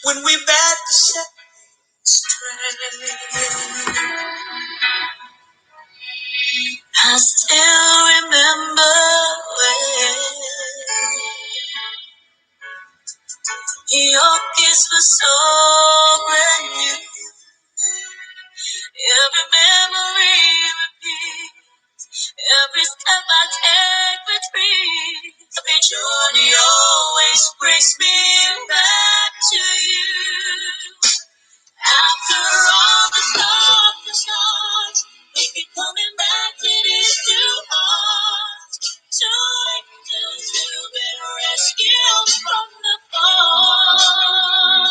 When we met the strength. I still remember when your kiss was so brand new. Every memory repeats, every step I take retreats. Every journey always brings me back to you. After all the darkest stars, we keep coming back to these two hearts. Two angels who've been rescued from the fire.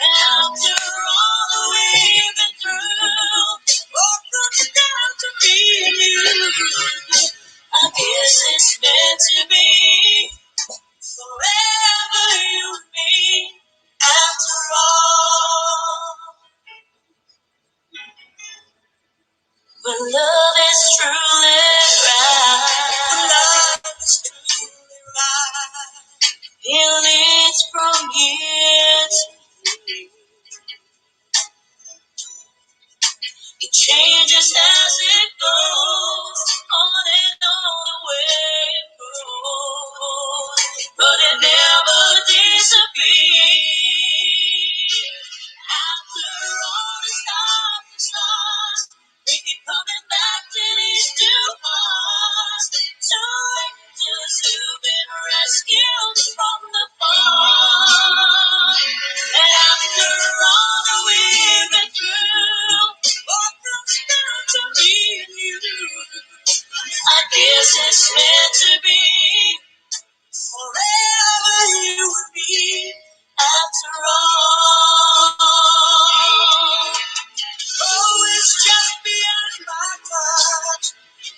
After all that we've been through, what comes down to be you. I guess it's meant to be forever you and me. After all. When love is truly right, love is truly right. It leads from here to here. It changes as it goes, on and on the way it goes, but it never disappears. After all the stars and stars, we keep coming back to these two hearts, two angels who've been rescued from the fire. And after all that we've been through, what comes down to me and you. I guess it's meant to be forever you and me. After all. Oh, it's just beyond my touch.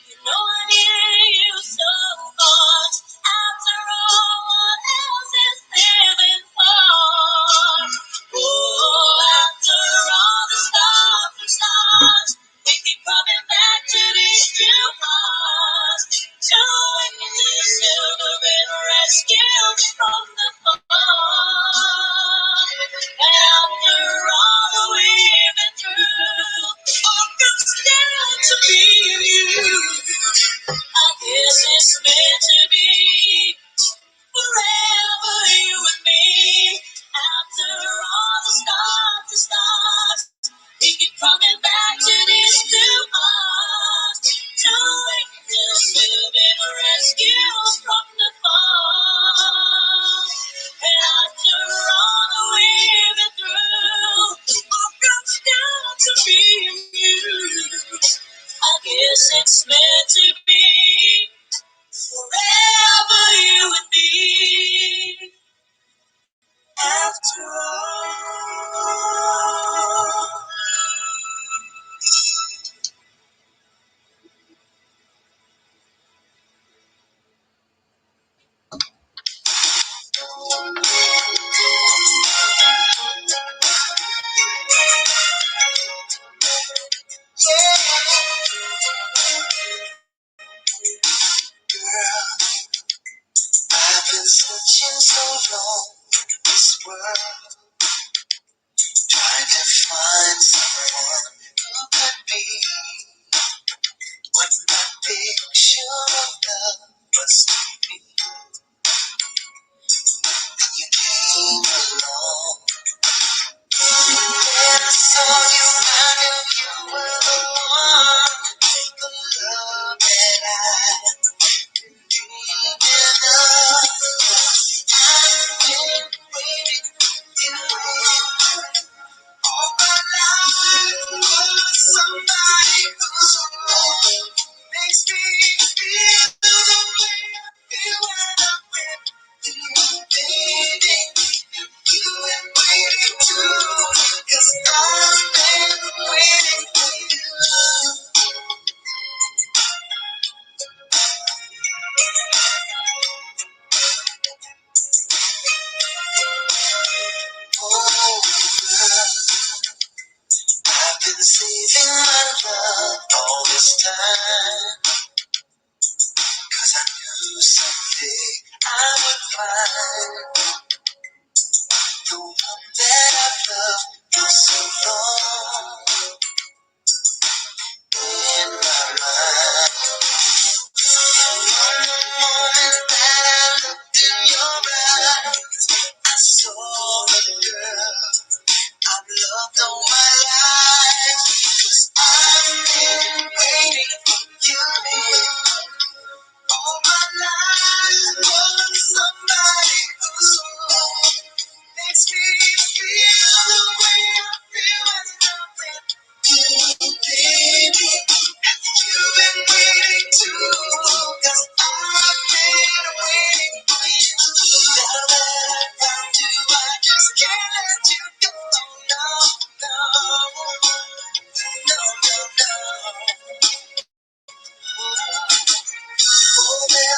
You know I need you so much. After all, what else is living for? Oh, after all the stars and stars, we keep coming back to these two hearts. Two angels who've been rescued from the fire. After all that we've been through, all comes down to me and you. I guess it's meant to be forever you and me. After all the stars, we keep coming back to these two hearts. Two angels who've been rescued from the fire. And after all that we've been through, all comes down to being you. I guess it's meant to be forever you and me. After all. Yeah.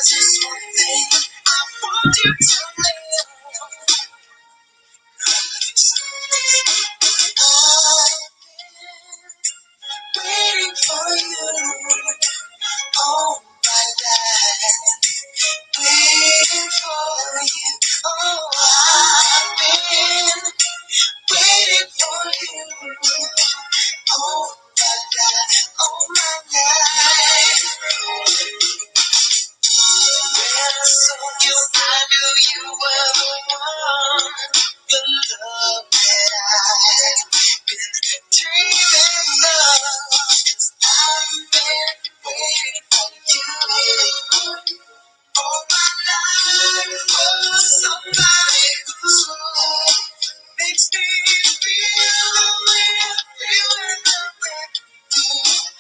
Just one thing I want you to know. I've been waiting for you all my life. Waiting for you. Oh, I've been waiting for you all my life, all my life. When I saw you, I knew you were the one. The love that I've been dreaming of. I've been waiting for you all my life for somebody who makes me feel the way I feel when I'm with you,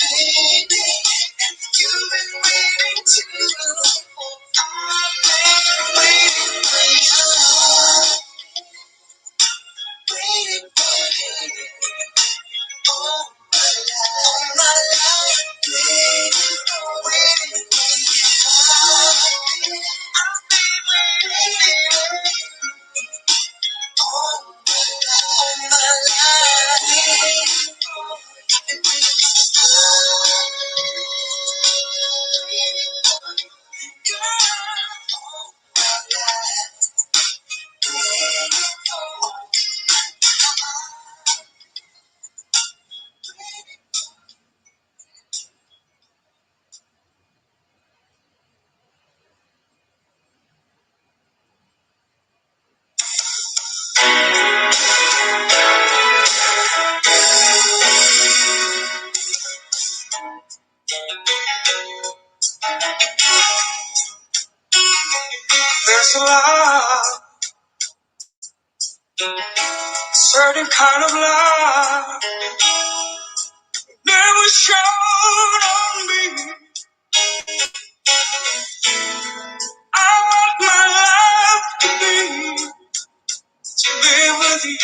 baby. And you've been waiting too. I've been waiting for you, waiting for you. All my life, all my life, waiting for, waiting for you. I've been waiting all my life, all my life. I've been waiting for you, girl, all my life. Waiting for, waiting. There's a love, certain kind of love, never shown on me. I want my life to be, to live with you,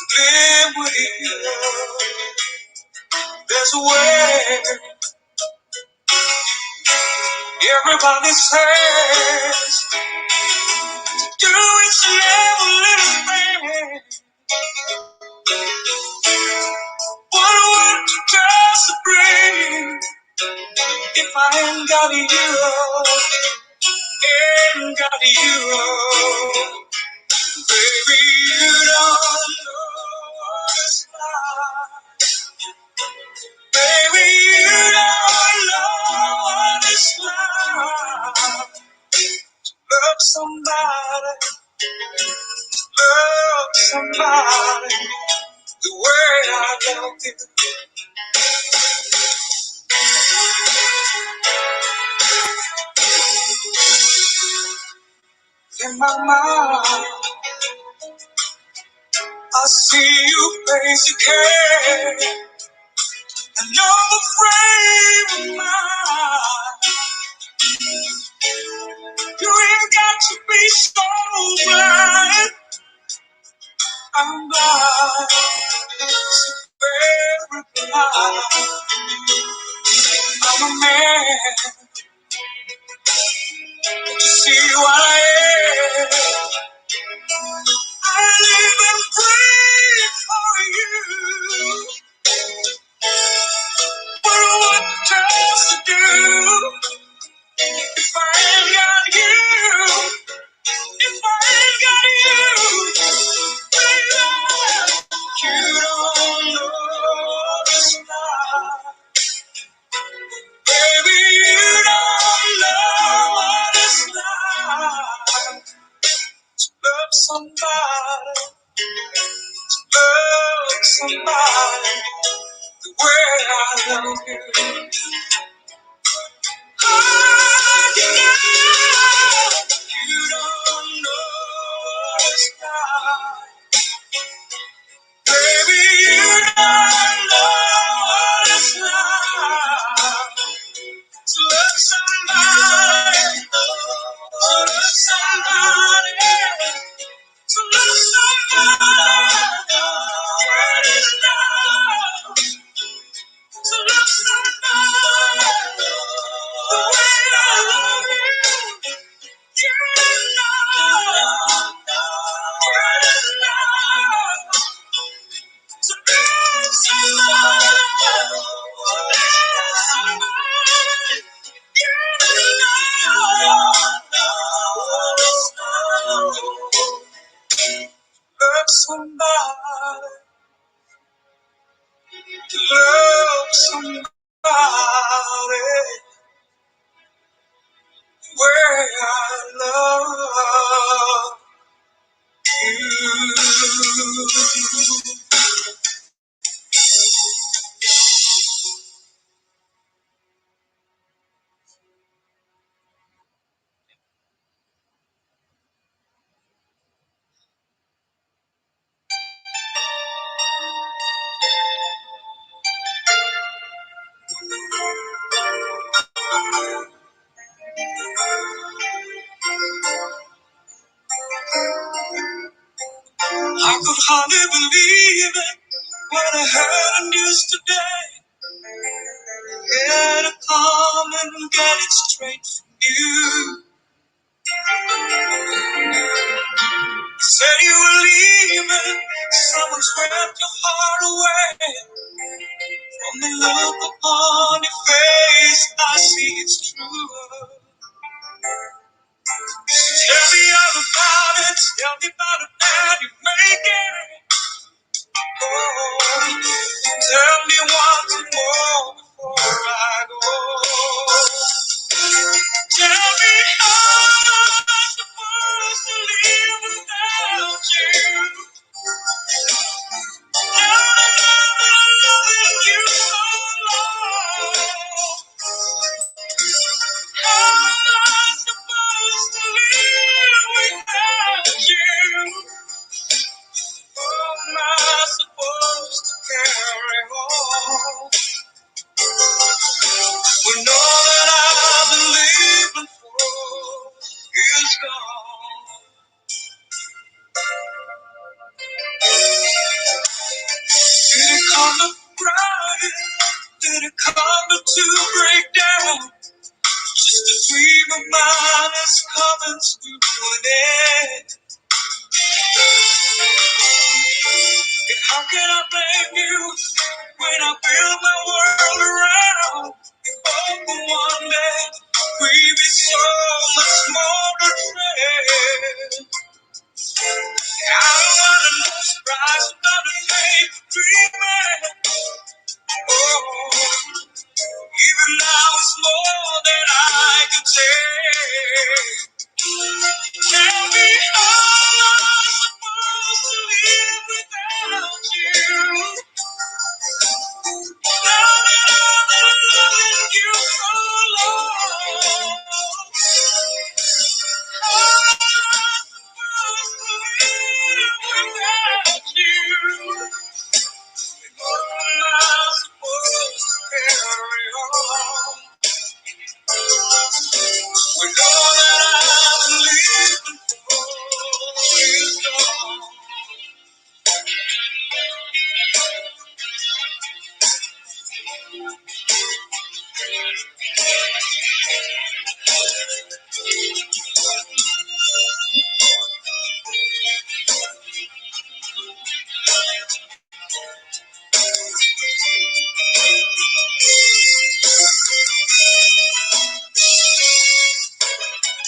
to live with you. There's a way, everybody says, do it's never little thing. What would just bring if I ain't got you? Ain't got you. Baby, you don't know what it's like. Baby, you don't know what it's like. Love somebody the way I love you. In my mind, I see you face again. Another frame of mind. You ain't got to be so blind. I'm blind, so very blind. I'm a man. Can't you see who I am? I live and breathe for you. But what does it do if I ain't got you? If I ain't got you, baby, you don't know this life. Baby, you don't know what it's like. Love somebody the way I love you. Could hardly believe it when I heard the news today. Had to come and get it straight from you. You said you were leaving, someone swept your heart away. From the look upon your face, I see it's true. Tell me all about it, tell me about the plan you're making. Oh, tell me once more before I go. Tell me how I'm supposed to live without you. Now that I've been loving you so long, how am I supposed to live without you? How am I supposed to carry on when all that I've been living for is gone? Did it come to crying? Did it come to break down? Just a dream of mine is coming to an end. And how can I blame you when I build my world around? Oh, for one day we'd be so much more than friends. I don't wanna no surprise about a fake dreaming. Oh, even now it's more than I can take. Tell me how I'm supposed to live without you. Now that I've been loving you so long, how am I supposed to live without you? How am I supposed to carry on when all that I've been living for is gone?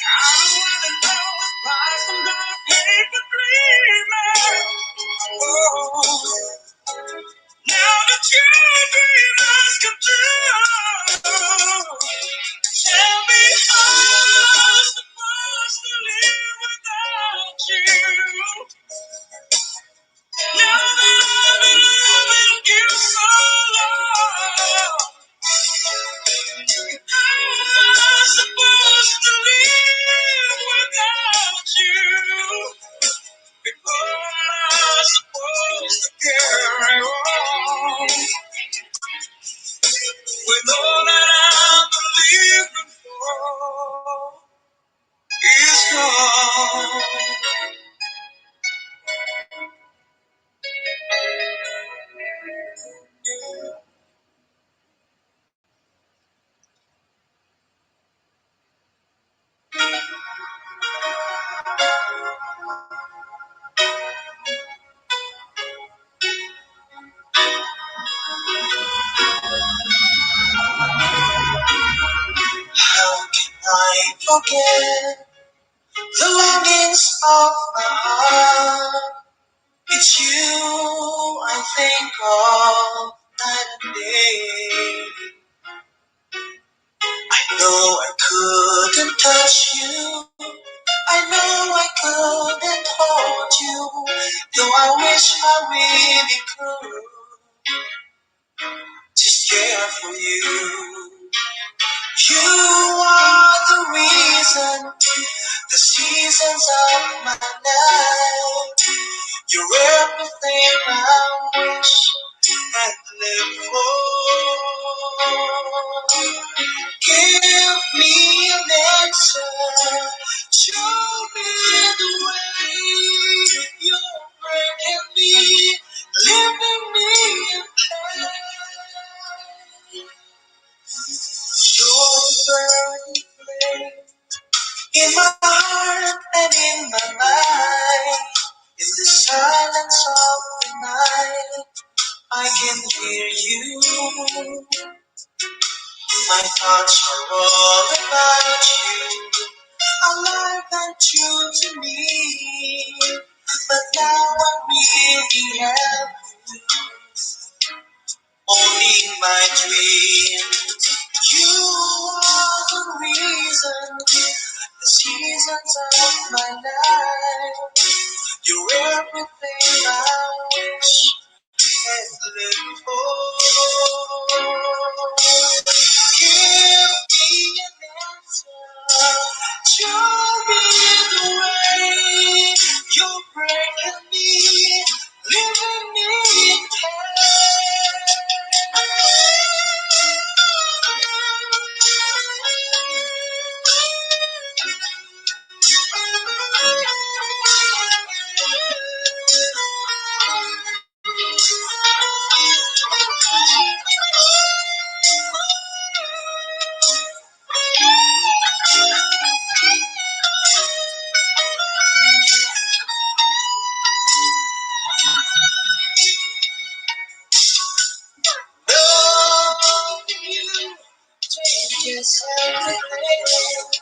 I don't wanna know the price I'm gonna pay for dreaming. Oh, now that your dream has come true, tell me how I'm supposed to live without you. Now that I've been loving you so long, how am I supposed to live without you? How am I supposed to carry on with all that I've been living for is gone? How can I forget the longings of my heart? It's you I think of night and day. I know I couldn't touch you. I know I couldn't hold you. Though I wish I really could. Just care for you. You are the reason, the seasons of my life. You're everything I wish and live for. Give me an answer. Show me the way. You're breaking my mind. In the silence of the night, I can hear you. My thoughts are all about you. Alive and true to me. But now I really have only in my dreams. You are the reason, the seasons of my life. You're everything I wish and live for. Give me an answer. Show me the way. You're breaking me, leaving me in pain. Loving you changes everything.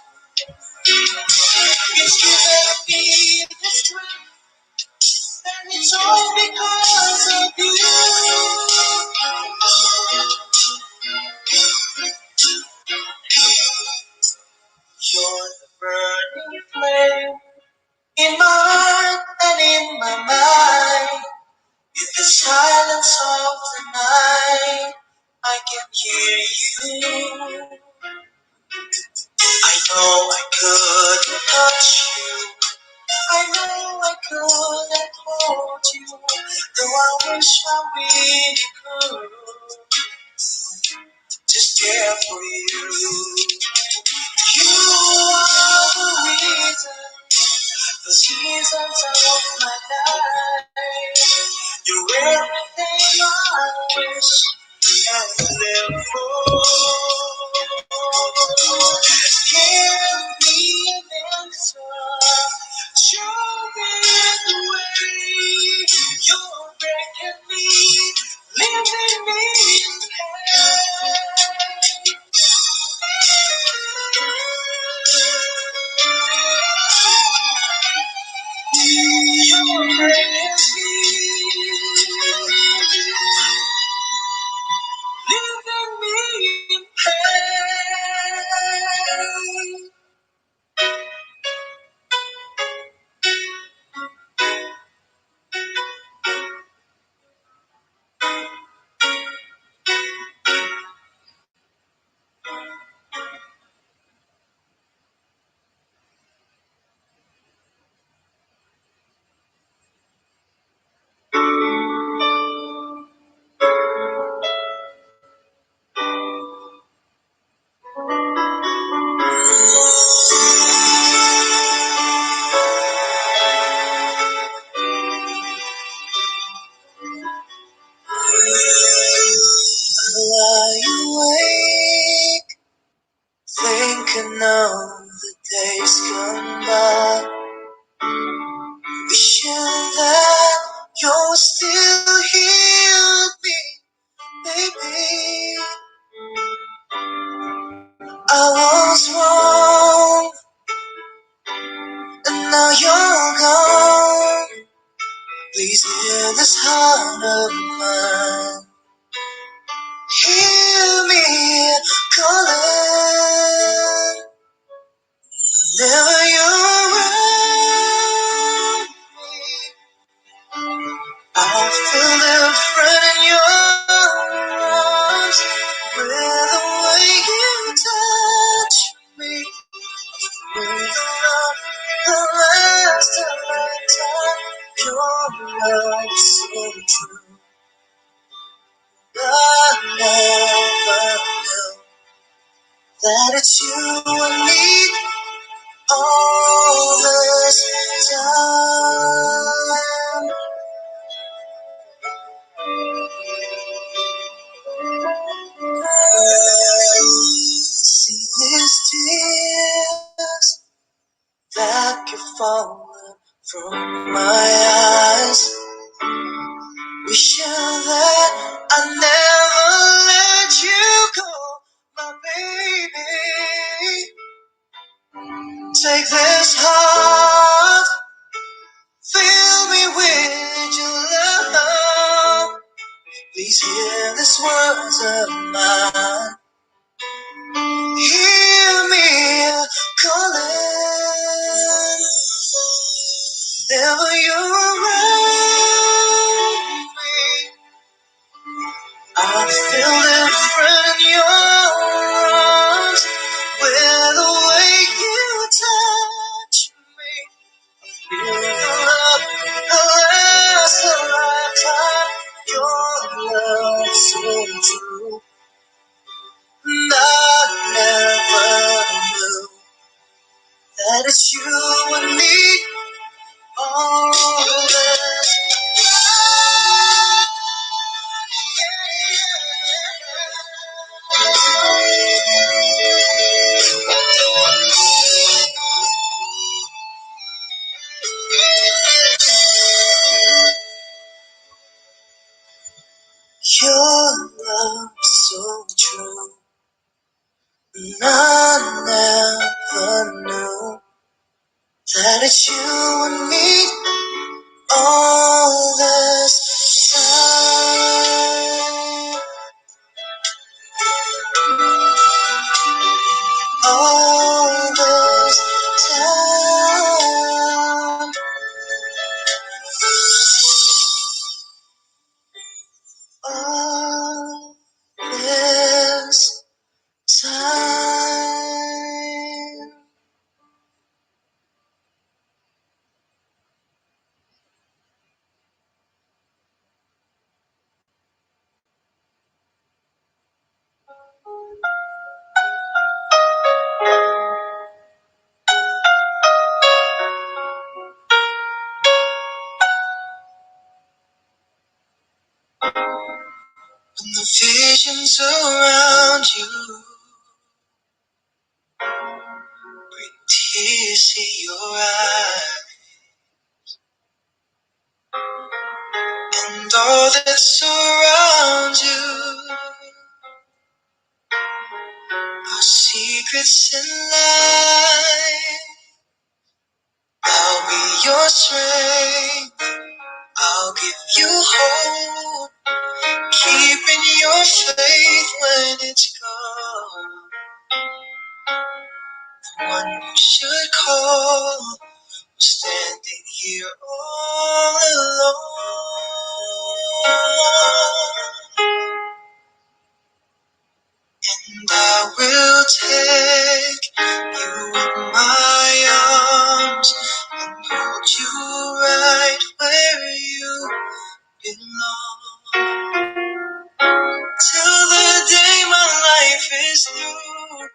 It's given me the strength, and it's all because of you. You're the burning flame in my heart and in my mind. In the silence of the night, I can hear you. I know I couldn't touch you. I know I couldn't hold you. Though I wish I really could. Just care for you. You are the reason, the seasons of my life. You're everything I wish and live for. Give me an answer. Show me the way. You're breaking me, leaving me in pain. You're breaking me, leaving me in pain. I lie awake, thinking of the days gone by, wishing that you're still here with me, baby. I was wrong, and now you're gone. Please hear this heart of mine. Hear me calling. Never you're around me, I feel different in your arms. With the way you touch me, feel the love the last time. Your love so true. I never knew that it's you I need all this time. See these tears that keep falling. From my eyes, wishing that I never let you go, my baby. Take this heart, fill me with your love. Please hear these words of mine. Hear me calling. Whenever you're around me, I feel different in your arms. With the way you touch me, feel the love that lasts a lifetime. Your love so true, and I never knew that it's you and me all this time. Your love so true, and I never knew that it's you and me all this time. All this time. All this time. When the visions around you bring tears to your eyes, and all that surrounds you are secrets and lies. I'll be your strength. I'll give you hope. Keeping your faith when it's gone. The one you should call. Standing here all alone. And I will take you in my arms and hold you right where you belong. Till the day my life is through,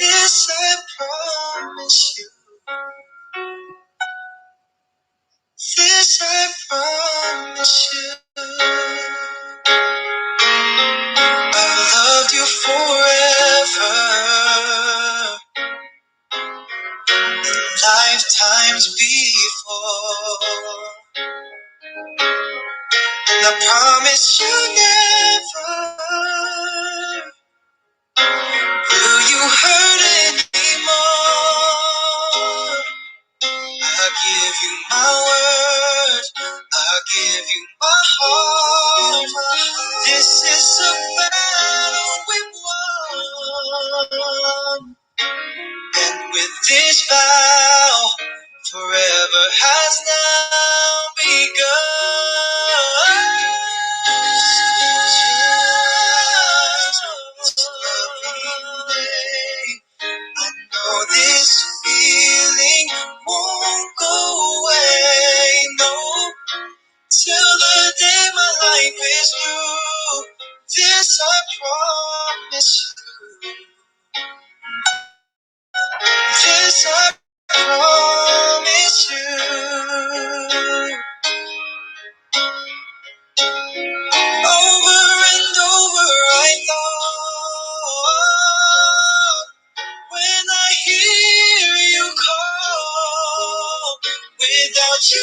this I promise you. This I promise you. I've loved you forever, lifetimes before. And I promise you never will you hurt anymore. I give you my word, I give you my heart. This is a battle we won. And with this vow, forever has now begun. It's loving day. I know this feeling won't go away. No, till the day my life is through. This I promise you. This I promise you. Over and over I thought, when I hear you call, with You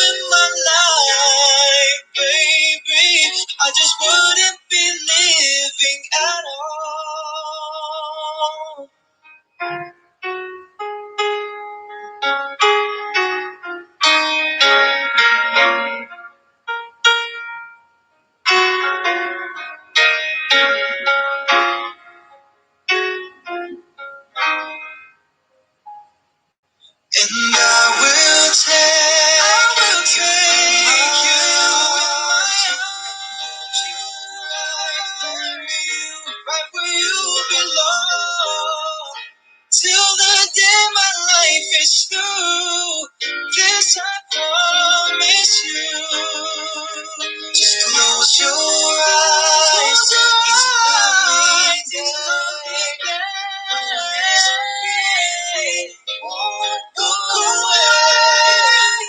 in my life, baby, I just wouldn't be living at all. And I will take you in my arms, right where you belong. Till the day my life is through, this I promise you. Just close your eyes, close your eyes, won't go away.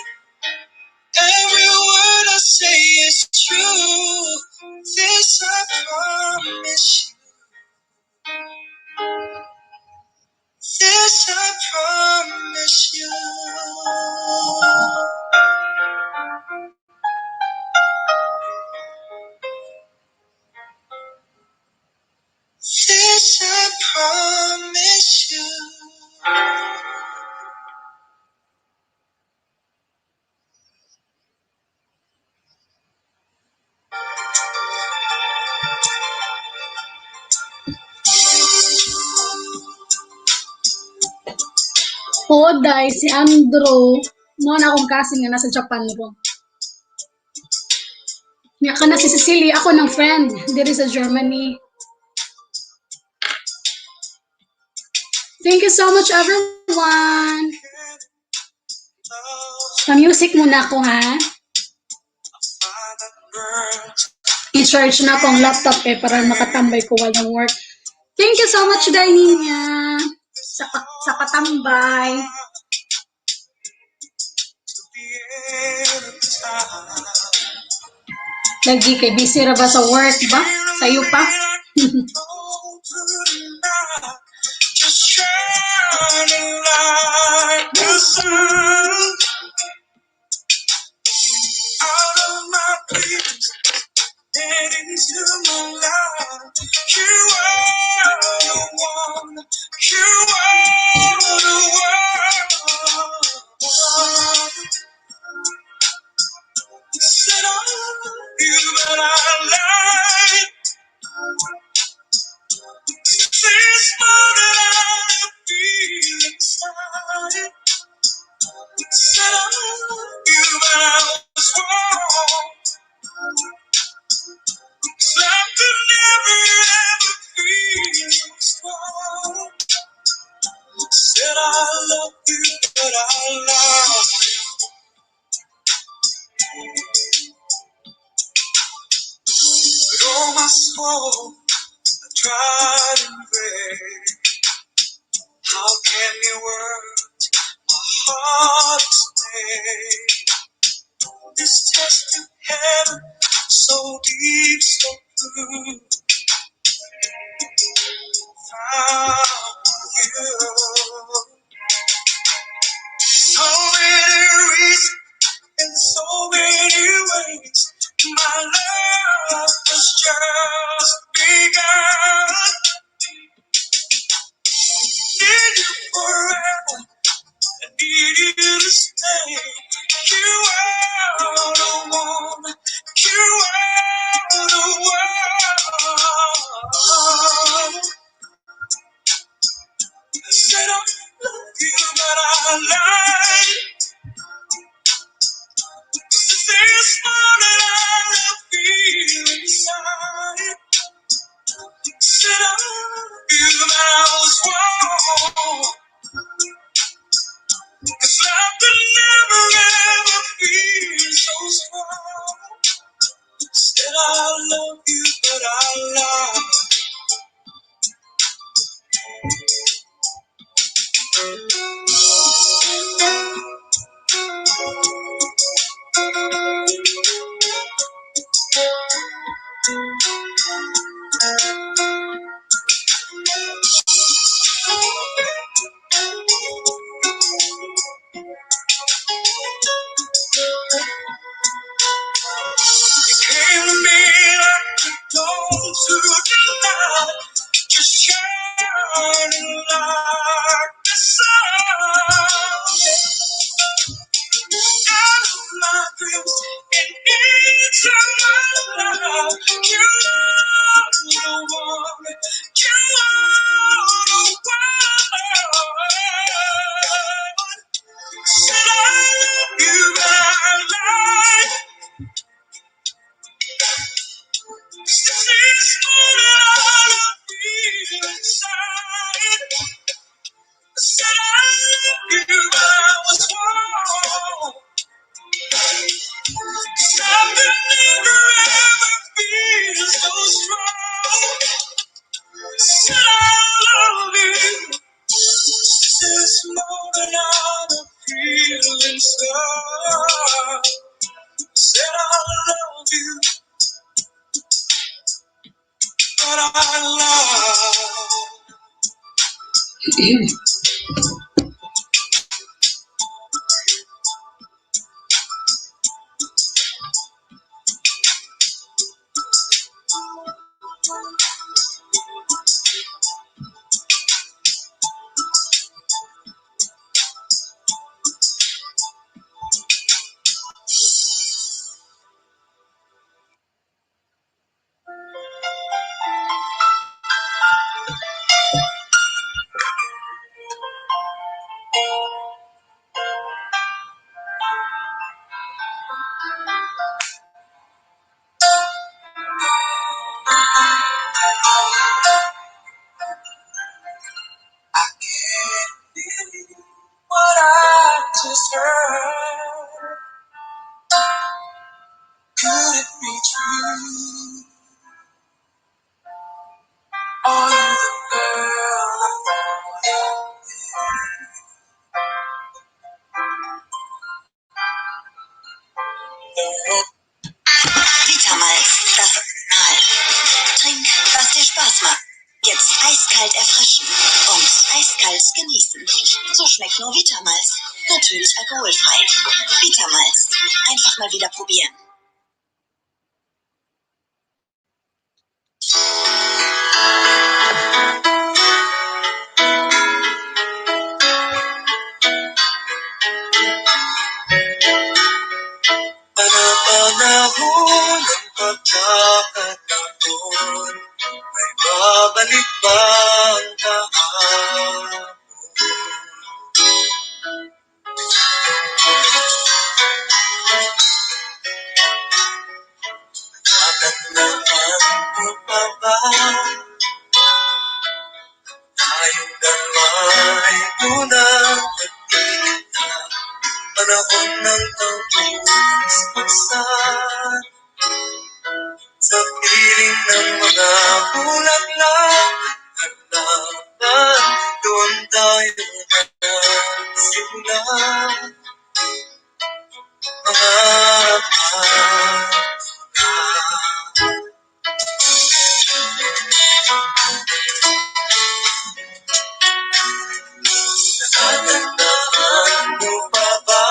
Every word I say is true. This I promise you. This I promise you. This I promise you. Poday, si Andrew, mo na akong cousin nga nasa Japan ron. Nya kana si Cecilia, ako ng friend diri sa Germany. Thank you so much, everyone. Pa-music muna ako, ha? I-charge na akong laptop eh para makatambay ko walang work. Thank you so much, Daininya, sa patambay. Lagi kay busy ra ba sa work ba? Sayo pa? Just shining like the sun out of my dreams and into my life. You are the one, you are the one. Said I love you, but I lied. This more than I feel inside. Said I love you, but I was wrong. 'Cause love could never ever feel so strong. Said I love you, but I lied. But oh, my soul, I tried and prayed. How can you work my heart explain? This test of heaven, so deep, so blue, found you. So many reasons and so many ways, my love has just begun. Need you forever, I need you to stay. You are the one, you are the one. I said I love you, but I lied. This more than I feel inside. Said I love you, but I was wrong. 'Cause love could never ever feel so strong. Said I love you, but I lied. Shining like the sun. Out of my dreams and into my love. You are the one. You are the one. Said I love you, my life. This moment I feel inside. Said I love you, I was wrong. Something never ever feels so strong. Said I love you. This moment I'm feeling inside. Said I love you, but I love. I can't believe what I just heard. Could it be true? Are you the girl I thought? Vitamalz, das Original. Trink, was dir Spaß macht. Jetzt eiskalt erfrischen und eiskalt genießen. So schmeckt nur Vitamalz. Natürlich alkoholfrei. Vitamalz. Einfach mal wieder probieren. Panapanahon ng pagkakataon, ay babalik ba ang kahapon? Natatandaan mo pa ba? Tayong dalawa'y unang nagkita. Panahon ng tampos-paksan, sa piling ng mga bulaklak at halaman, doon tayo nagsimula. Mga pangarap. Natatandaan mo pa ba?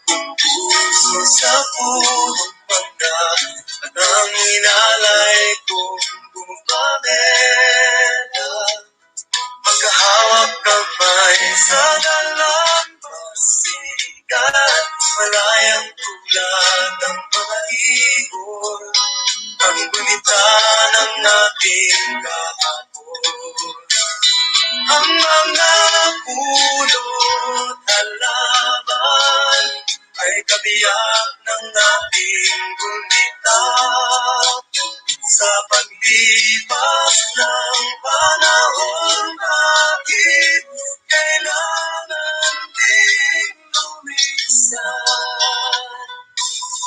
Kong puso sa punong mangga ang inalay kong gumamela. Magkahawak kamay sa dalampasigan, malayang tulad ng mga ibon, ang gunita ng ating kahapon. Ang mga pulot halaman ay kabiyak ng ating gunita. Sa paglipas ng panahon, bakit kailangan ding lumisan?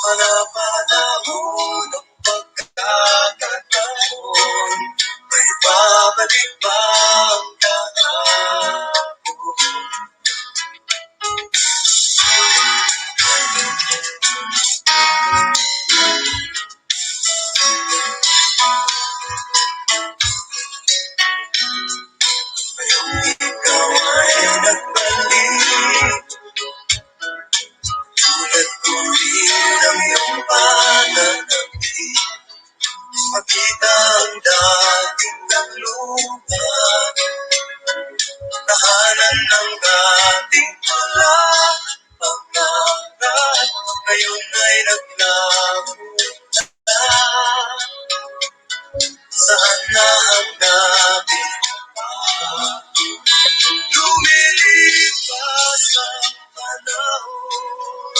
Panapanahon ng pagkakataon, may babalik ba ang kahapon? Ikaw ay nagbalik, tulad ko rin ang iyong pananabik. Makita Ang dating kanlungan, tahanan ng dating tula. Pangarap, ngayon ay naglaho na. Saan na hanapin pa? Lumilipas ang panahon,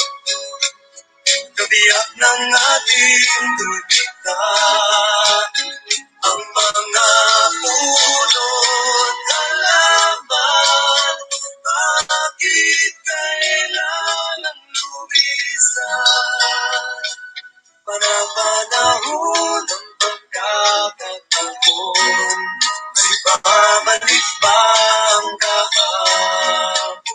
kabiyak ng ating dulita. Ang mga puno't halaman, bakit kailangang lumisan? Panapanahon ng pagkakataon, ay babalik ba ang kahapon?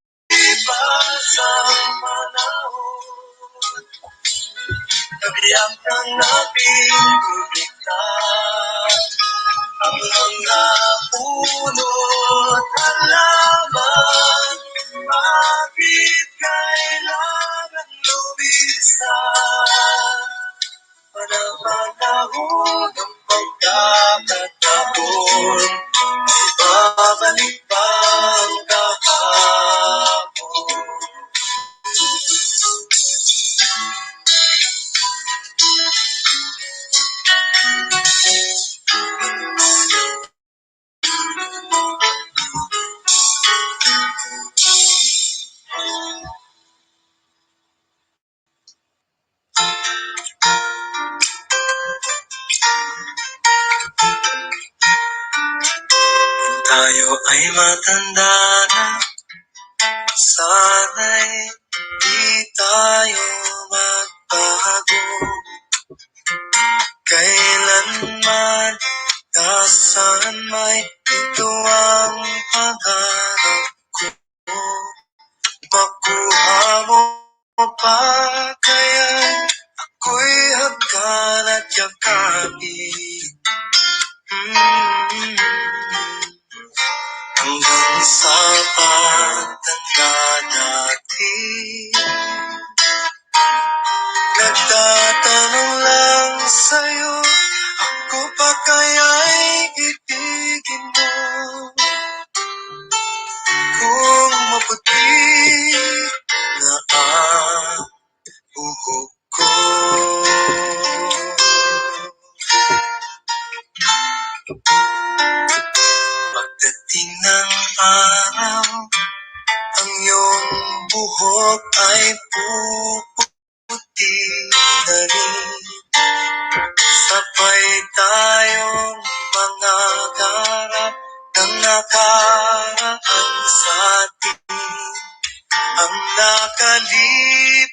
Lumilipas ang panahon, kabiyak ng ating lulita. Ang mga puno't halaman, bakit kailangan lumisan? Panapanahon ng pagkakataon, ay babalik ba ang kahapon? Tayo ay matanda na, sana'y di tayo magbago. Kailanman, nasaan may ito ang pangarap ko. Makuha mo pa kaya ako'y hagkan at yakapin. Mm. Hanggang sa pagtanda natin, nagtatanong lang sa'yo, ako pa kaya'y ibigin mo? Kung maputi na ang buhok ko. Pagdating ng araw, ang iyong buhok ay puputi na rin. Sabay tayong mangangarap ng nakaraan sa atin. Ang nakalipas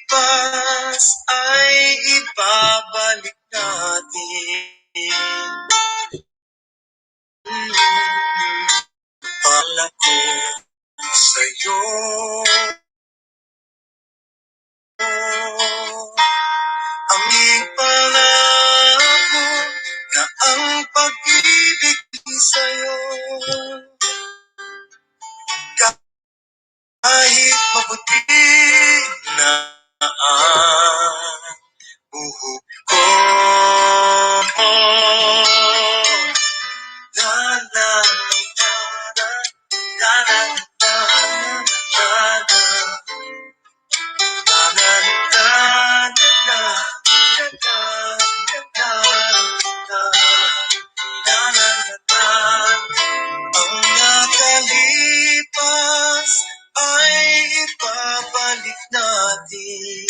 ay ibabalik natin. Pala ko sa'yo, ang iyong pangako na ang pag-ibig sa'yo, kahit maputi na ang buhok ko. La la la la la la la la la la la la la la la la la la. Ang nakalipas ay ibabalik natin.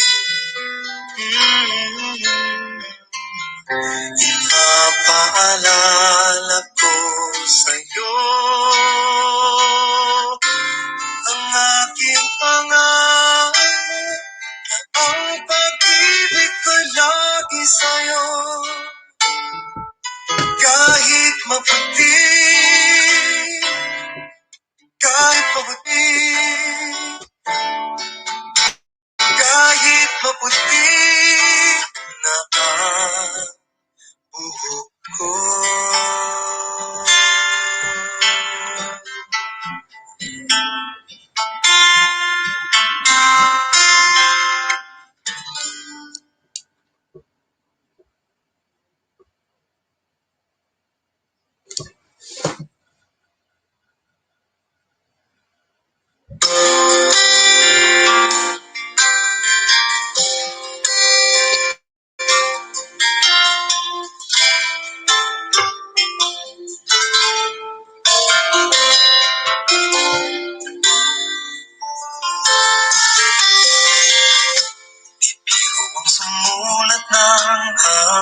Mm. Ipapaalala ko sa'yo ang aking pangako, ang pag-ibig ko lagi sa'yo, kahit maputi, kahit maputi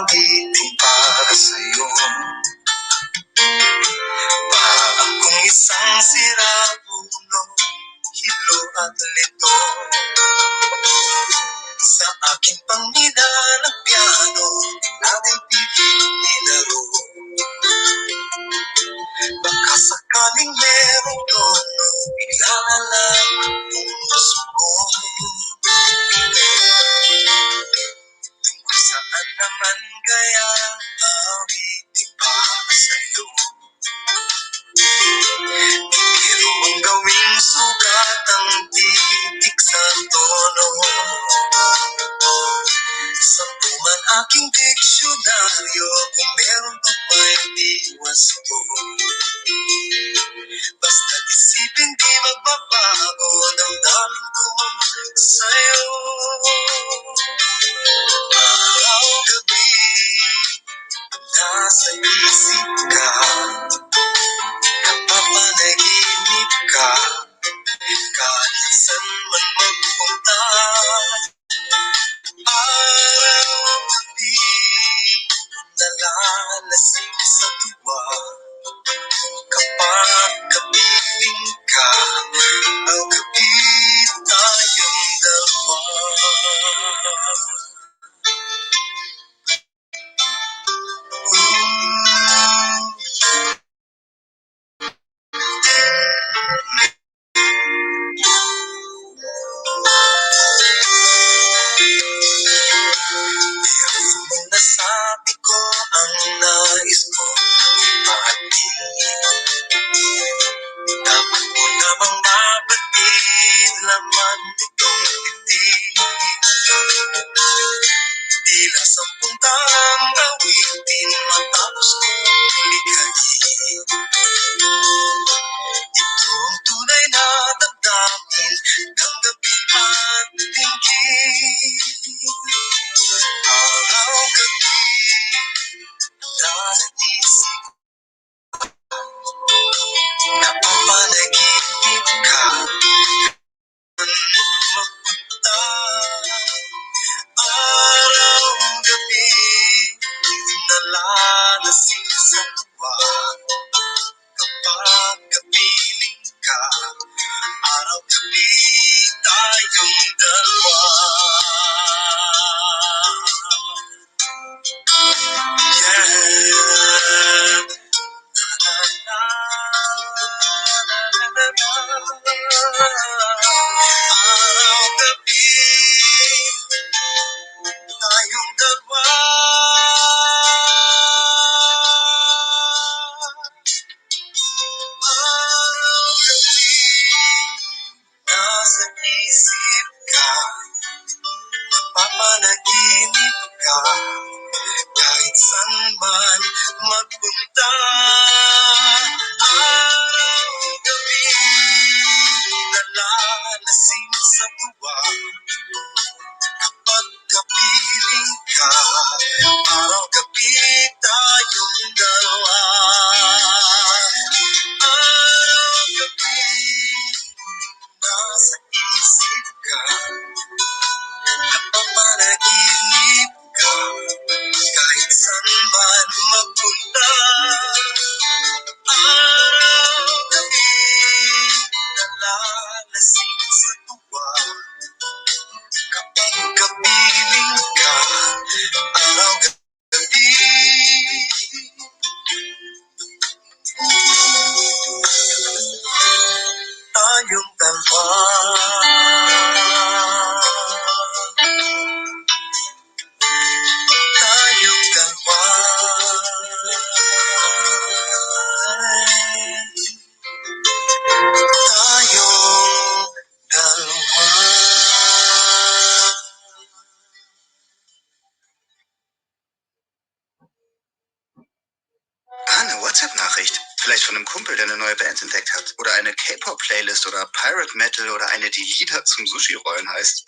Awitin para sa'yo. Para akong isang siraulo, hilo at lito. Sa aking pang ng piano, laging pilit nilaro. Baka sakaling merong tono, bigla na lang puso ko. Kung saan naman kaya awitin para sa'yo? Pero ang gawing sukat ang titik sa tono. Sa man aking diksyonaryo, kung meron tugma'y di wasto. Basta't isipin di magbabago, damdamin ko sa'yo. Araw-gabi, nasa isip ka, napapanaginip ka, kahit saan man magpunta. Araw-gabi, nalalasing sa tuwa, kapag kapiling ka, araw-gabi tayong dalawa. Mm. Pero nasabi ko ang nais kong ipahatid, dapat mo namang mabatid laman nitong dibdib. Tila 10 talang awitin matapos kong likhain. Ito ang tunay na damdamin, tanggapin man tingin. Araw-gabi, nasa isip, napapanaginip ka. Magpunta, araw-gabi, nalalasing sa tuwa, kapag kapiling ka, araw-gabi tayong dalawa. Yeah. Araw-gabi, tayong dalawa. Araw-gabi, nasa isip ka, napapanaginip ka, kahit saan man magpunta. Araw-gabi, nalalasing sa tuwa, kapag kapiling ka, araw-gabi tayong dalawa. Araw-gabi, nasa isip ka, napapanaginip ka, kahit saan man magpunta. Araw-gabi, nalalasing sa tuwa, kapag kapiling ka, araw-gabi, tayong dalawa. Tayong dalawa. Tayong dalawa. Ah, eine WhatsApp-Nachricht. Vielleicht von einem Kumpel, der eine neue Band entdeckt hat. Oder eine K-Pop-Playlist oder Pirate Metal oder eine, die Lieder zum Sushi-Rollen heißt.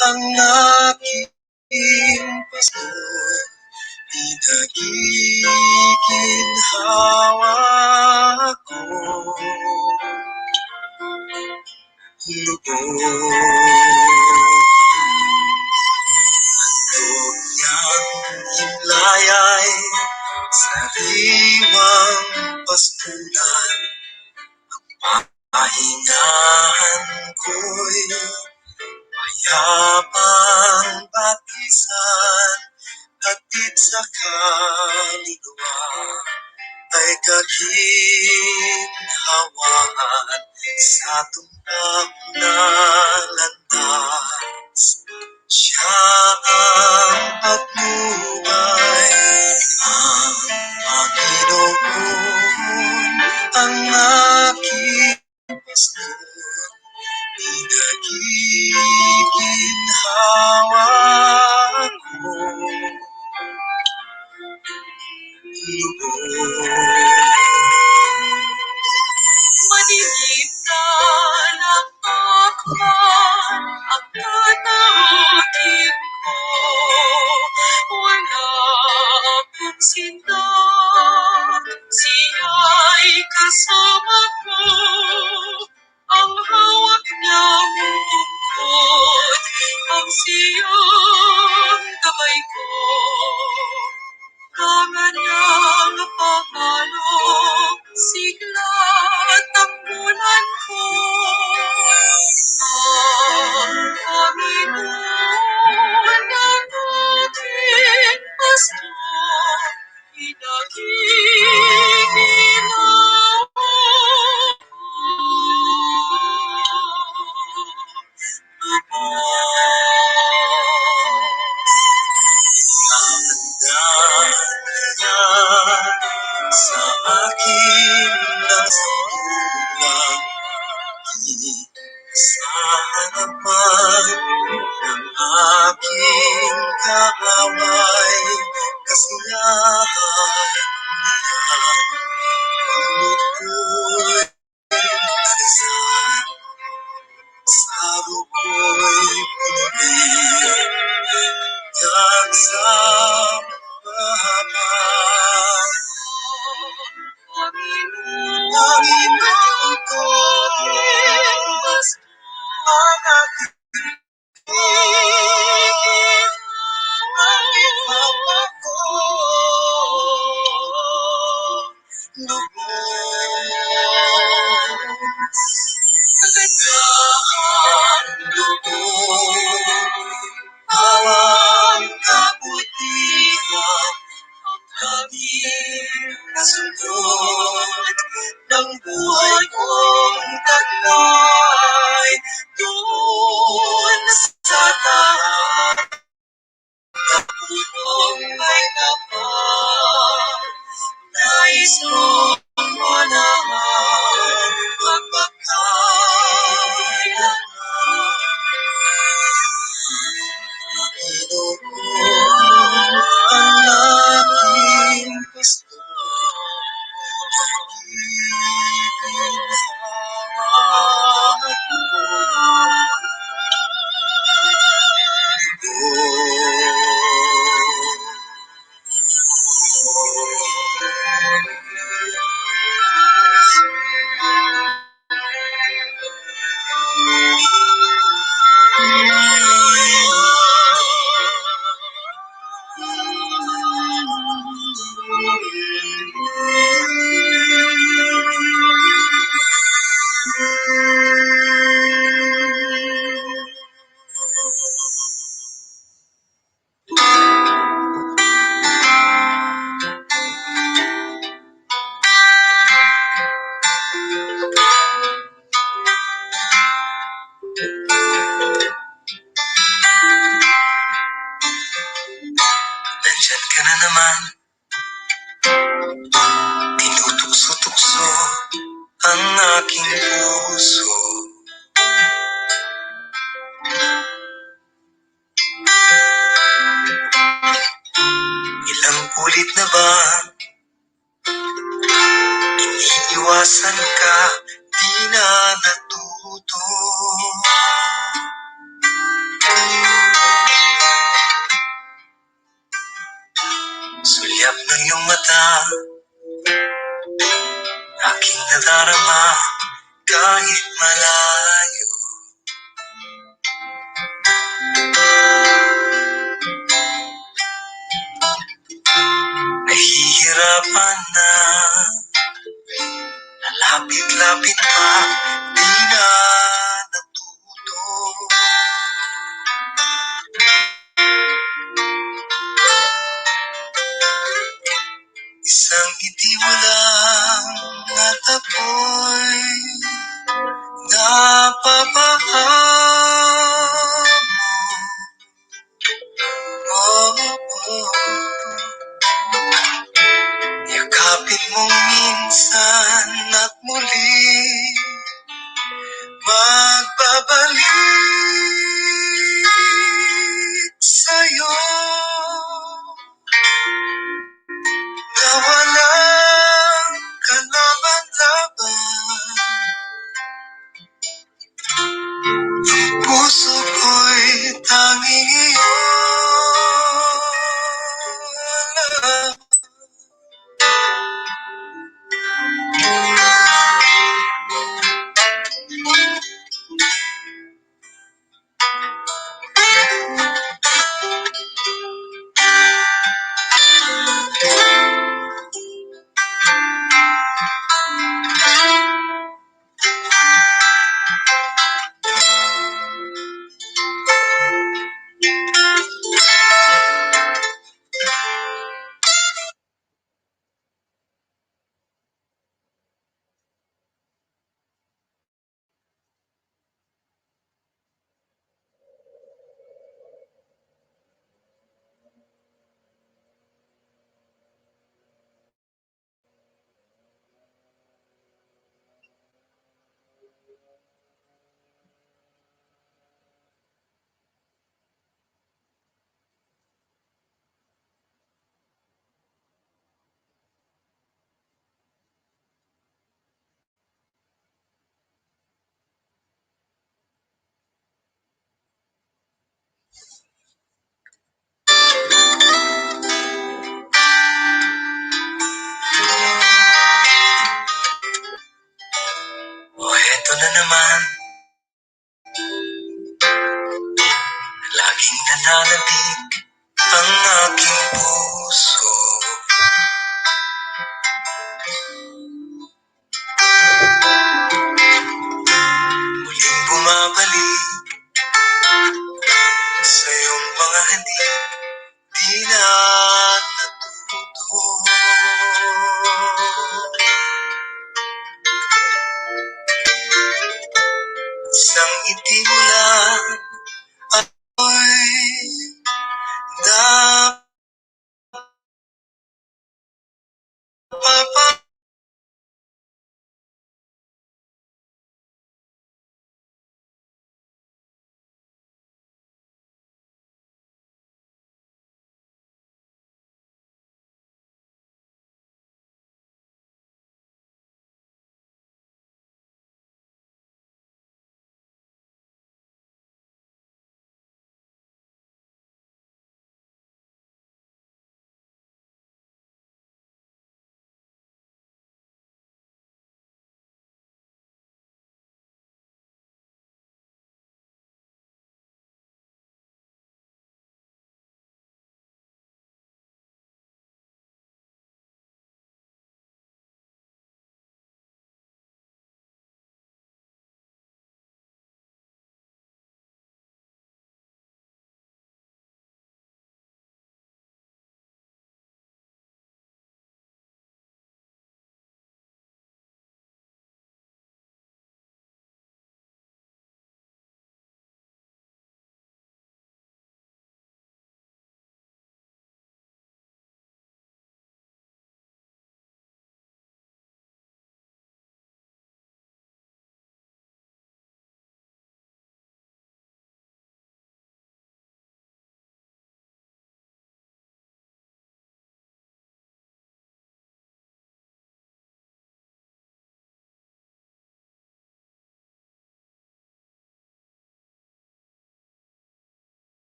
Ang aking pastor, pinagiginhawa ko lubos. Niyang himlaya'y sariwang pastulan, pahingahan ko'y payapang batisan, hatid sa kaluluwa ay kaginhawaan sa tumpak na landas. Siya ang patnubay, ang Panginoon, ang aking pastor, pinagiginhawa ko lubos. Madilim na lakakman ang tatawagin ko. Wala akong sindak, siya'y kasama ko. Ang hawak niyang bukod, ang siyang gabay ko. Kanga niyang pamalo, sigla't tambunan ko. Ang Panginoon ang aking pastor, pinagiginhawa ko lubos. Handa niya sa akin ang sanggulang sa harapan ng aking kaaway, kasiyahan niya pulot ko'y nalisan, saro ko'y punuin at sa mahaba. Panginoon Panginoon ang ko, aking pastor, ang aking aking pinagiginhawa ko, ko. lubos. Kagandahan Loob, awang kabutihan, ang tanging kasunod kasunod ng ng buhay buhay kong kong taglay taglay doon doon sa sa taas punong may may kapal. kapal. Nais Nais kong kong manahan manahan magpakailanman. Magbabalik sa'yo na walang kalaban-laban. Puso ko'y tanging iyo lang. O eto na naman, laging nananabik ang aking puso. Muling bumabalik sa iyong mga halik, di na natuto. Isang ngiti mo lang ako'y napapa.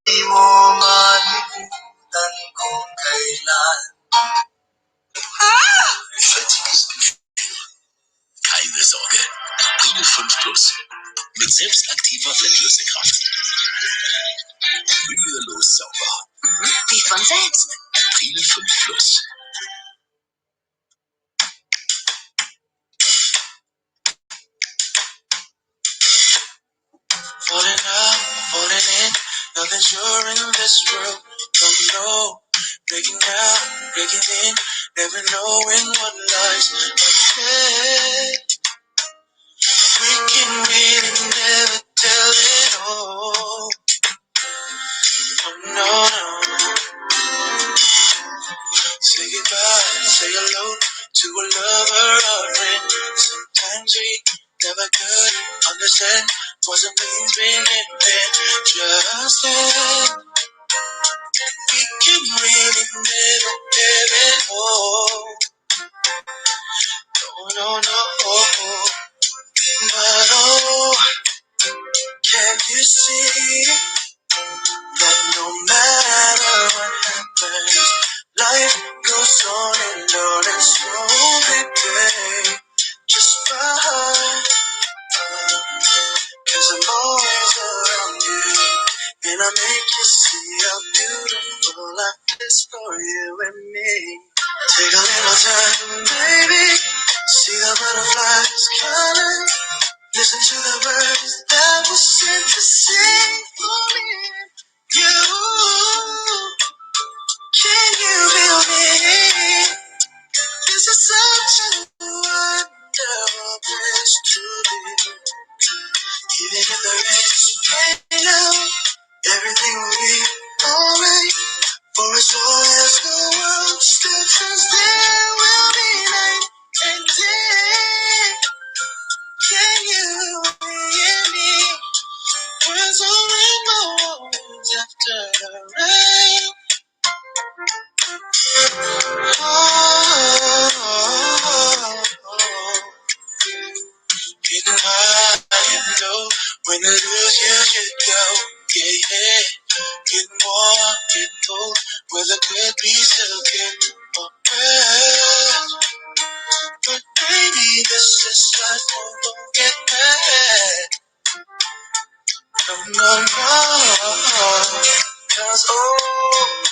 Di mo malimutan kung kailan. 5 Plus. Mit selbstaktiver Fettlösekraft. Mühelos sauber. Wie von selbst. Pril 5 Plus. Falling out, falling in, nothing's sure in this world. Don't know, breaking out, breaking in, never knowing what lies ahead. We can really never tell it all. Oh, no, no. Say goodbye, say hello to a lover or a friend. Sometimes we never could understand what it means being in. Just then, we can really never tell it all. No, no, no. But oh, can't you see that no matter what happens, life goes on and on and so baby, just smile. 'Cause I'm always around you, and I make you see how beautiful life is for you and me. Take a little time, baby. See the butterflies color. Listen to the birds that were sent to sing for me. You, can you feel me? This is such a wonderful place to be. Even if there is pain now, everything will be alright. For as long as the world still turns, there will be night and day. Can you hear me? There's a rainbow after the rain. Oh, oh, oh. Getting high and low. When you lose, you should go. Yeah, yeah. Getting warm, getting cold. Weather could be so good or bad. But baby, this is life, won't get bad. No, no, no. 'Cause oh,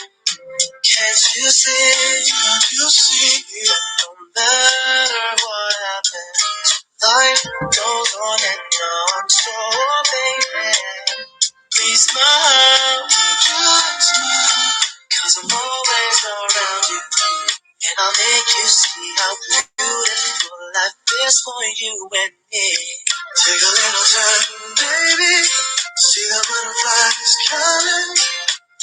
can't you see? Can't you see? That no matter what happens, life goes on and on. So, baby, please smile. Just smile. 'Cause I'm always around you. And I'll make you see how beautiful life is for you and me. Take a little time, baby. See the butterflies color.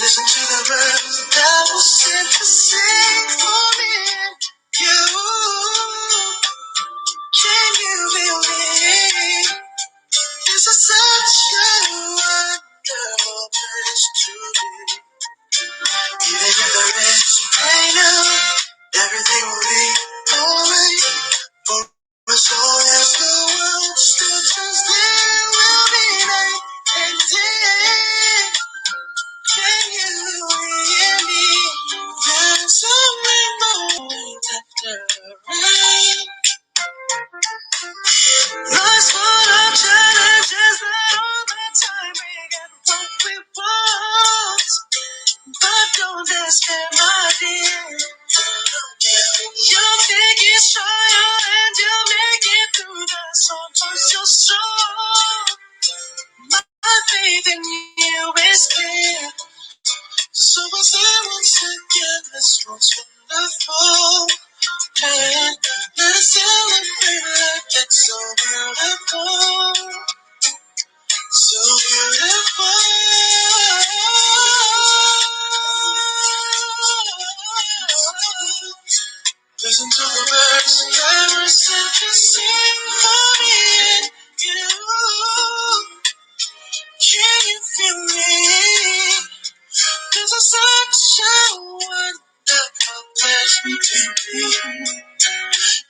Listen to the birds that were sent to sing for me and you. Can you feel me? This is such a wonderful place to be. Even if there is pain now, everything will be alright. For as long as the world still turns, there will be night and day. Can you hear me? There's a rainbow after the rain. Life's full of challenges, but all the time we got what we want. But don't despair, my dear. You'll take each trial and you'll make it through the storm. 'Cause you're strong. My faith in you is clear. So I say once again, this one's wonderful. And let us celebrate life. It's so beautiful. So beautiful. Listen to the birds that were sent to sing for me and you. Can you feel me? 'Cause I'm such a wonderful place to be.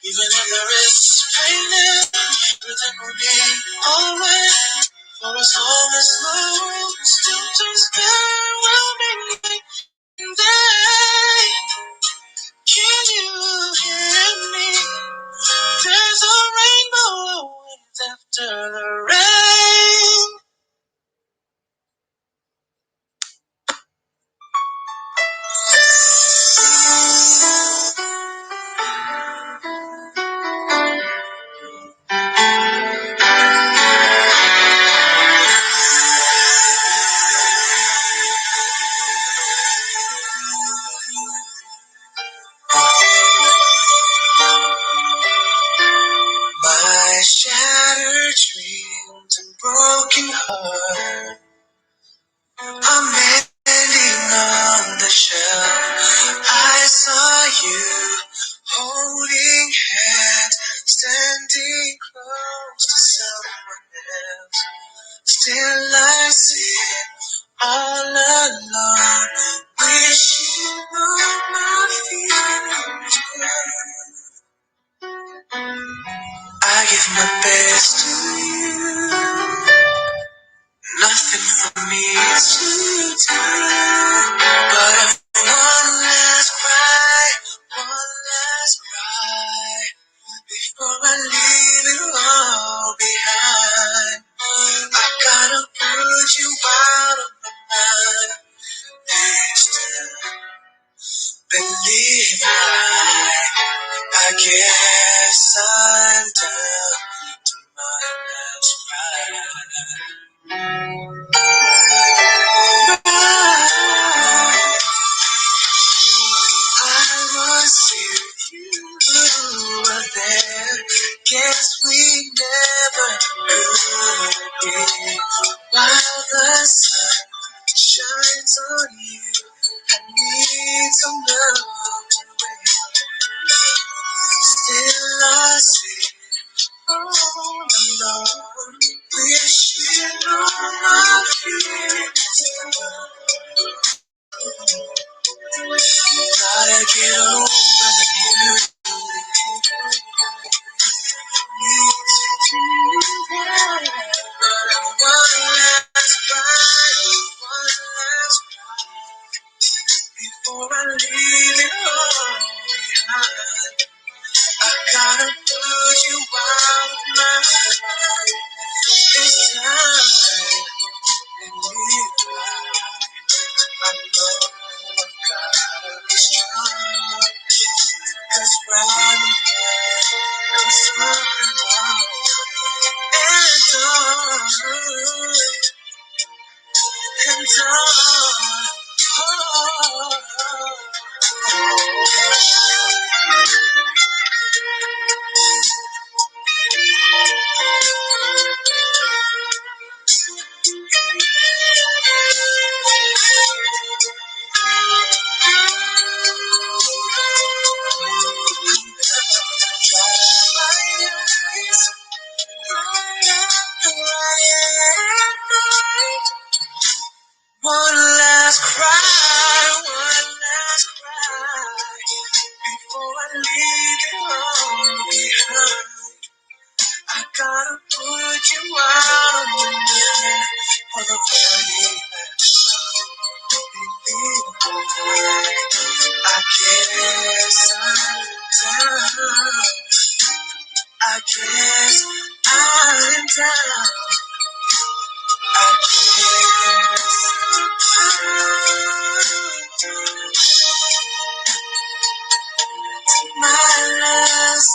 Even if there is pain there, everything will be alright. For as long as the world still turns, there will be night and day. Can you hear me? There's a rainbow always after Broken heart. I'm ending on the shelf. I saw you holding hands, standing close to someone else. Still I sit all alone, wishing on my feelings. I give my best to you. Nothing for me to do, but I've one last cry, one last cry before I leave it all behind. I gotta put you out of my mind this time. Believe I guess I'm down to my last cry. I was here, you were there. Guess we never could be. While the sun shines on you, I need some love to wait. Still I sit all alone, wishing on my feelings. Gotta get over you. One last cry, one last cry before I leave it all behind. I gotta put you out of my mind this time. And if I know I gotta be strong, 'cause right now I'm so alone and on and on. Oh. Dry my eyes, one last cry, one last cry before I leave it all behind. I gotta put you out of my mind for the very last time. I guess I'm down. I guess I'm down. I guess I'm down to my last.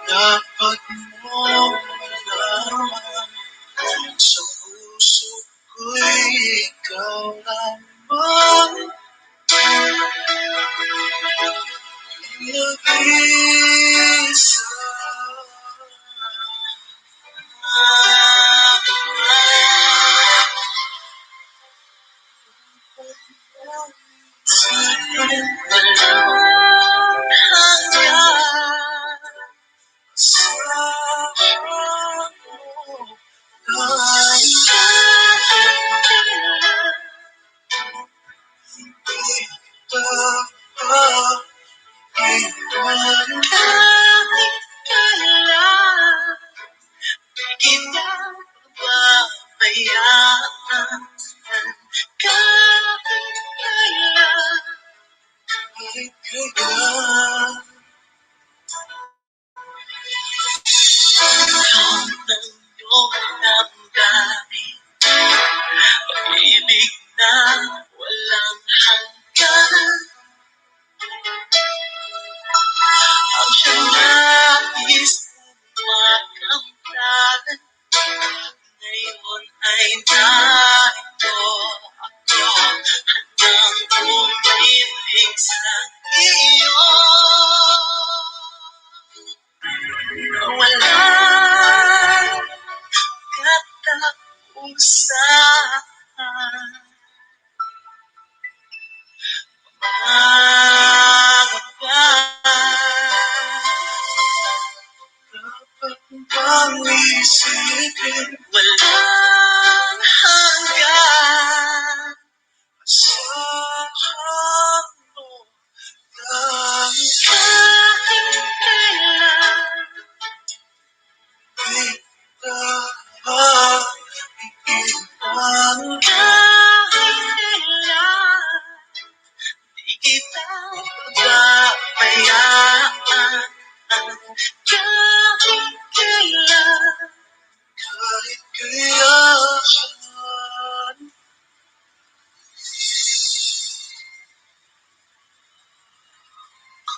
Dapat mo malaman sa puso ko'y ikaw lamang nag-iisa. Sa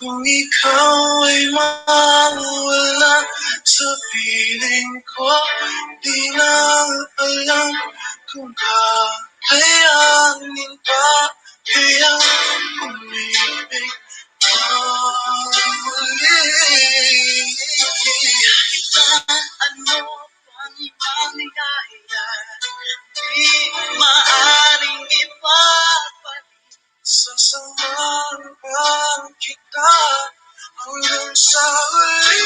Kung ikaw ay mawala sa piling ko, di na alam kung kakayanin pa kaya umibig pa muli. Kahit na ano pang mangyayari, di maaring ipagpalit. Sasamahan pa kita hanggang sa huli.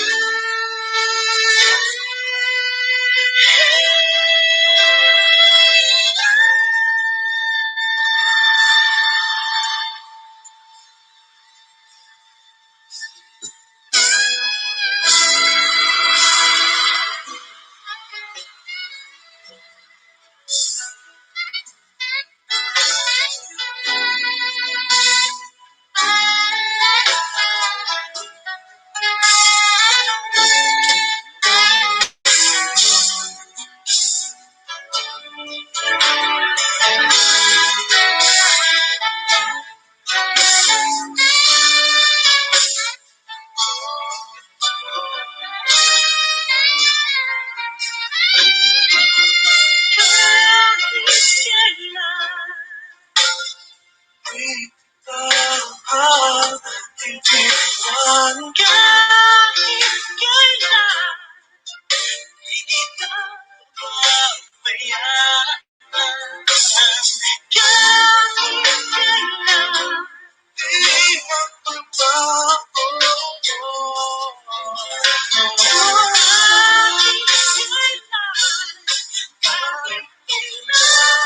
Kahit kailan, Di kita iiwan. kahit kailan, di kita pababayaan. Kahit kailan, Di magbabago. kahit kailan, kahit kailan.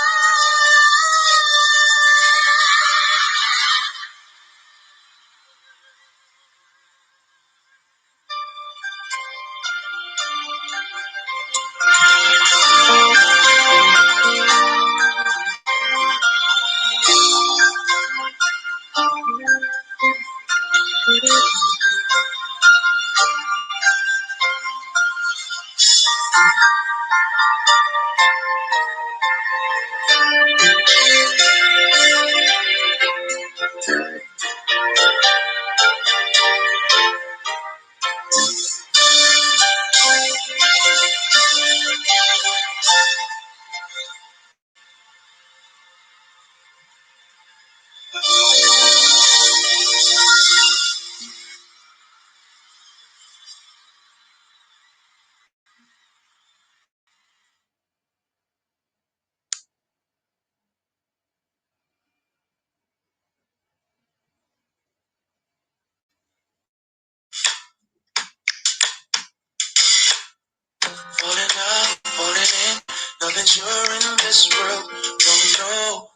Falling out, falling in, nothing's sure in this world. Don't know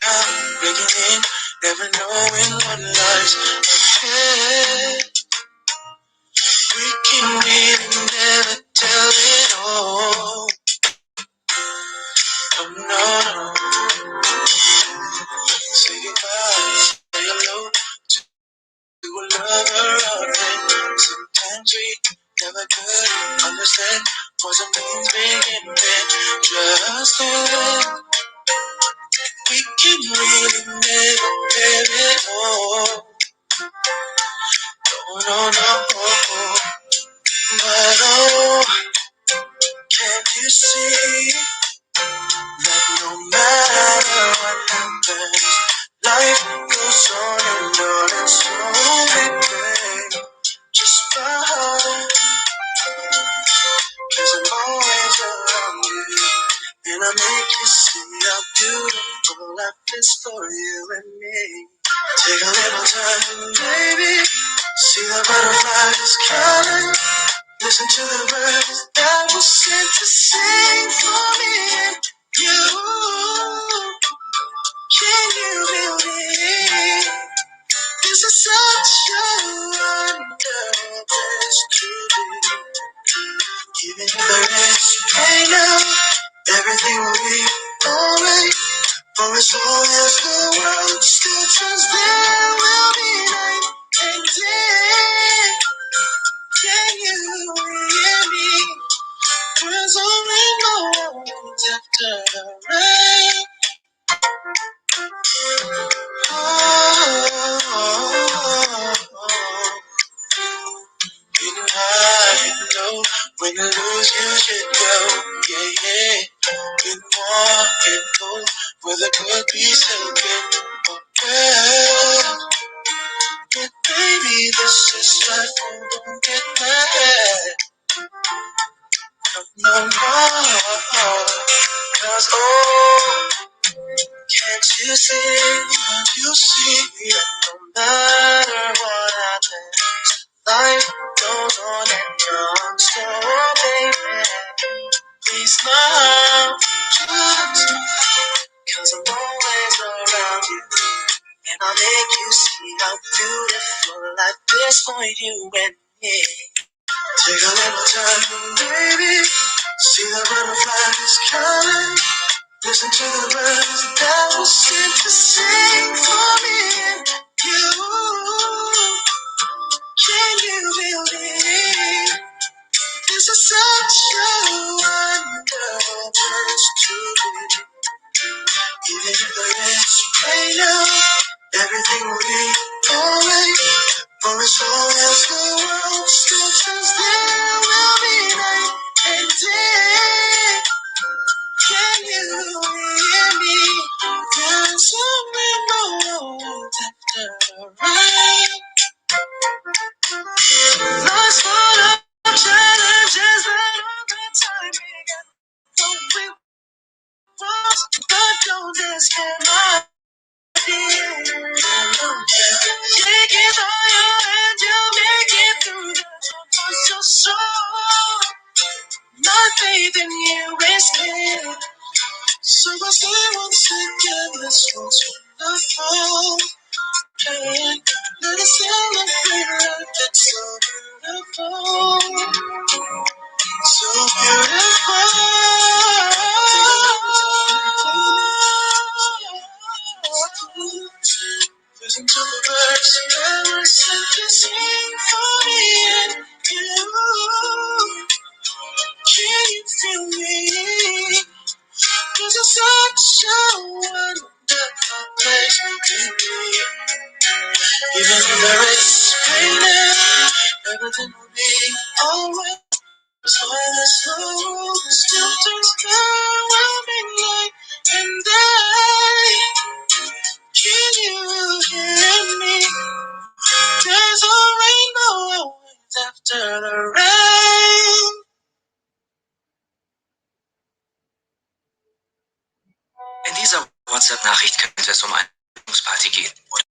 now, breaking in, never knowing what lies ahead. We can really never tell it all. Oh no, say goodbye, say hello to a lover or a friend. Sometimes we never could understand what it means being in. Just then, we can really never tell it all. No, no, no. But oh, can't you see that no matter what happens, life goes on and on and so we just fine. 'Cause I'm always around you, and I make you see how beautiful life is for you and me. Take a little time, baby. See the butterflies color. Listen to the birds that were sent to sing for me and you. Can you believe this is such a wonderful place to be? Even if there is pain now, everything will be alright. For as long as the world still turns, there will be night and day. Can you hear me? There's only moments after the rain. Oh, oh, oh, oh. Please help in the world. But baby, this is life, oh, don't get mad. No, no, 'cause oh, can't you see, can't you see that no matter what happens, life goes on and on. So baby, please smile, just smile, 'cause I'm always around you. And I'll make you see how beautiful life is for you and me. Take a little time, baby. See the butterflies coming. Listen to the birds that were sent to sing for me and you. Can you believe this is such a wonderful place to be? Even if there is rain now, everything will be alright. For as long as the world still turns, there will be night and day. Can you hear me? There's a rainbow after the rain. Life's full of challenges, but all the time we got what we want. But don't despair, my dear. Take it all your and you'll make it through the for your soul. My faith in you is clear. So I say once again, this one's wonderful. Hey, let us celebrate life. It's so beautiful. So beautiful. Listen to the birds that were sent to sing for me and you. Can you feel me? 'Cause it's such a wonderful place to be. Even if there is pain now, everything will be alright. As long as the world still turns, there will be night and day. Can you hear me? There's a rainbow always after the rain. In dieser WhatsApp-Nachricht könnte es um eine Party gehen oder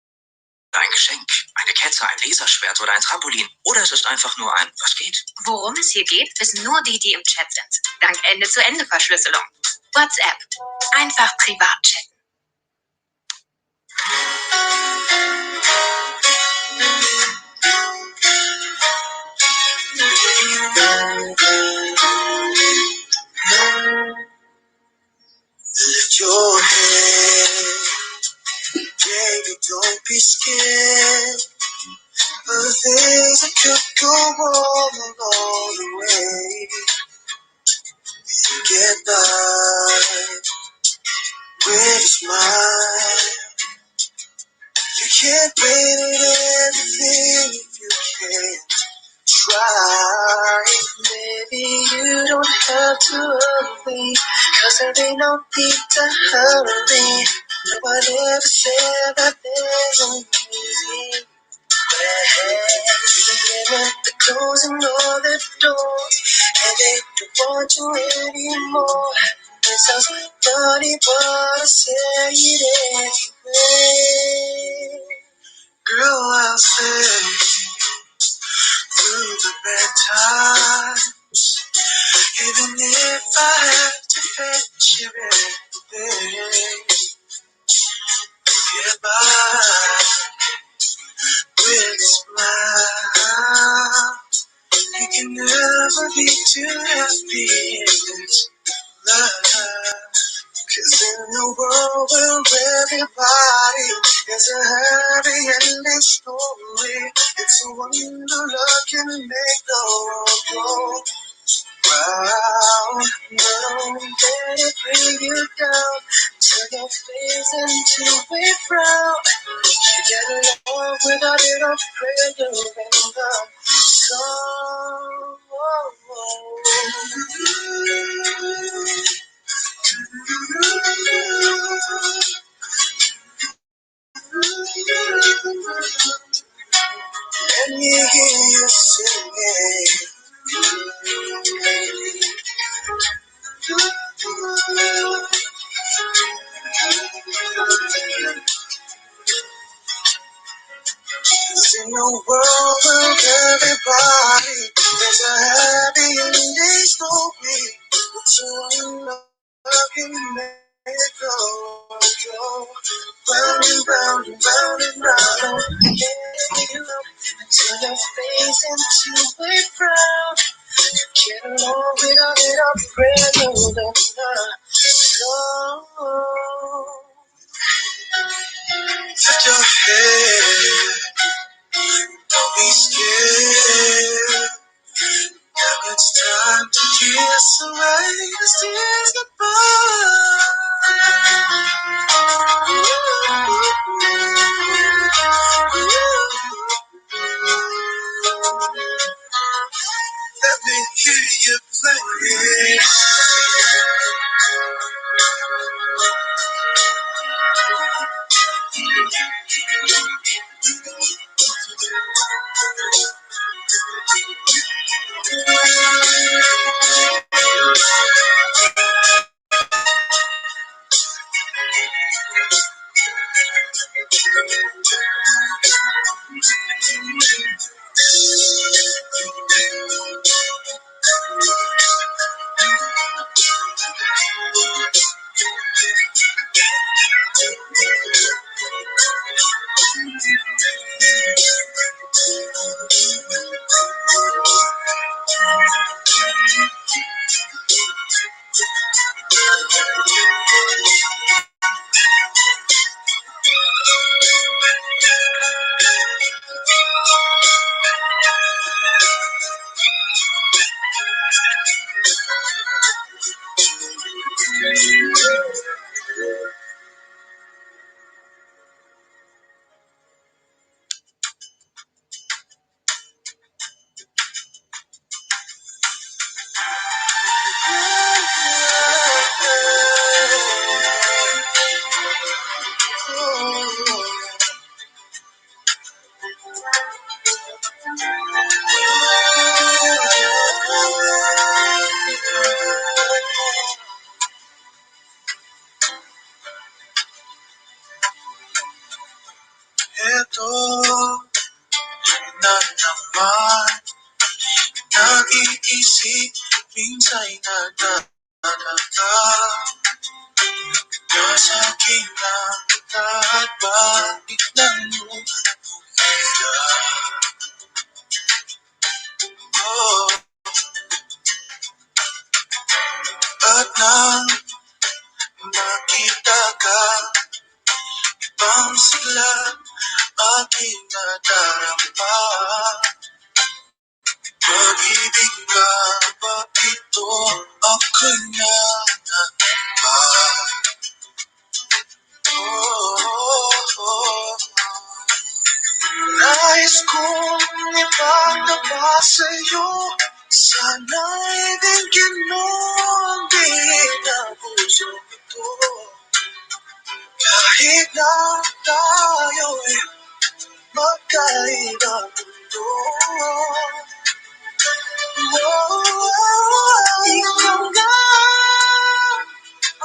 ein Geschenk, eine Kette, ein Laserschwert oder ein Trampolin. Oder es ist einfach nur ein Was geht? Worum es hier geht, wissen nur die, die im Chat sind. Dank Ende-zu-Ende-Verschlüsselung. WhatsApp. Einfach privat chatten. Lift your head, baby, don't be scared of the things that could go wrong along the way. You get by with a smile. You can't win at everything if you can't try. Baby, you don't have to worry, 'cause there ain't no need to hurry. No one ever said that there's an easy way. Even when they're closing all the doors, and they don't want you anymore. It sounds funny, but I say it anyway. Girl, I'll stay through the bad times, even if I have to fetch you every day. Get by with a smile. You can never be too happy in this love. 'Cause in a world where everybody is a happy ending story, it's a wonder love can make the world go round. Don't let it bring you down, turn your face into a frown. You get along with a little prayer and a song. Let me hear you singing. 'Cause in a world where everybody there's a happy ending story, it's one lucky make go go round and round and round and round. Until your face into a frown. Get along without it up, so lift your head, don't be scared. Now it's time to kiss away the tears goodbye. Let me hear you play. Ito na naman nag-iisip, minsa'y nagtataka. Nasa akin ang lahat, bakit nangungula? Oh, at nang makita ka, ibang sigla aking nadarama. Pag-ibig nga ba ito? Ako'y nangangamba. Oh. Nais kong ipagtapa sa'yo. Sana'y dinggin mo ang tinig ng pusong ito. Kahit na tayo'y magkaibang mundo. Oh, ikaw nga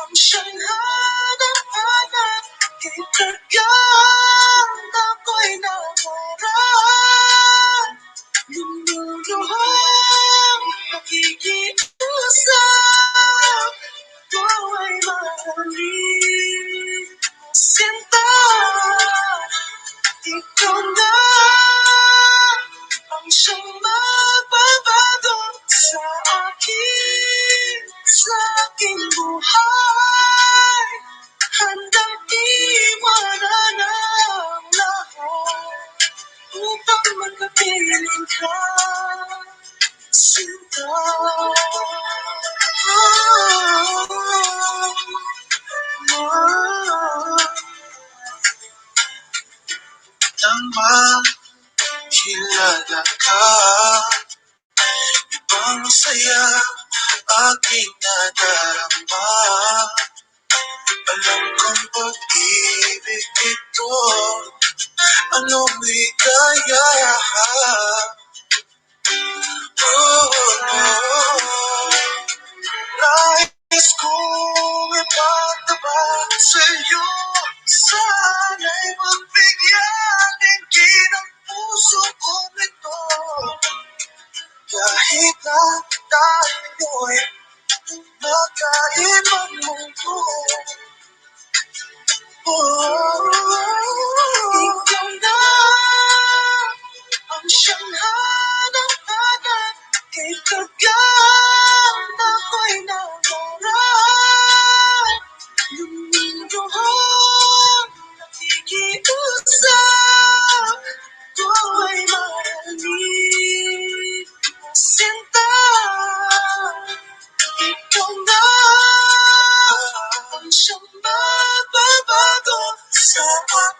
ang siyang hanap-hanap. Kay tagal ako'y nangarap. Lumuluhang nakikiusap. Ikaw ay mahalin. Sinta, ikaw na ang siyang magbabago sa aking buhay. Handang iwanan ang lahat upang makapiling ka, sinta. Oh, oh. Nang makilala ka, ibang saya aking nadarama. Alam kong pag-ibig ito, ano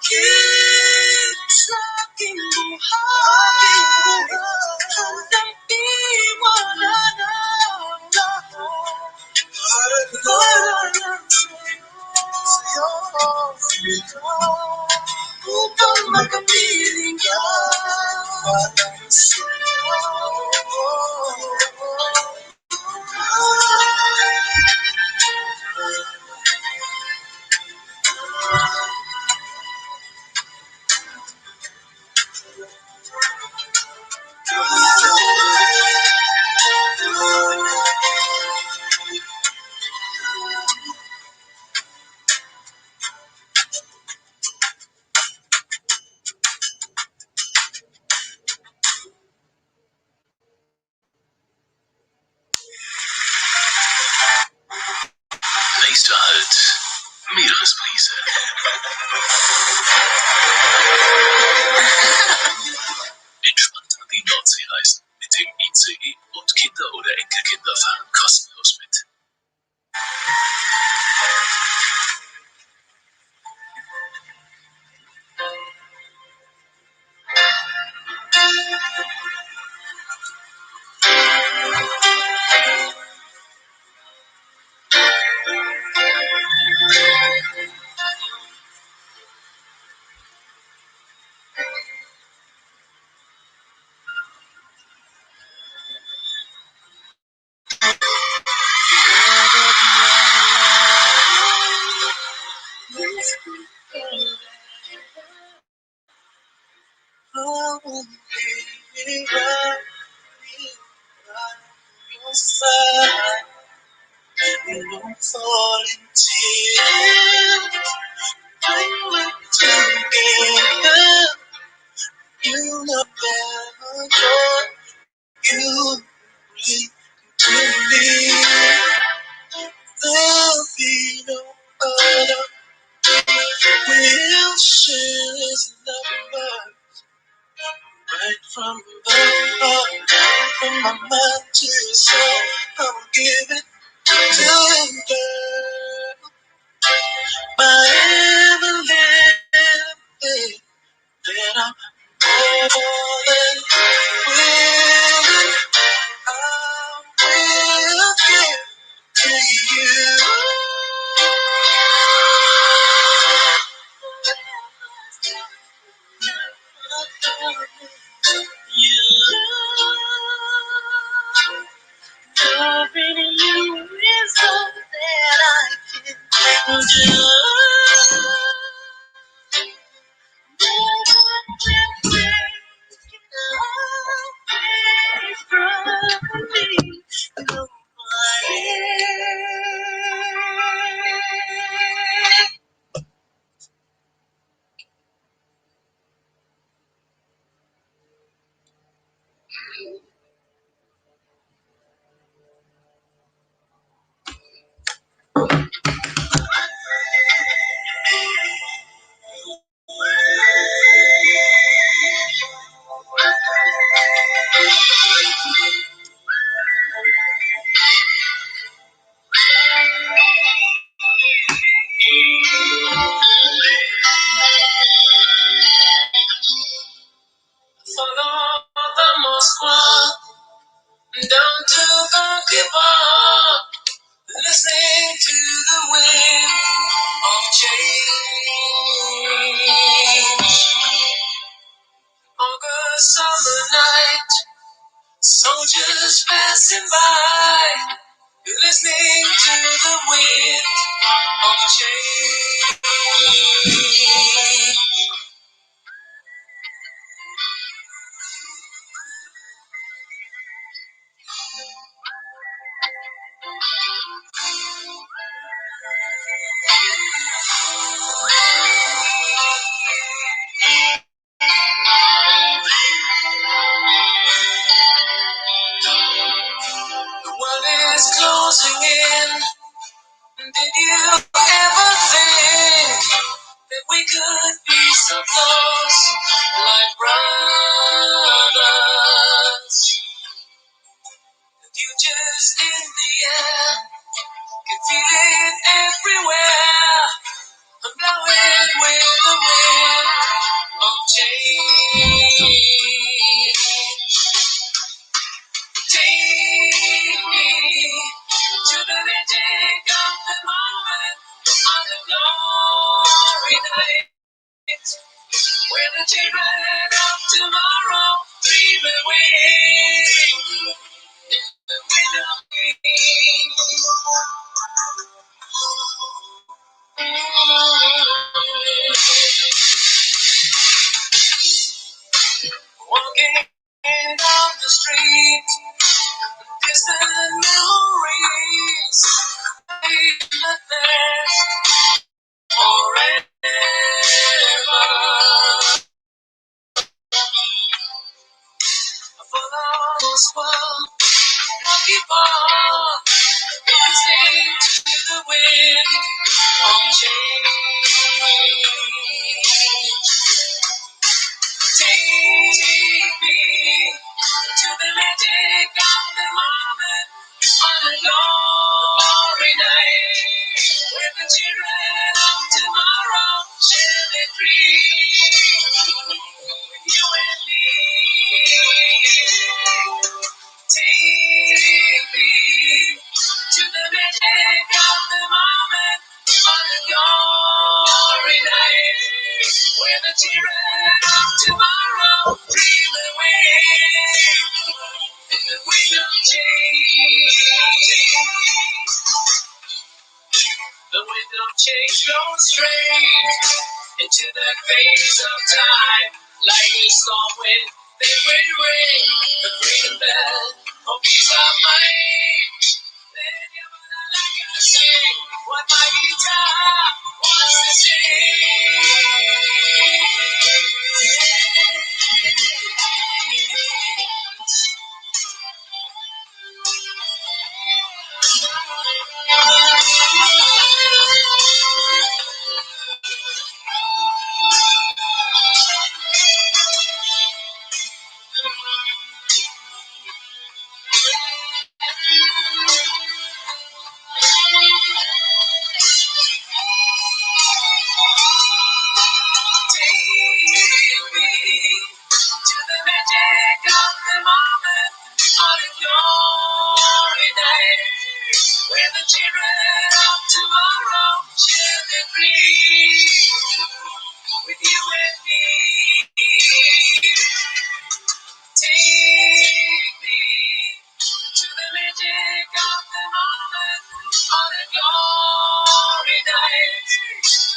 Sakit sa aking buhay, handang iwanan ang lahat para lang sa'yo, sa'yo, upang makapiling ka. Para sa'yo. Nächster Halt, Meeresbrise. Entspannt an die Nordsee reisen mit dem ICE und Kinder oder Enkelkinder fahren kostenlos mit. I will be right by your side. We won't fall in tears when we're together. You know the joy you bring to me. There'll be no other. We'll share this number right from the heart, from my mind to your soul. I'll give it to you, girl. My everything that I'm more than willing, I will give to you. Loving you is all that I can do. Follow the Moskwa down to Gorky Park, listening to the wind of change. August summer night, soldiers passing by, listening to the wind of change. The world is closing in. Did you ever think that we could be so close, like brothers? The future's in the air, can feel it everywhere. I'm blowing with the wind Change. Take me to the magic of the moment on the glory night, where the children of tomorrow dream away in the wind of change. Walking down the street, distant memories, there forever. Follow this world, I'll keep on listening to the wind of change. Take me to the magic of the moment on a glory night, where the children of tomorrow shall be free. With you and me. Take me to the magic of the moment on a glory night, where the children of tomorrow dream away in the wind of change. The wind of change blows straight into the face of time, like a storm wind. They will ring the freedom bell for peace of mind. Then you wanna like I sing what my guitar wants to sing. Take me to the magic of the moment on a glory night, where the children of tomorrow share their dreams with you and me. Take me to the magic of the moment on a glory night,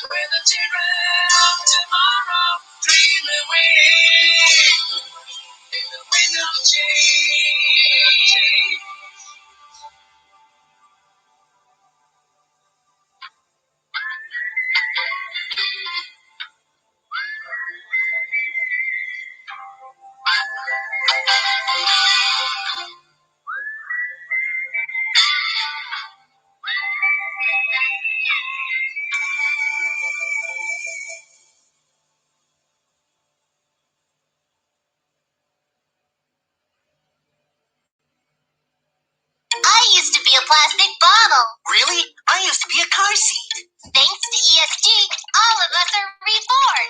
where the children of tomorrow dream away in the wind of change. I used to be a plastic bottle. Really? I used to be a car seat. Thanks to ESG, all of us are reborn.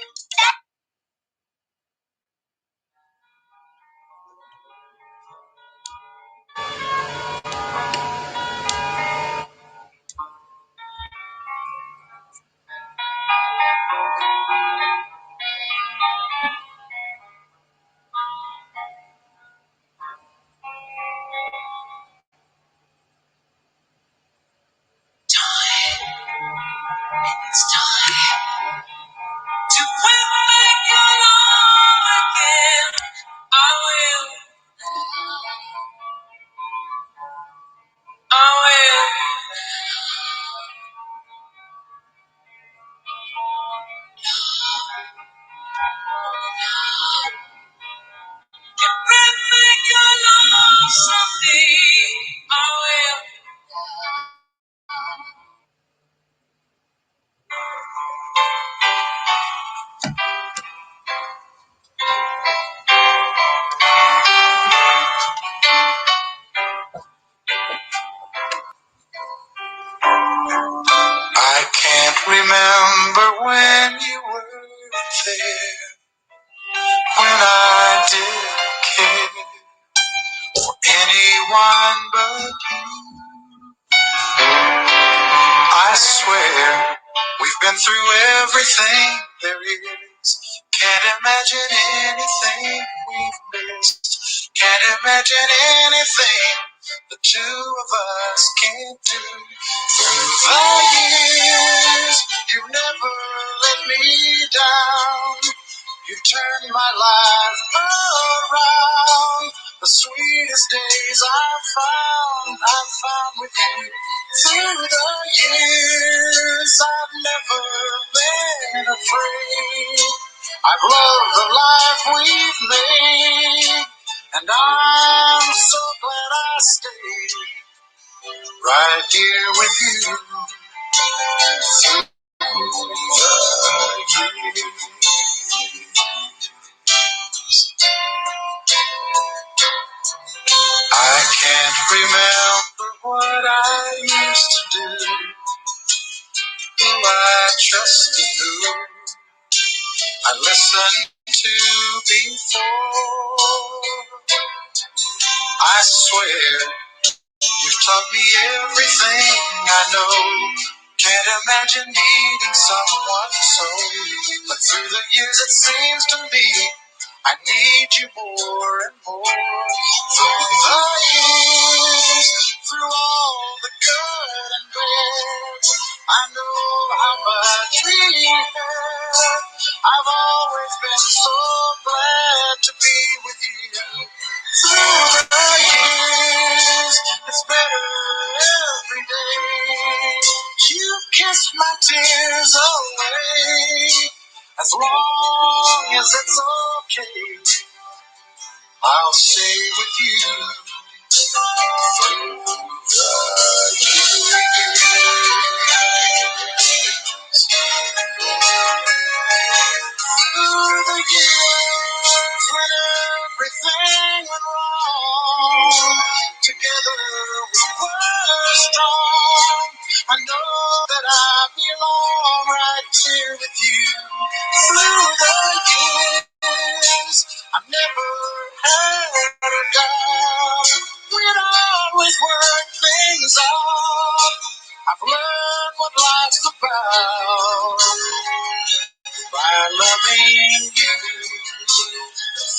Time, it's time to win back your love again. I will, I will. Can bring back your love someday. I will. I can't remember when you were there. Anyone but you. I swear, we've been through everything there is. Can't imagine anything we've missed. Can't imagine anything the two of us can't do. Through the years, you've never let me down. You've turned my life around. The sweetest days I've found with you. Through the years, I've never been afraid. I've loved the life we've made, and I'm so glad I stayed right here with you through the years. I can't remember what I used to do, who I trusted, who I listened to before. I swear you've taught me everything I know. Can't imagine needing someone so. But through the years, it seems to me I need you more and more. Through the years, through all the good and bad, I know how much we have. I've always been so glad to be with you. Through the years, it's better every day. You kiss my tears away. As long as it's okay, I'll stay with you through the years. Through the years when everything went wrong, together we were strong. I know that I belong right here with you. Through the years, I never had a doubt. We'd always work things out. I've learned what life's about by loving you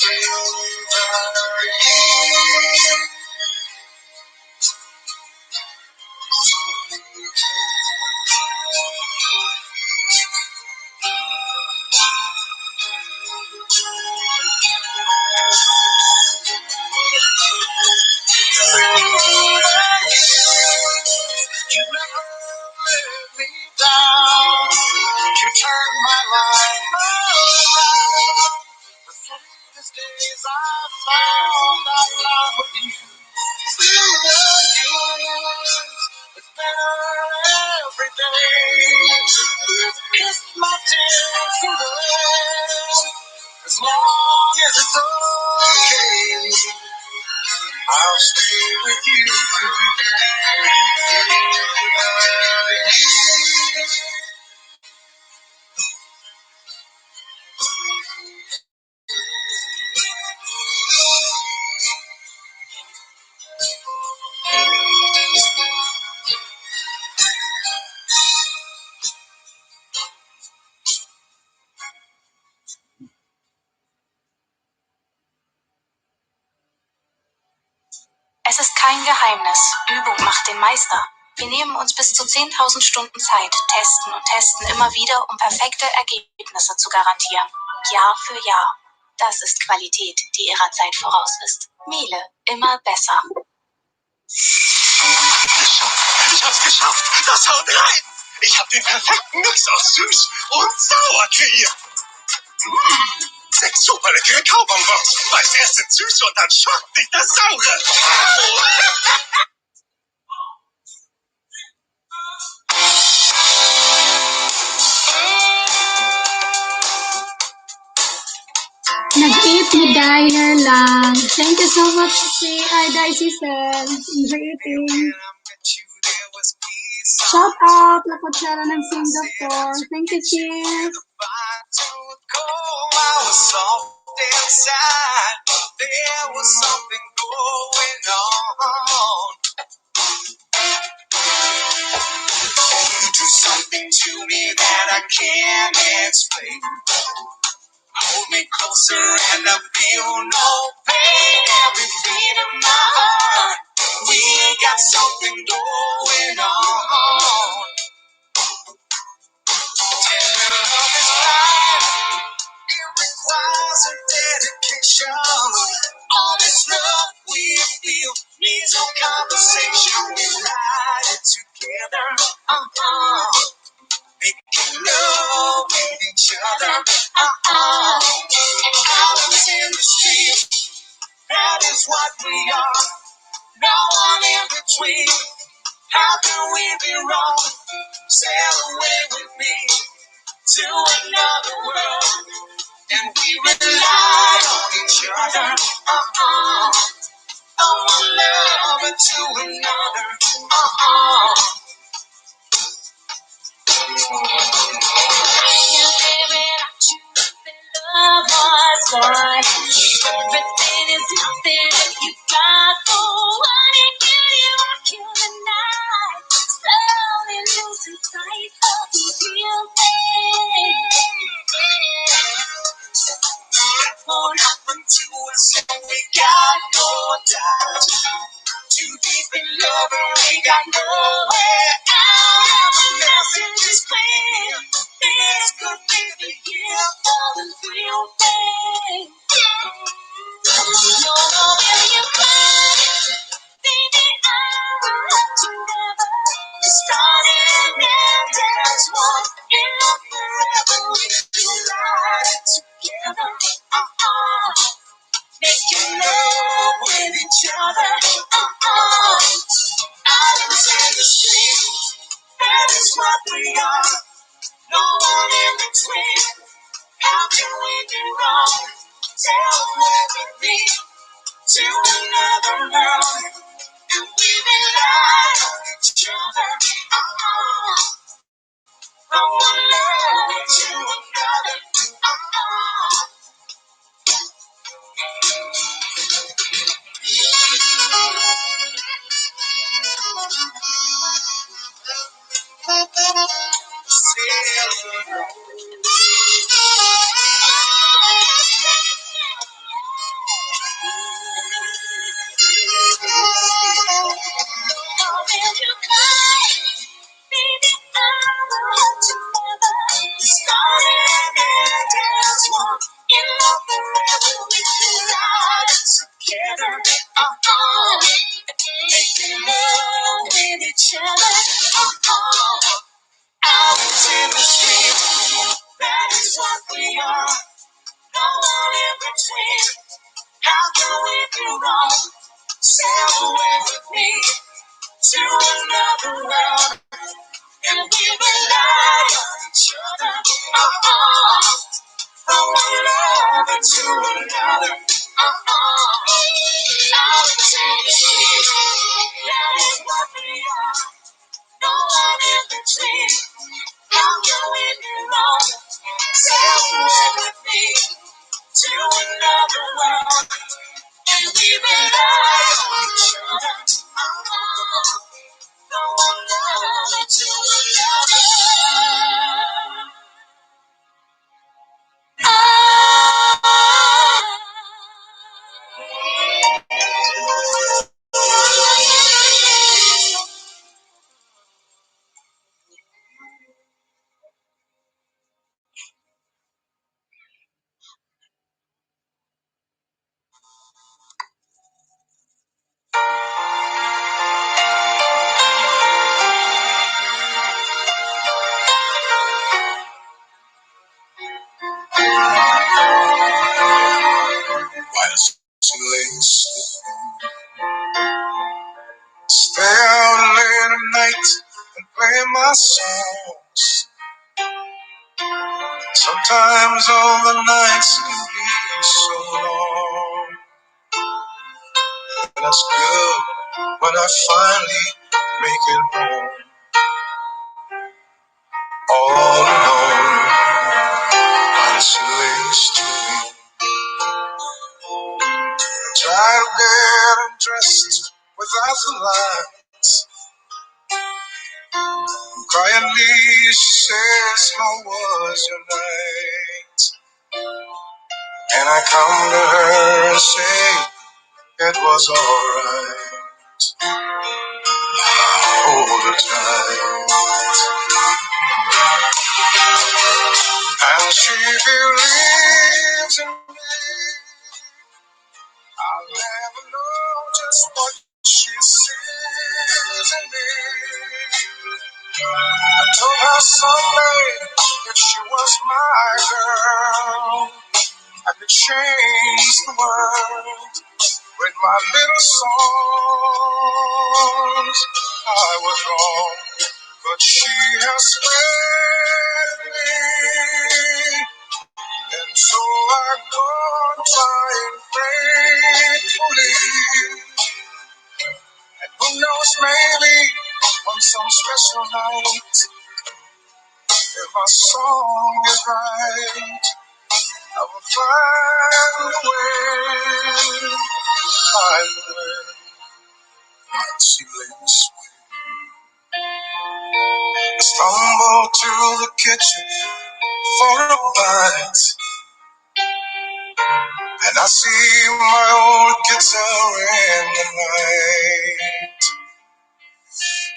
through the years. Through the years, you never let me down. You turned my life around. The sweetest days I found with you. Through the years, it's better every day. You've kissed my tears away. As long as it's okay, I'll stay with you. Through the years. Nag-eat ni diner lang. Thank you so much, si Ay, Cecil. Enjoy eating. Shout out, La Cuchara ng Singapore. Thank you, sis. Inside there was something going on. You do something to me that I can't explain. Hold me closer and I feel no pain. Every beat of my heart, we got something going on. Tender love is life. It requires a dedication. All this love we feel needs no conversation. We ride it together. Uh-uh. Making love with each other. Uh-uh. Islands in the street, that is what we are. No one in between. How can we be wrong? Sail away with me to another world. And we rely on each other. Uh-uh. From one lover to another. Uh-uh. You live it out, you love was one. Everything is nothing if you got no one. You get you walk in the night, slowly losing sight of the real thing. Won't happen to us, and we got no doubt. Too deep in love, and we got nowhere out. The message is clear. This could be the year for the real thing. No, no, will you cry? Baby, I will love you never. Starting and end as one. In love forever, we ride together. Uh-uh. Making love with each other. Uh-uh. Islands in the street, that is what we are. No one in between. How can we be wrong? Tell me be to another world. And we rely on each other. Uh-uh. From one love to another. Uh-uh. Sail. Together, uh-uh. Making love with each other, uh-uh. Out in the street, that is what we are. No one in between. How can we be wrong? Sail away with me to another world, and we rely on each other. Uh-uh. From one lover to another. Uh-uh. Out in the street, that is what we are. No one in between. How can we be wrong? Sail away with me to another world. And we rely on each other. Uh-uh. From one lover to another. Ah. While she lay sleeping, stay out late at night and play my songs. Sometimes all the nights can be so long. And it's good when I finally make it home. All alone, while she lays dreaming. out of bed and dressed without the lights. And quietly she says, "How was your night?" And I come to her and say, "It was alright." Hold her tight. And she believes in me. I'll never know just what she sees in me. I told her someday if she was my girl, I could change the world with my little songs. I was wrong, but she has spared me. And so I go on trying faithfully. And who knows, maybe on some special night, if my song is right, I will find a way, find a way. She lays stumble to the kitchen for a bite, and I see my old guitar in the night,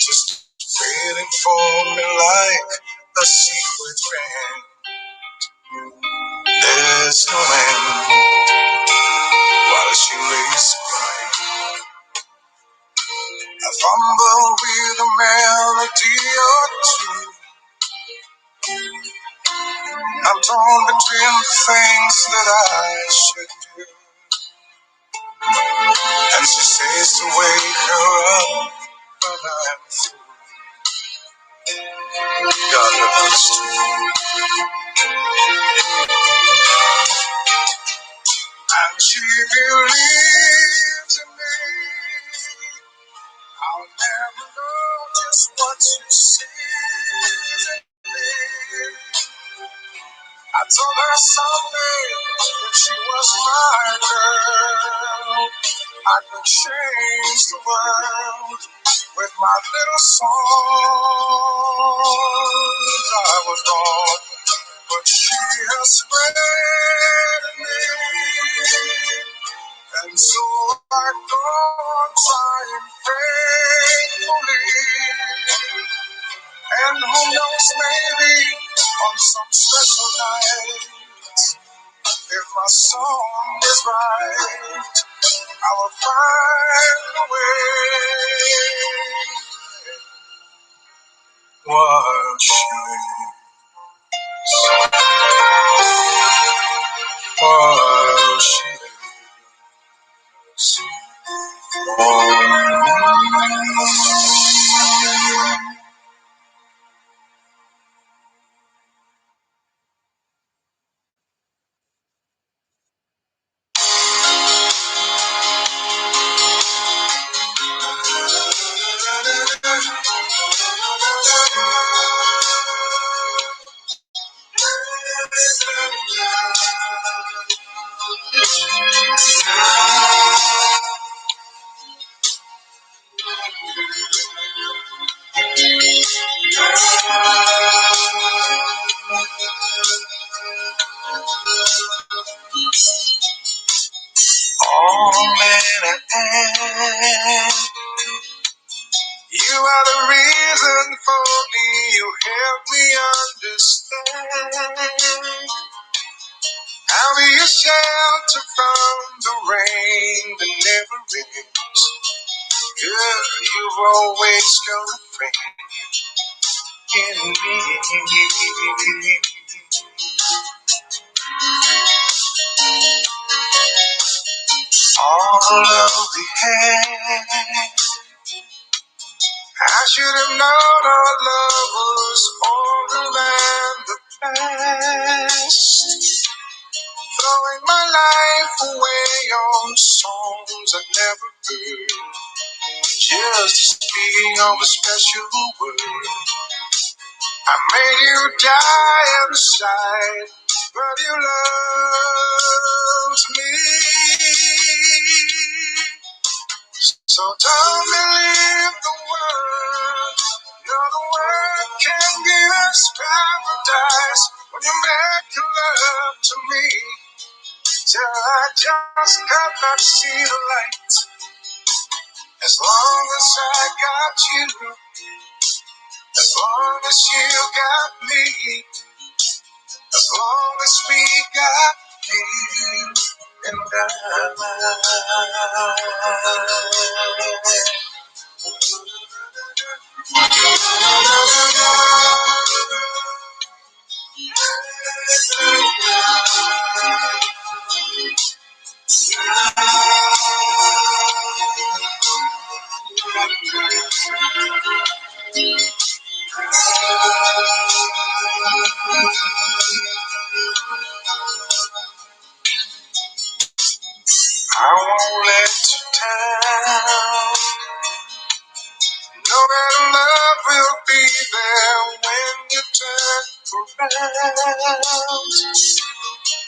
just waiting for me like a secret friend. There's no end while she lays crying. I fumble with a melody or two. I'm torn between the things that I should do. And she says to wake her up when I'm through. God loves too. And she believes in me. I'll never know just what you see in me. I told her someday if she was my girl, I could change the world with my little songs. I was wrong, but she has spread me. And so I go on trying faithfully. And who knows, maybe on some special night, if my song is right, I will find a way. While she waits, while she waits for me. Oh man, you are the reason for me. You help me understand. I'll be a shelter from the rain that never ends. Girl, you've always got a friend in me. All the love we had, I should have known our love was older than the past. Throwing my life away on songs I never heard. Just speaking of a special word. I made you die inside, but you loved me. Don't believe the word. No, the word can give us paradise when you make love to me. Till I just cannot see the light. As long as I got you, as long as you got me, as long as we got you and I. I won't let you down. Know that love will be there when you turn around.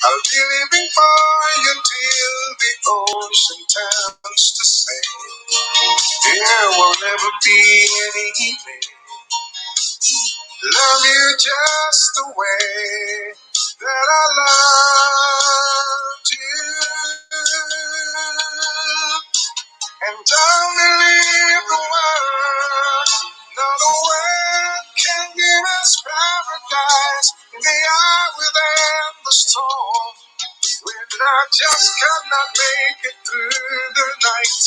I'll be living for you till the ocean turns to sand. There will never be any evening. Love you just the way that I loved you. And don't believe the world. No, the world can give us paradise in the eye within the storm. When I just cannot make it through the night.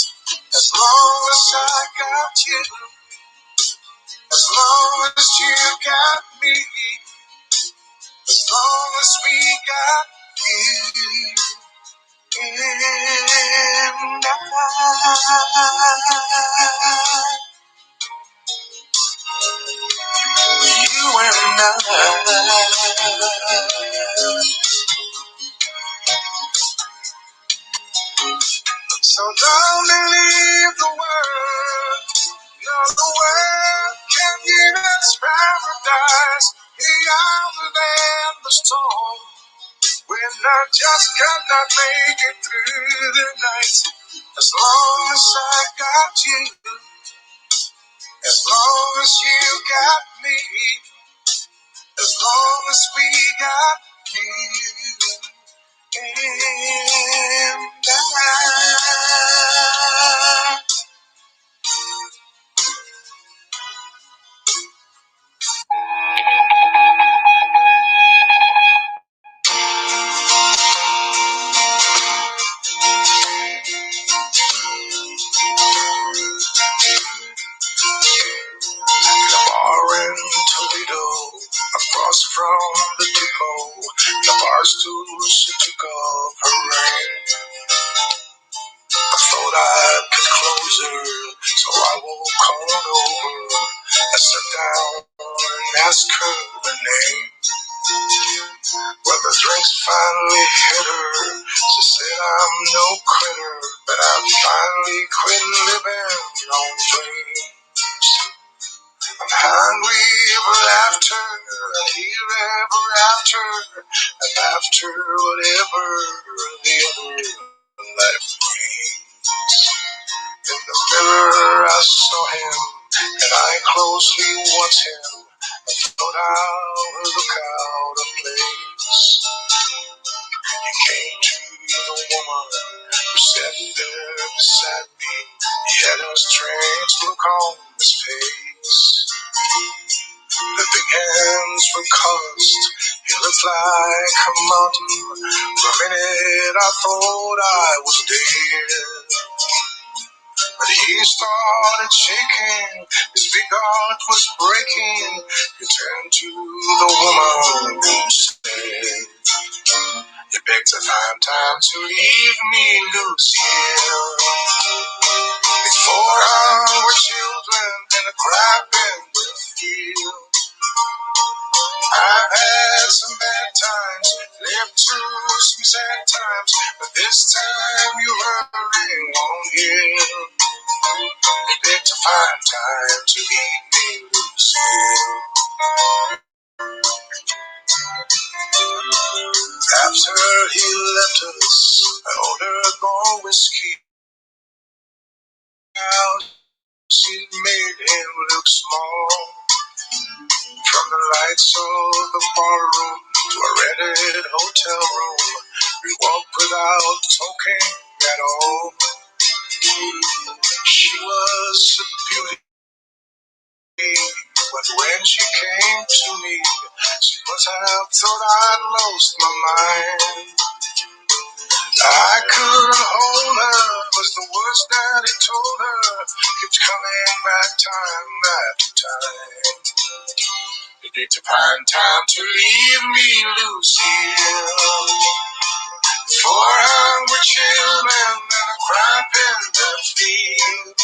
As long as I got you, as long as you got me, as long as we got you and I. You and I. So don't believe the world. No, the world can give us paradise. The other than the storm. When I just cannot make it through the night. As long as I got you, as long as you got me, as long as we got you and I. The bar in Toledo, across from the depot, the bar stool she took up her reign. I thought I could close her, so I walked on over. I sat down and asked her her name. When the drinks finally hit her, she said, "I'm no quitter, but I finally quit living on dreams. I'm hungry for laughter, and here ever after, and after whatever the other life brings." In the mirror I saw him, and I closely watched him. I thought I would look out of place. He came to the woman who sat there beside me. He had a strange look on his face. The big hands were calloused. He looked like a mountain. For a minute I thought I was dead. But he started shaking. His big heart was breaking. He turned to the woman and said, "You begged to find time to leave me, Lucille. Before our children and a crap in the field. I've had some bad times, lived through some sad times, but this time you hurry won't heal. You begged to find time to leave me, Lucille." After he left us, I ordered more whiskey. House, it made him look small. From the lights of the ballroom to a rented hotel room, we walked without talking at all. She was a beauty, but when she came to me, she must have thought I'd lost my mind. I couldn't hold her, was the words that he told her kept coming back time after time. You need to find time to leave me, Lucille. Four hungry children and a crop in the field.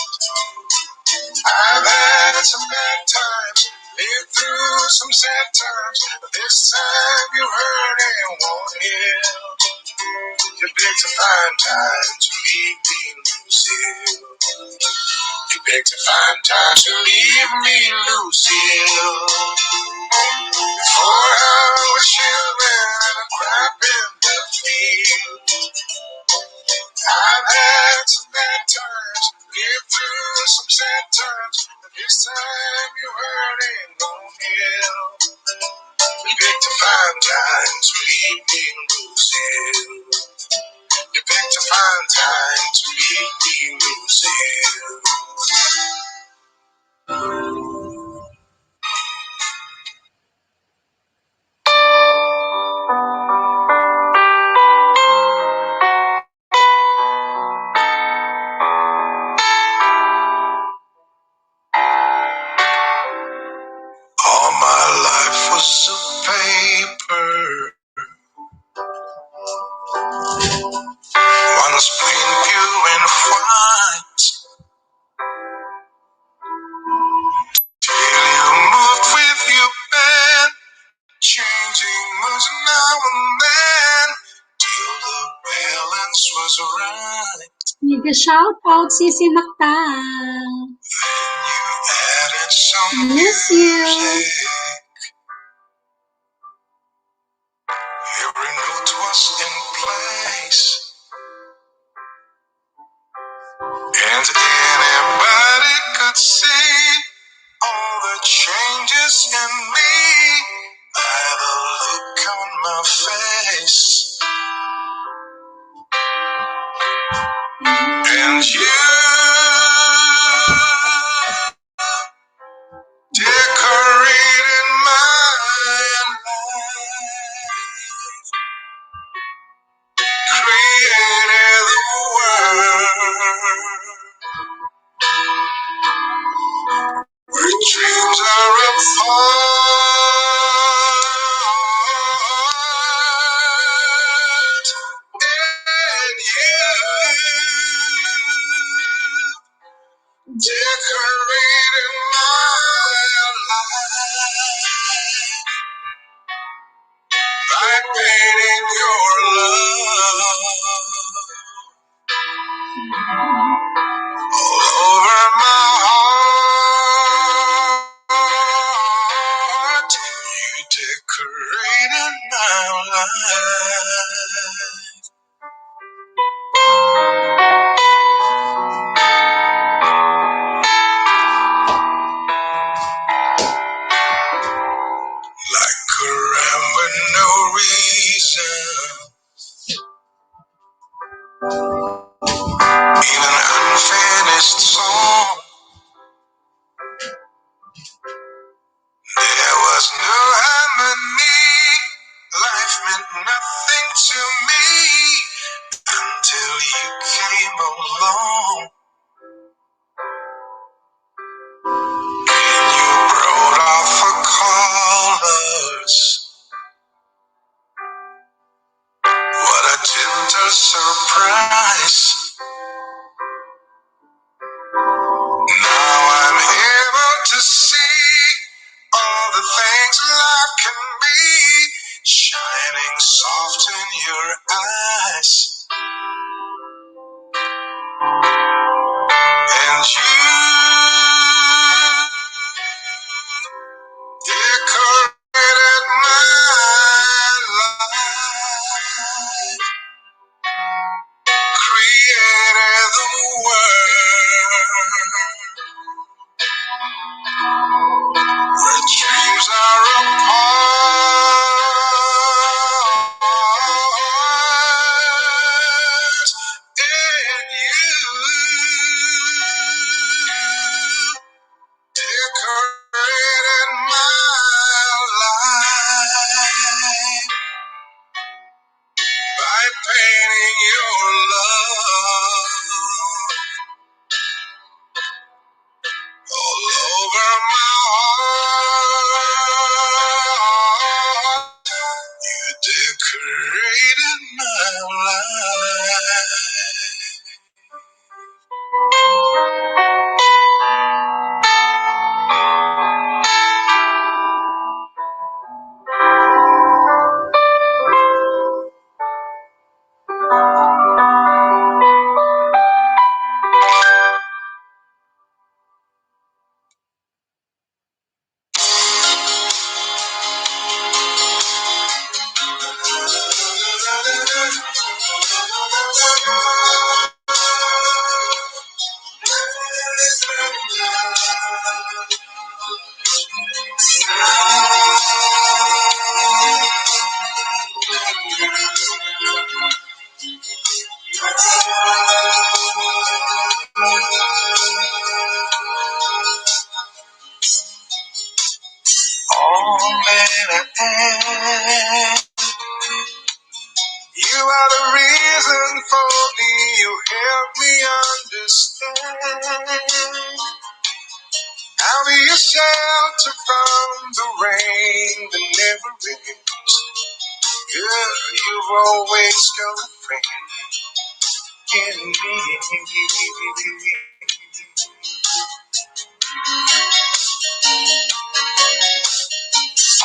I've had some bad times, lived through some sad times, but this time you heard and won't heal. You beg to find time to leave me, Lucille. You beg to find time to leave me, Lucille. Four hungry children and a crop in the field. I've had some bad times, lived through some sad times, but this time you heard and won't heal. You beg to find time to leave me, Lucille. You beg to find time to leave me, Lucille. All my life was a paper, once plain pure and white, till you moved with your pen, changing moods now and then, till the balance was right. Mega shout out, Sisi Mactan. Then you added some Miss you. music. Every note was in place, and anybody could see all the changes in me by the look on my face. And you decorated my life, created the world where dreams are apart. And you decorated my life by painting your love all over my heart. You decorated my life like a ram with no reason in an unfinished song. There was no harmony. Life meant nothing to me until you came along. And you brought off the colors. What a gentle surprise. Now I'm able to see all the things life can be, shining soft in your eyes. And you decorated my life, created the world Painting your love all over my heart. You decorated my life. Oh man, you are the reason for me. You help me understand. I'll be a shelter from the rain that never ends. Girl, you've always got a friend in me.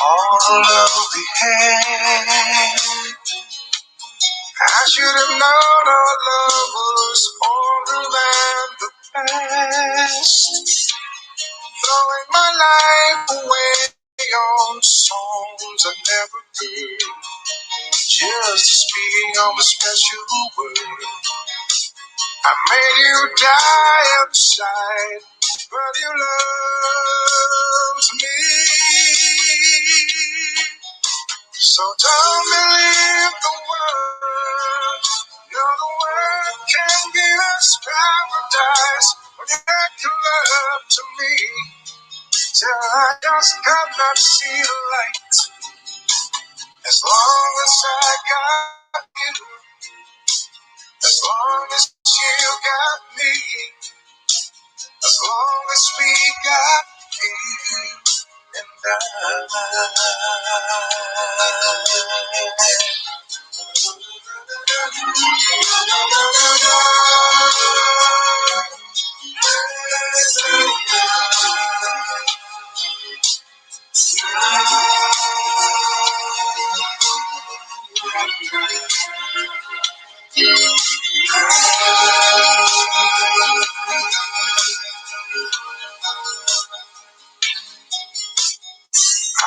All the love we had, I should have known our love was older than the past. Throwing my life away on songs I never heard. Just the speaking of a special word. I made you die inside, but you loved me. So don't believe the world. No, the world can give us paradise. When you make love to me, till I just cannot see the light. As long as I got you, as long as you got me, as long as we got you and I.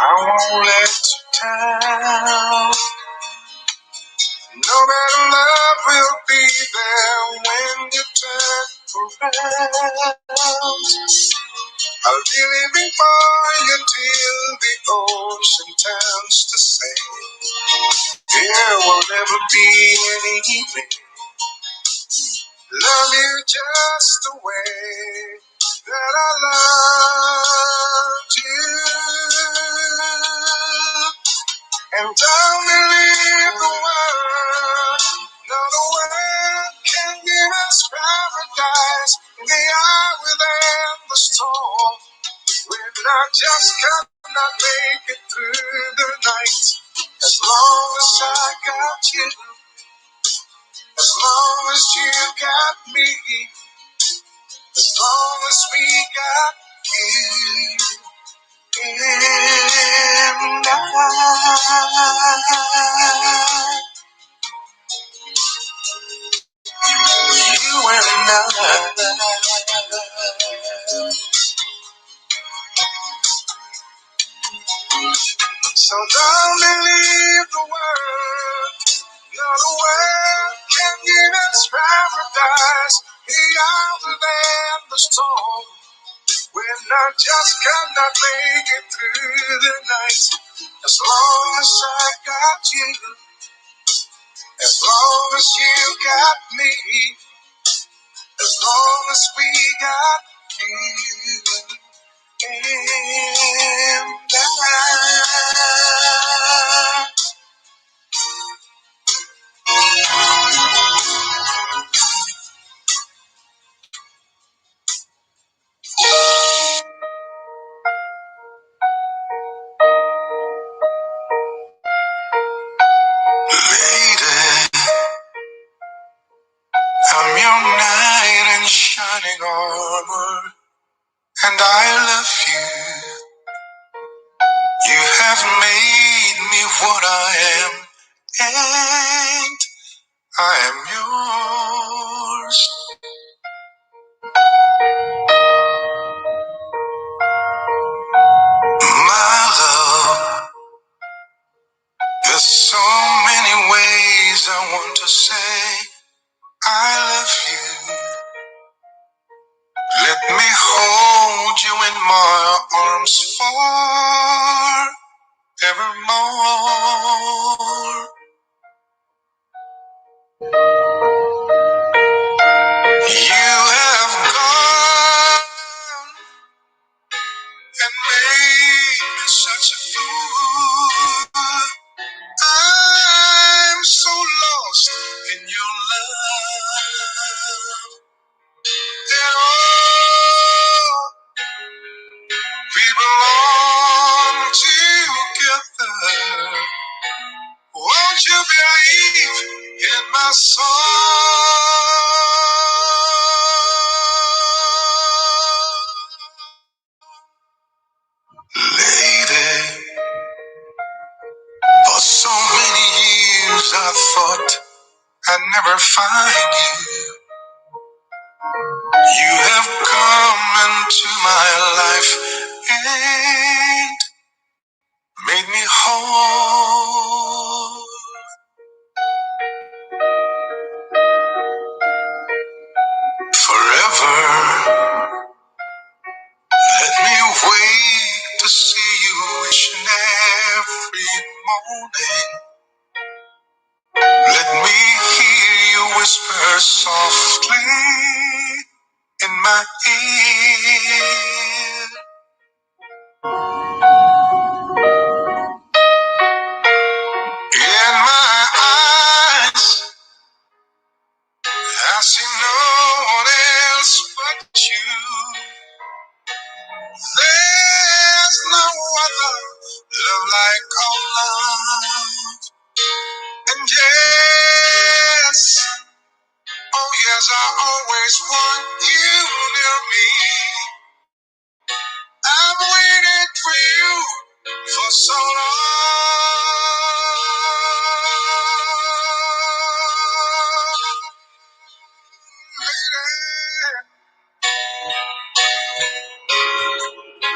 I won't let you down. No matter love will be there when you turn around. I'll be living for you till the ocean turns to sand. There will never be any evening. Love you just the way that I loved you. And don't believe the world. No, the world can give us paradise in the eye within the storm. When I just cannot make it through the night. As long as I got you, as long as you got me, as long as we got you and I. You and I. So don't believe the world. No, the world can give us paradise beyond than the storm. When I just cannot make it through the night. As long as I got you, as long as you got me, as long as we got you and I. Harbor, and I love you. You have made me what I am, and I am yours. My love, there's so many ways I want to say I love you. Let me hold you in my arms forevermore. You have gone and made me such a fool. I'm so lost in your love. And oh, we belong together. Won't you believe in my soul? Lady, for so many years I thought I'd never find you. You have come into my life and made me whole. Forever, let me wait to see you each and every morning. Let me hear you whisper softly in my ear. In my eyes, I see no one else but you. There's no other love like our love. And yes, oh yes, I always want you near me. I've waited for you for so long. Lady,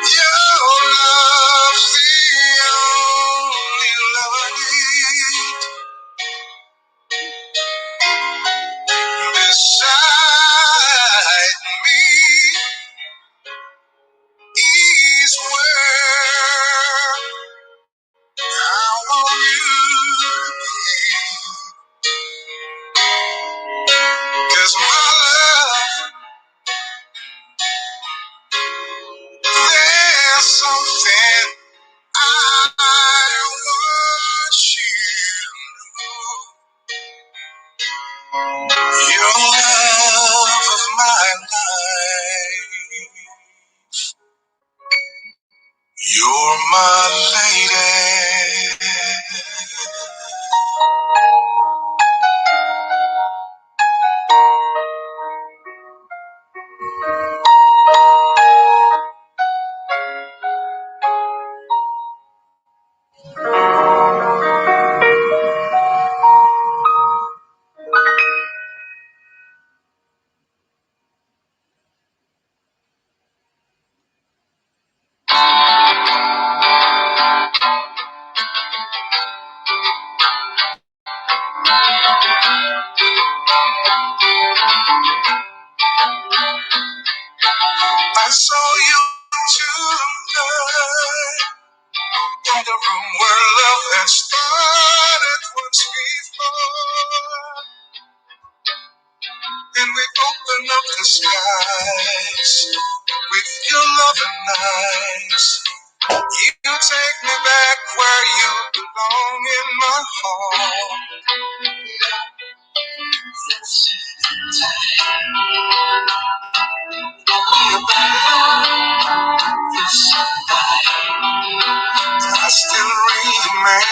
your love's the only love I need. Beside me is where I want you to be. 'Cause my love, there's something I want you to know. You're love of my life. You're my lady. I saw you tonight in the room where love had started once before. And we opened up the skies with your loving eyes. You take me back where you belong in my heart. I still remain.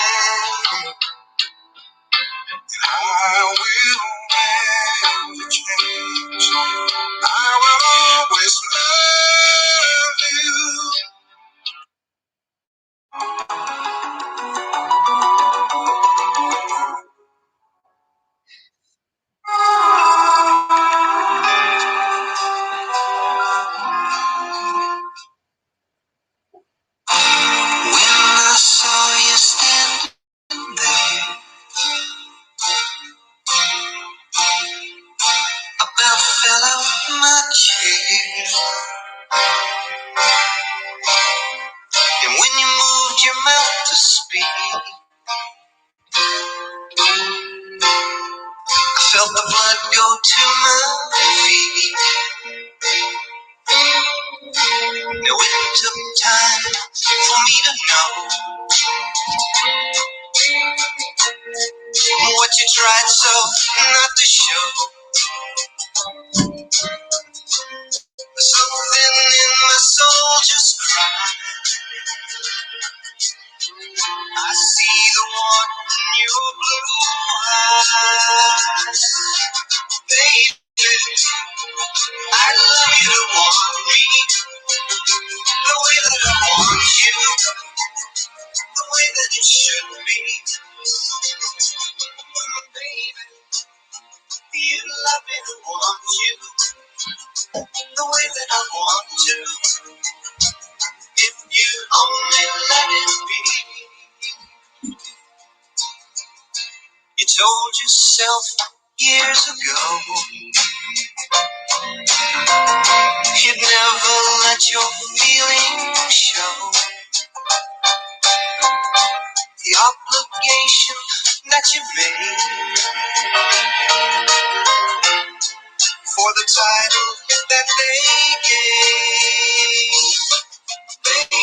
I will never change. I will always Fell out my chair. And when you moved your mouth to speak, I felt the blood go to my feet. Now it took time for me to know what you tried so not to show. Something in my soul just cried. I see the want in your blue eyes. Baby, I'd love you to want me the way that I want you, the way that it should be. Baby, you love me to want you the way that I want to. If you only let it be. You told yourself years ago you'd never let your feelings show. The obligation that you made for the title that they gave. Baby,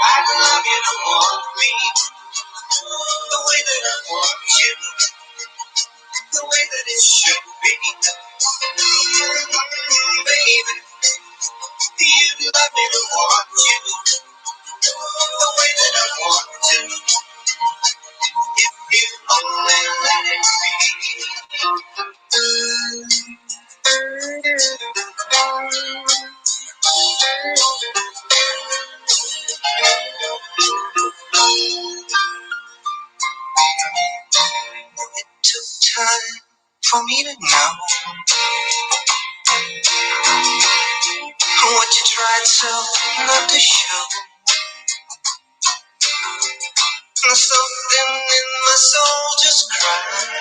I'd love you to want me the way that I want you, the way that it should be. Baby, you'd love me to want you the way that I want to. If you only let it be. It took time for me to know what you tried so not to show. Something in my soul just cried.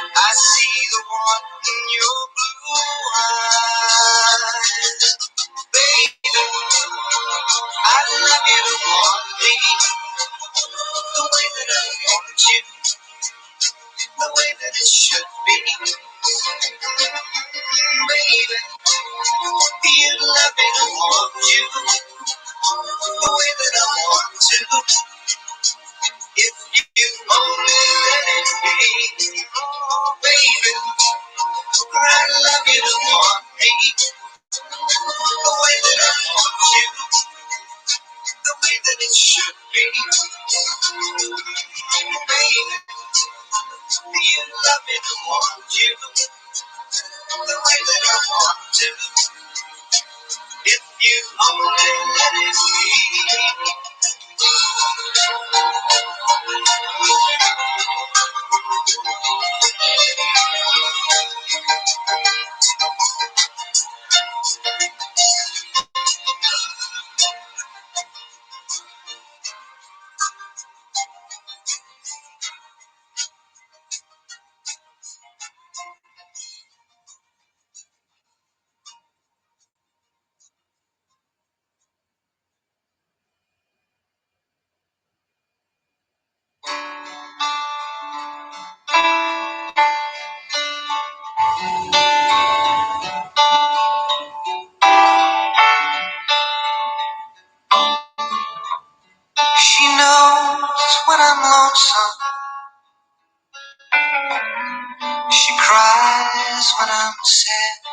I see the want in your blue eyes. Baby, I love you to want me the way that I want you, the way that it should be. Baby, you love me to want you the way that I want to. If you only let it be. Oh, baby, I love you to want me the way that I want you, the way that it should be. Baby, you love me to want you the way that I want to. If you only let it be. She knows when I'm lonesome. She cries when I'm sad.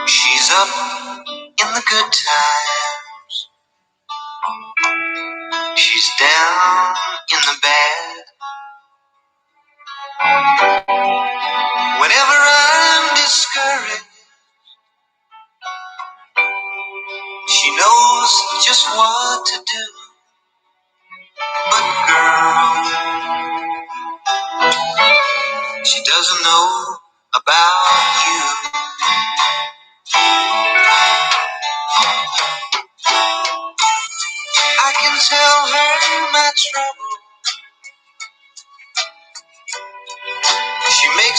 She's up in the good times. She's down in the bad. Whenever I'm discouraged, she knows just what to do. But girl, she doesn't know about you. I can tell her my trouble.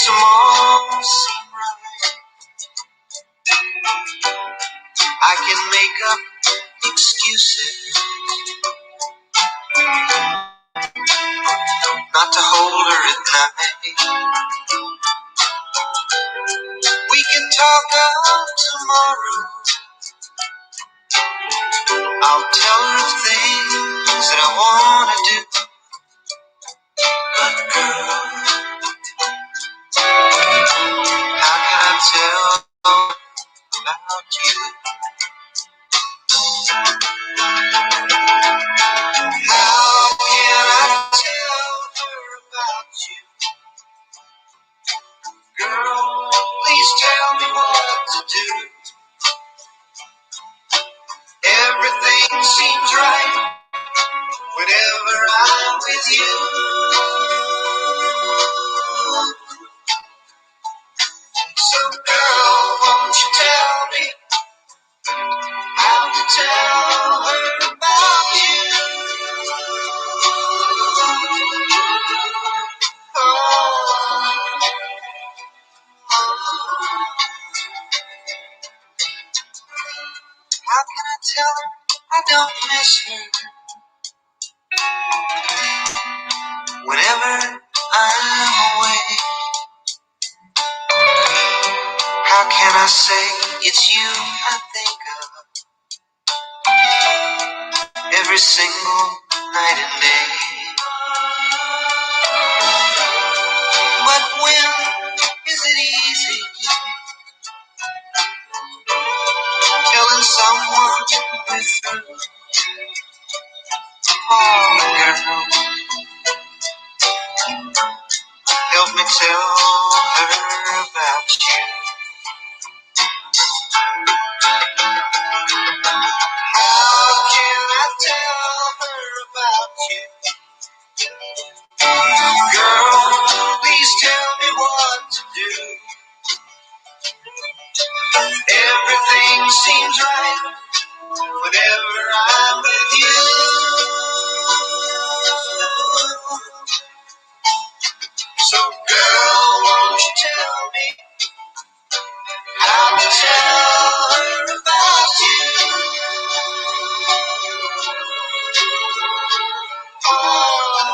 Makes them all seem right. I can make up excuses not to hold her at night. We can talk of tomorrow. I'll tell her of things that I wanna do. But girl, how can I tell about you? How can I tell her about you? Girl, please tell me what to do. Everything seems right whenever I'm with you. So girl, won't you tell me how to tell her about you? Oh, how can I tell her I don't miss her whenever I'm away? How can I say it's you I think of every single night and day? But when is it easy telling someone with her? Oh, girl, help me tell her about you. How can I tell her about you? Girl, please tell me what to do. Everything seems right whenever I'm with you. So girl, won't you tell me how to tell her about you? Oh,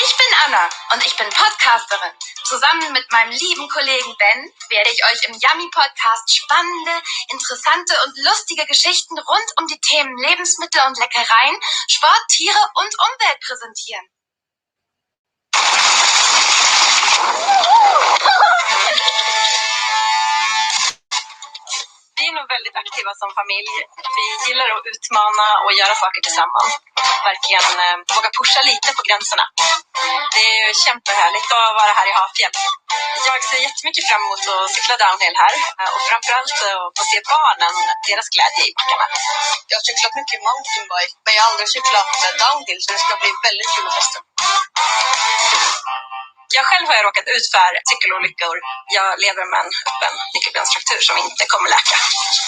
Ich bin Anna und ich bin Podcasterin. Zusammen mit meinem lieben Kollegen Ben werde ich euch im Yummy Podcast spannende, interessante und lustige Geschichten rund um die Themen Lebensmittel und Leckereien, Sport, Tiere und Umwelt präsentieren. Vi är nog väldigt aktiva som familj. Vi gillar att utmana och göra saker tillsammans. Verkligen våga pusha lite på gränserna. Det är ju kämpehärligt att vara här i Hafjell. Jag ser jättemycket fram emot att cykla downhill här och framförallt att få se barnen, deras glädje i backarna. Jag har cyklat mycket mountainbike, men jag har aldrig cyklat downhill, så det ska bli väldigt kul att testa. Jag själv har ju råkat ut för cykelolyckor. Jag lever med en öppen nyckelbensfraktur som inte kommer läka.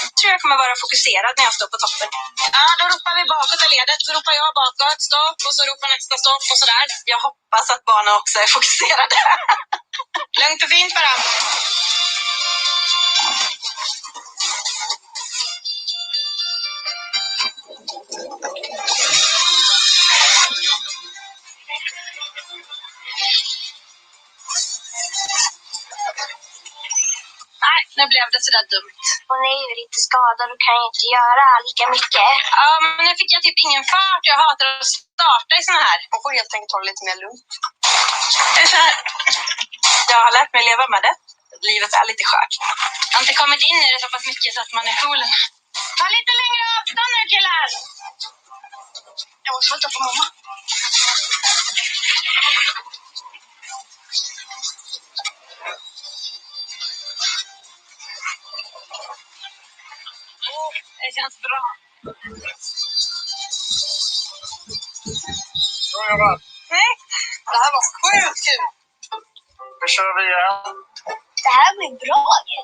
Jag tror jag kommer vara fokuserad när jag står på toppen. Ja, då ropar vi bakåt i ledet. Så ropar jag bakåt, stopp, och så ropar nästa stopp och sådär. Jag hoppas att barnen också är fokuserade. Lugnt och fint bara. Nej, nu blev det sådär dumt. Hon är ju lite skadad och kan ju inte göra lika mycket. Ja, men nu fick jag typ ingen fart. Jag hatar att starta i såna här. Man får helt enkelt ta det lite mer lugnt. Det är så här. Jag har lärt mig leva med det. Livet är lite skört. Jag har inte kommit in i det så pass mycket så att man är cool. Ta lite längre avstånd nu, killar! Jag måste vänta på mamma. Det känns bra. Bra jobbat. Snyggt! Det här var sjukt kul. Nu kör vi igen. Det här blir bra ju.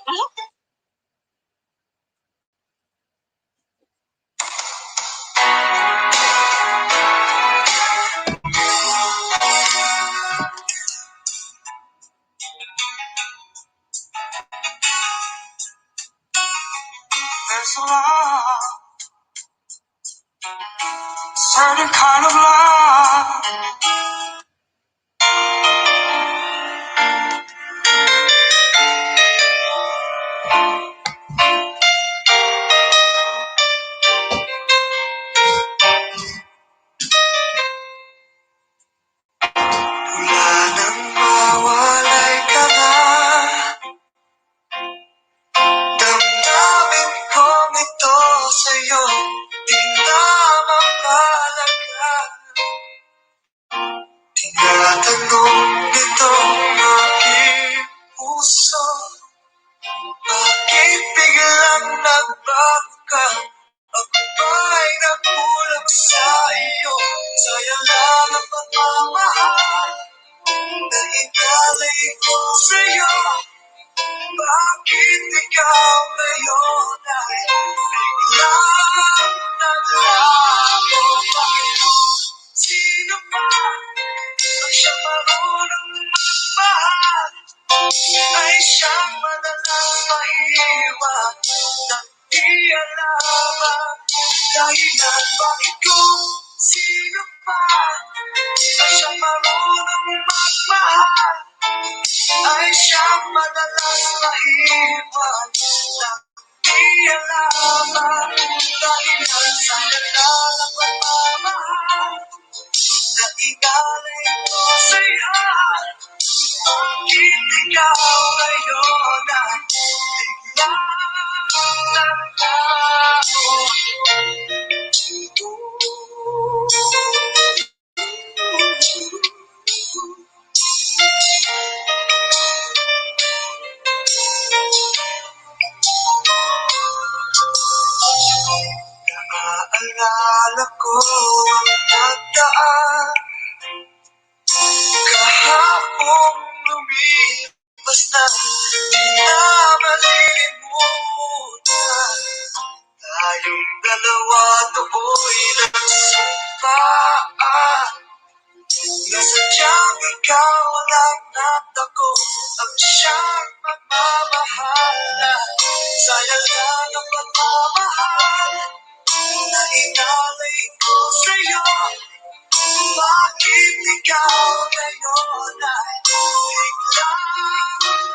There's a love, certain kind of love. Mula nang mawalay ka na, damdamin kong ito sa'yo, di na mapalagay. Tinatanong nitong aking puso, bakit biglang nagbago ka? Ako ba'y nagkulang sa iyo? Sayang lang ang pagmamahal na inalay ko sa'yo. Bakit ikaw ngayon ay biglang naglaho? Bakit kung sino pa ang siyang marunong magmahal ay siyang madalas maiwan nang di alam ang dahilan? Bakit kung sino pa ang siyang marunong magmahal ay siyang madalas maiwan nang di alam ang dahilan? Sayang lang ang pagmamahal na inalay ko sa'yo. Bakit ikaw ngayon ay biglang nagbago? Naaalala ko ang nagdaan, kahapon lumipas na, di na malilimutan. Tayong dalawa noo'y nagsumpaan na sadyang ikaw lang at ako ang siyang magmamahalan. Sayang lang ang pagmamahal na inalay ko sa'yo. Bakit ikaw ngayon ay biglang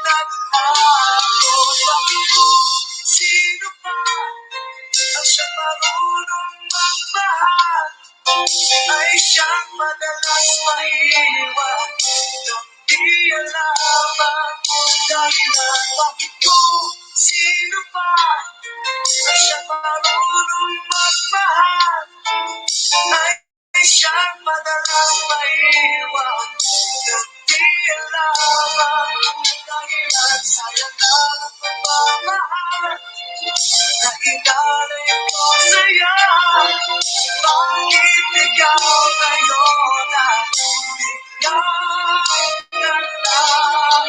nagbago? Bakit kung sino pa ang siyang marunong magmahal ay siyang madalas maiwan nang di alam ang dahilan? Bakit kung sino pa ang siyang marunong magmahal ay siyang madalas maiwan nang di alam ang dahilan? Sayang lang ang pagmamahal na inalay ko sa'yo. Bakit ikaw ngayon ay biglang naglaho?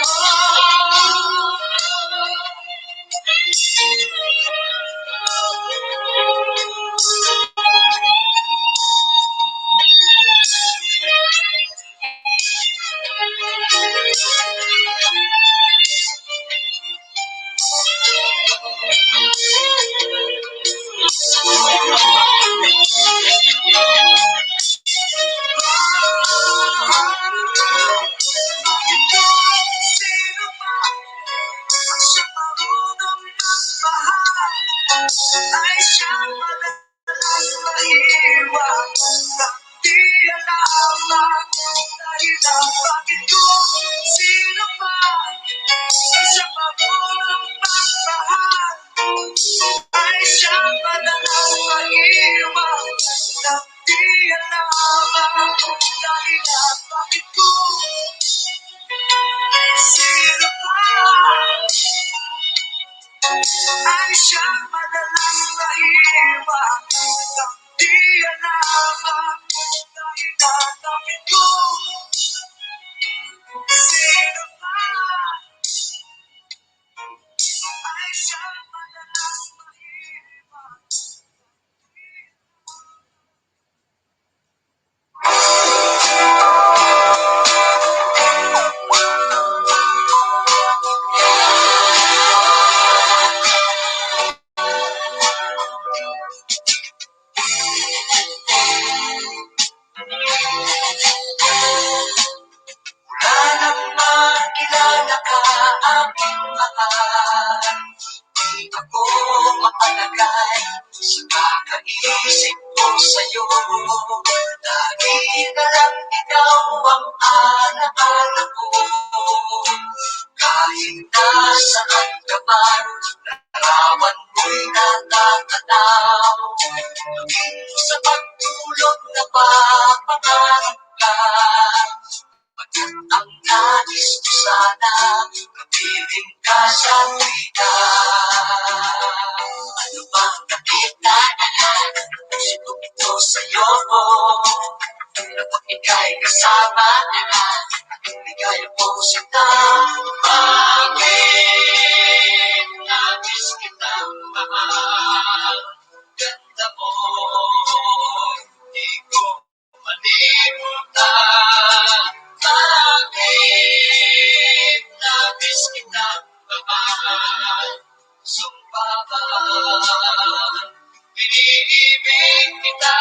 Bakit kung sino pa ang siyang marunong magmahal ay siyang madalas maiwan nang di alam ang dahilan? Bakit kung sino pa ang siyang marunong magmahal ay siyang madalas maiwan nang di alam ang dahilan? Bakit kung sino pa? Ay siyang madalas mahiwa nang di alam ang hinanakit ko. Sino ba ay siyang madalas mahiwa? Wala nang makilala ka, aking mahal. Di ako mapalagay sa kakaisip ko sa'yo. Lagi na lang ikaw ang alaala ko. Kahit nasaan ka man, larawan mo'y natatanaw. Maging sa pagtulog na papangarap ka. Pagkat ang nais ko sana, kapiling ka sa tuwina. Ano bang nakita? Puso ito sa'yo. Kapag ika'y kasama, ligaya po sita. Bakit nais kitang mahal? Ganda mo, di ko malimutan. Bakit nais kitang mahal? Sumpa ba? Iniibig kita.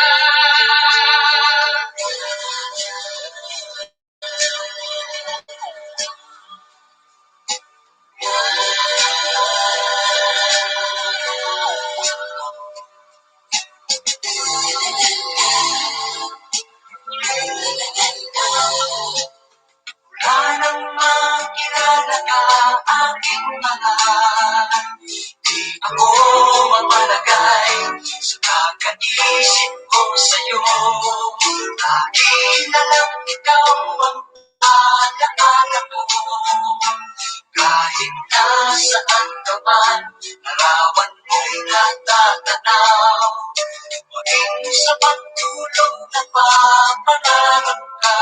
Wala nang makilala ka, aking mahal. Di ako mapalagay sa kakaisip ko sa'yo. Lagi na lang ikaw ang alaala ko. Kahit nasaan ka man, larawan mo'y natatanaw. Maging sa pagtulog na papangarap ka.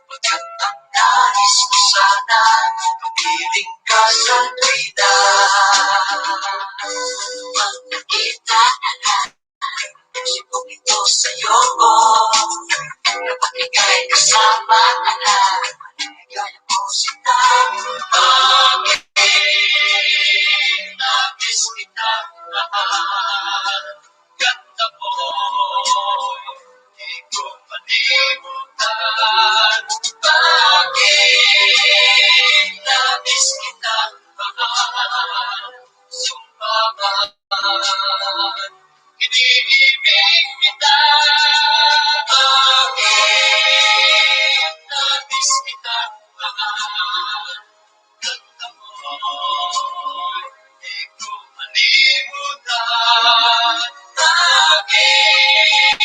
Pagkat ang nais ko sana, kapiling ka sa tuwina. Pag nakita puso kong ito sa'yo, kapag ika'y kasama, ligaya ko sinta. Bakit nais kitang mahal? Ganda mo, di ko malimutan. Bakit nais kitang mahal? Sumpa ba? Iniibig kita. Bakit nais kitang mahal? Ganda mo, di ko malimutan. Bakit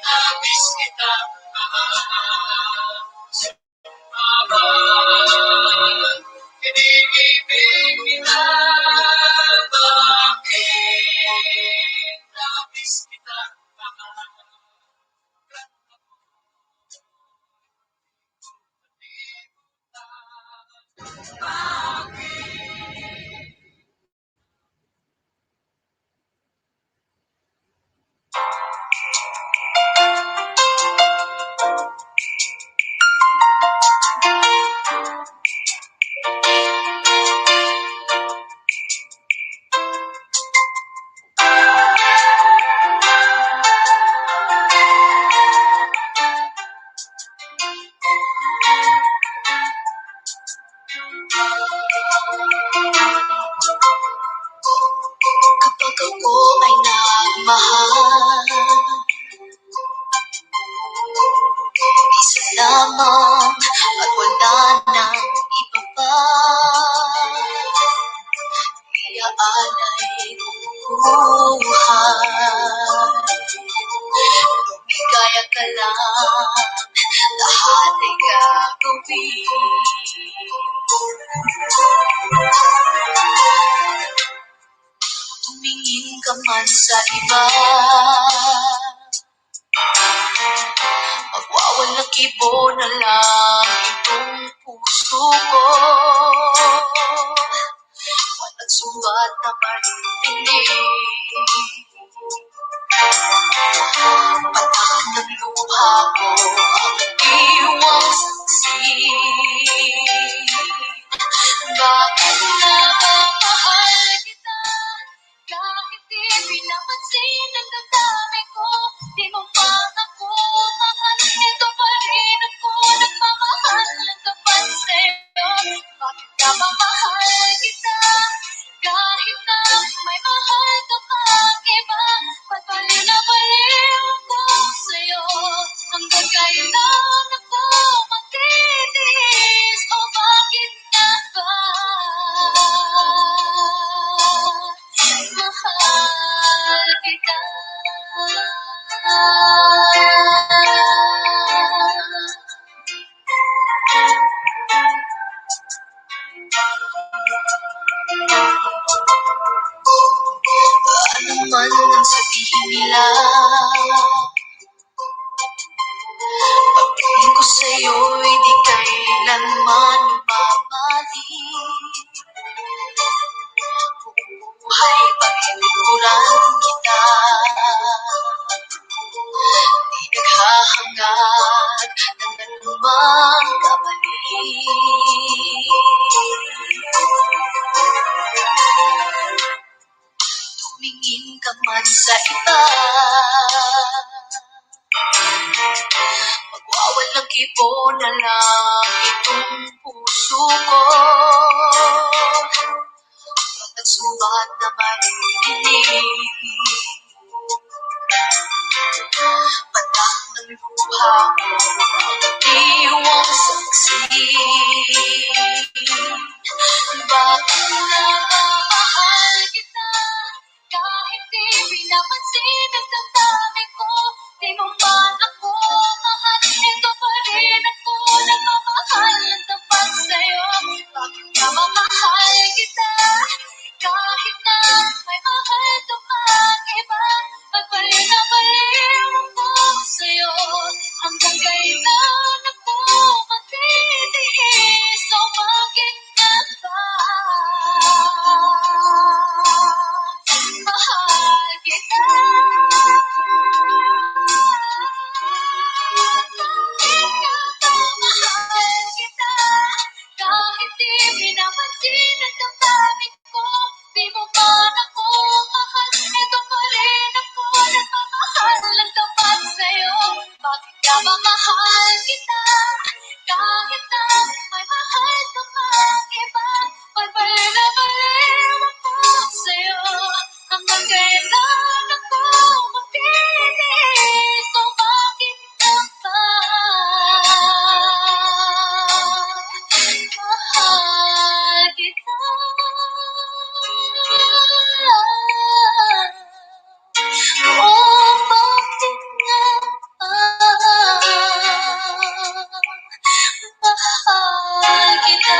nais kitang mahal? Sumpa ba? Iniibig kita. Bakit nais kitang mahal? Ganda mo, bakit? Kapag ako ay nagmahal, isa lamang at wala nang iba pa. Iaalay kong buhay. Lumigaya ka lang, lahat ay gagawin. man sa iba, magwawalang kibo na lang itong puso ko. Walang sugat na maririnig, patak ng luha ko ang iwang saksi. Bakit nga ba mahal kita kahit di pinapansin ang damdamin ko? Di mo pa ako mahal, ito pa rin ako, nagmamahal ng tapat sa'yo. Bakit nga ba mahal kita kahit na may mahal ka pang iba? Ba't baliw na baliw ako sa'yo? Hanggang kailan ako magtitiis? O bakit nga ba mahal kita? Ano man ang sabihin nila, pagtingin ko sa'yo'y di kailanman babalik. Buhay paglilingkuran kita, di naghahangad ng anumang kapalit. Tumingin ka man sa iba, magwawalang kibo na lang itong puso ko. Walang sugat na maririnig, patak ng luha ko ang iwang saksi. Bakit nga ba mahal kita kahit di pinapansin ang damdamin ko? Di mo man ako mahal, ito pa rin ako, nagmamahal ng tapat sa'yo. Bakit nga ba mahal kita kahit na may mahal ka pang iba? Ba't baliw na baliw ako sa'yo? Hanggang kailan ako magtitiis? O bakit nga ba mahal kita? Bakit nga ba mahal kita kahit di pinapansin ang damdamin ko? Di mo man ako mahal, ito pa rin ako, nagmamahal ng tapat sa'yo. Bakit nga ba mahal kita kahit na may mahal ka pang iba? Ba't baliw na baliw ako sa'yo? Hanggang kailan ako magtitiis? O bakit nga ba mahal kita? O bakit nga ba mahal kita?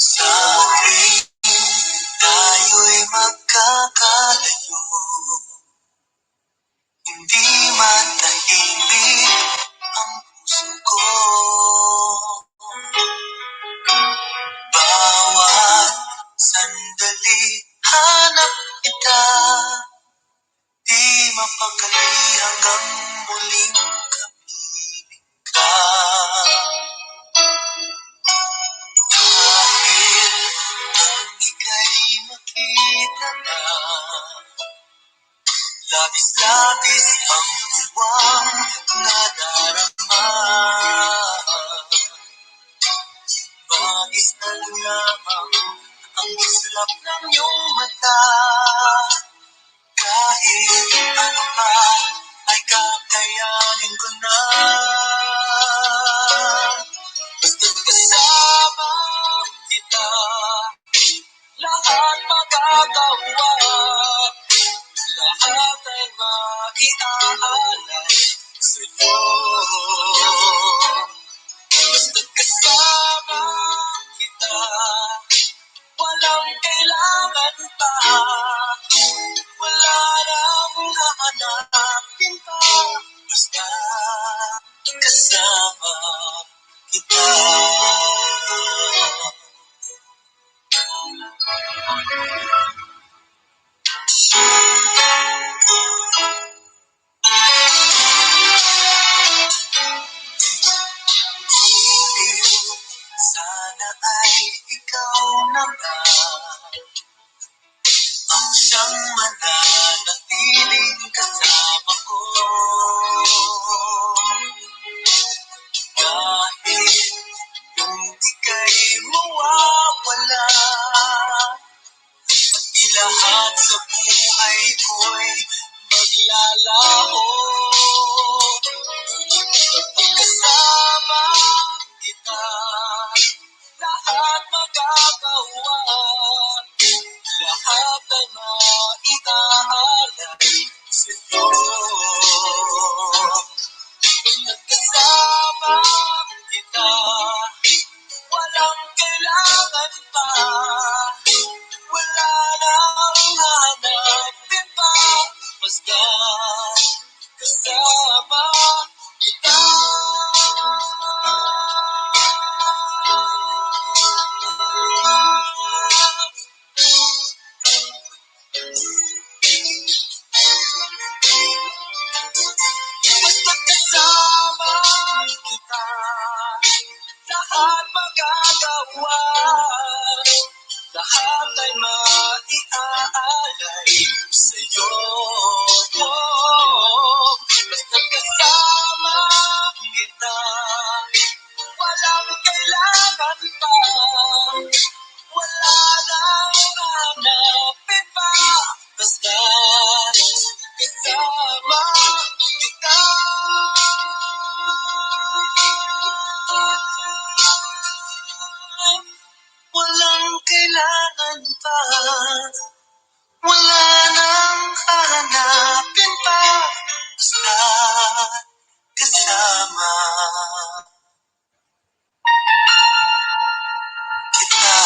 Sa tuwing tayo'y magkakalayo, hindi matahimik ang puso ko. Bawat sandali hanap kita, di mapakali hanggang muling kapiling ka. Dahil Labis-labis ang puwang nadarama. Bagis na lamang ang kislap ng iyong mata. Kahit ano pa ay kakayanin ko na. Basta't kasama kita, lahat magagawa, lahat ay maiaalay sa'yo. Basta't kasama kita, walang kailangan pa, wala nang hahanapin pa, basta kasama kita. Sana ay ikaw naman ang siyang mananatiling kasama ko. Kahit yung ika'y mawawala, pati lahat sa buhay ko'y maglalaho. Kasama kita, lahat magagawa, lahat ay maiaalay sa'yo. Kasama kita, walang kailangan pa, wala nang hanapin pa, basta kasama kita. Basta't kasama kita, lahat magagawa, lahat ay maiaalay sa'yo. Basta't kasama kita, walang kailangan pa, wala nang hanapin pa, basta kasama kita. Walang kailangan pa, wala nang hahanapin pa, basta kasama kita.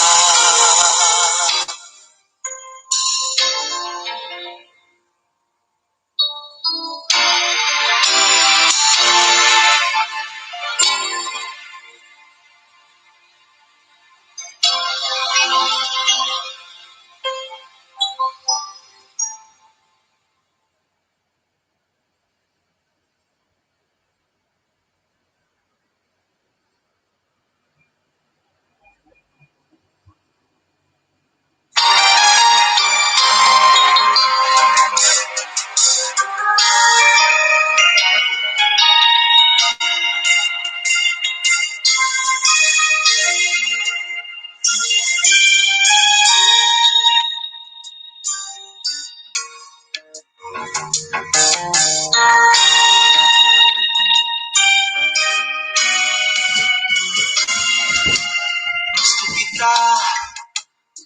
Gusto kita,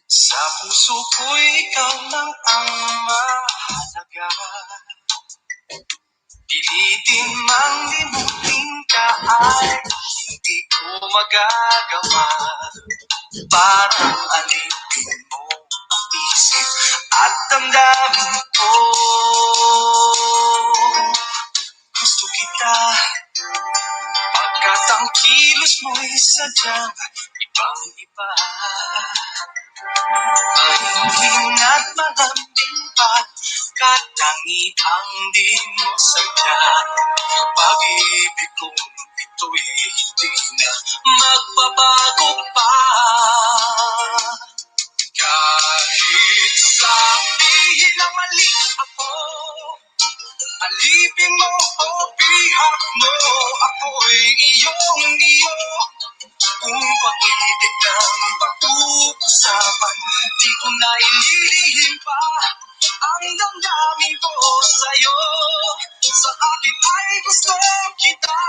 sa puso ko'y ikaw lang ang mahalaga. Pilitin mang limutin ka ay hindi ko magagawa. Parang alipin mo ang isip at damdamin ko. Gusto kita, pagkat ang kilos mo'y sadyang ibang-iba. Mahinhin at malambing pa, katangiang di mo sadya. Pag-ibig kong ito'y hindi na magbabago pa. Kahit sabihin na mali ako, bihag mo, ako'y iyong iyo. Kung pag-ibig ng pag-uusapan, di ko na ililihim pa ang damdamin ko sa'yo. Sa akin ay gusto kita.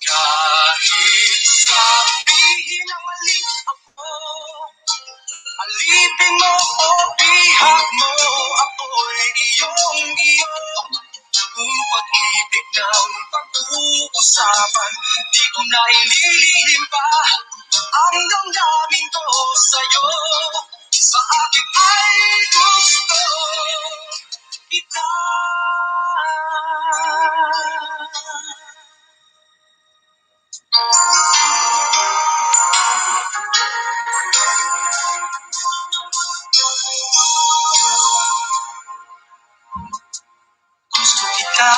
Kahit sabihin na mali ako, alipin mo o bihag mo, ako'y iyong iyo. Kung pag-ibig ng pag-uusapan, di ko na ililihim pa ang damdamin ko sa'yo. Sa akin ay gusto kita. Gusto kita,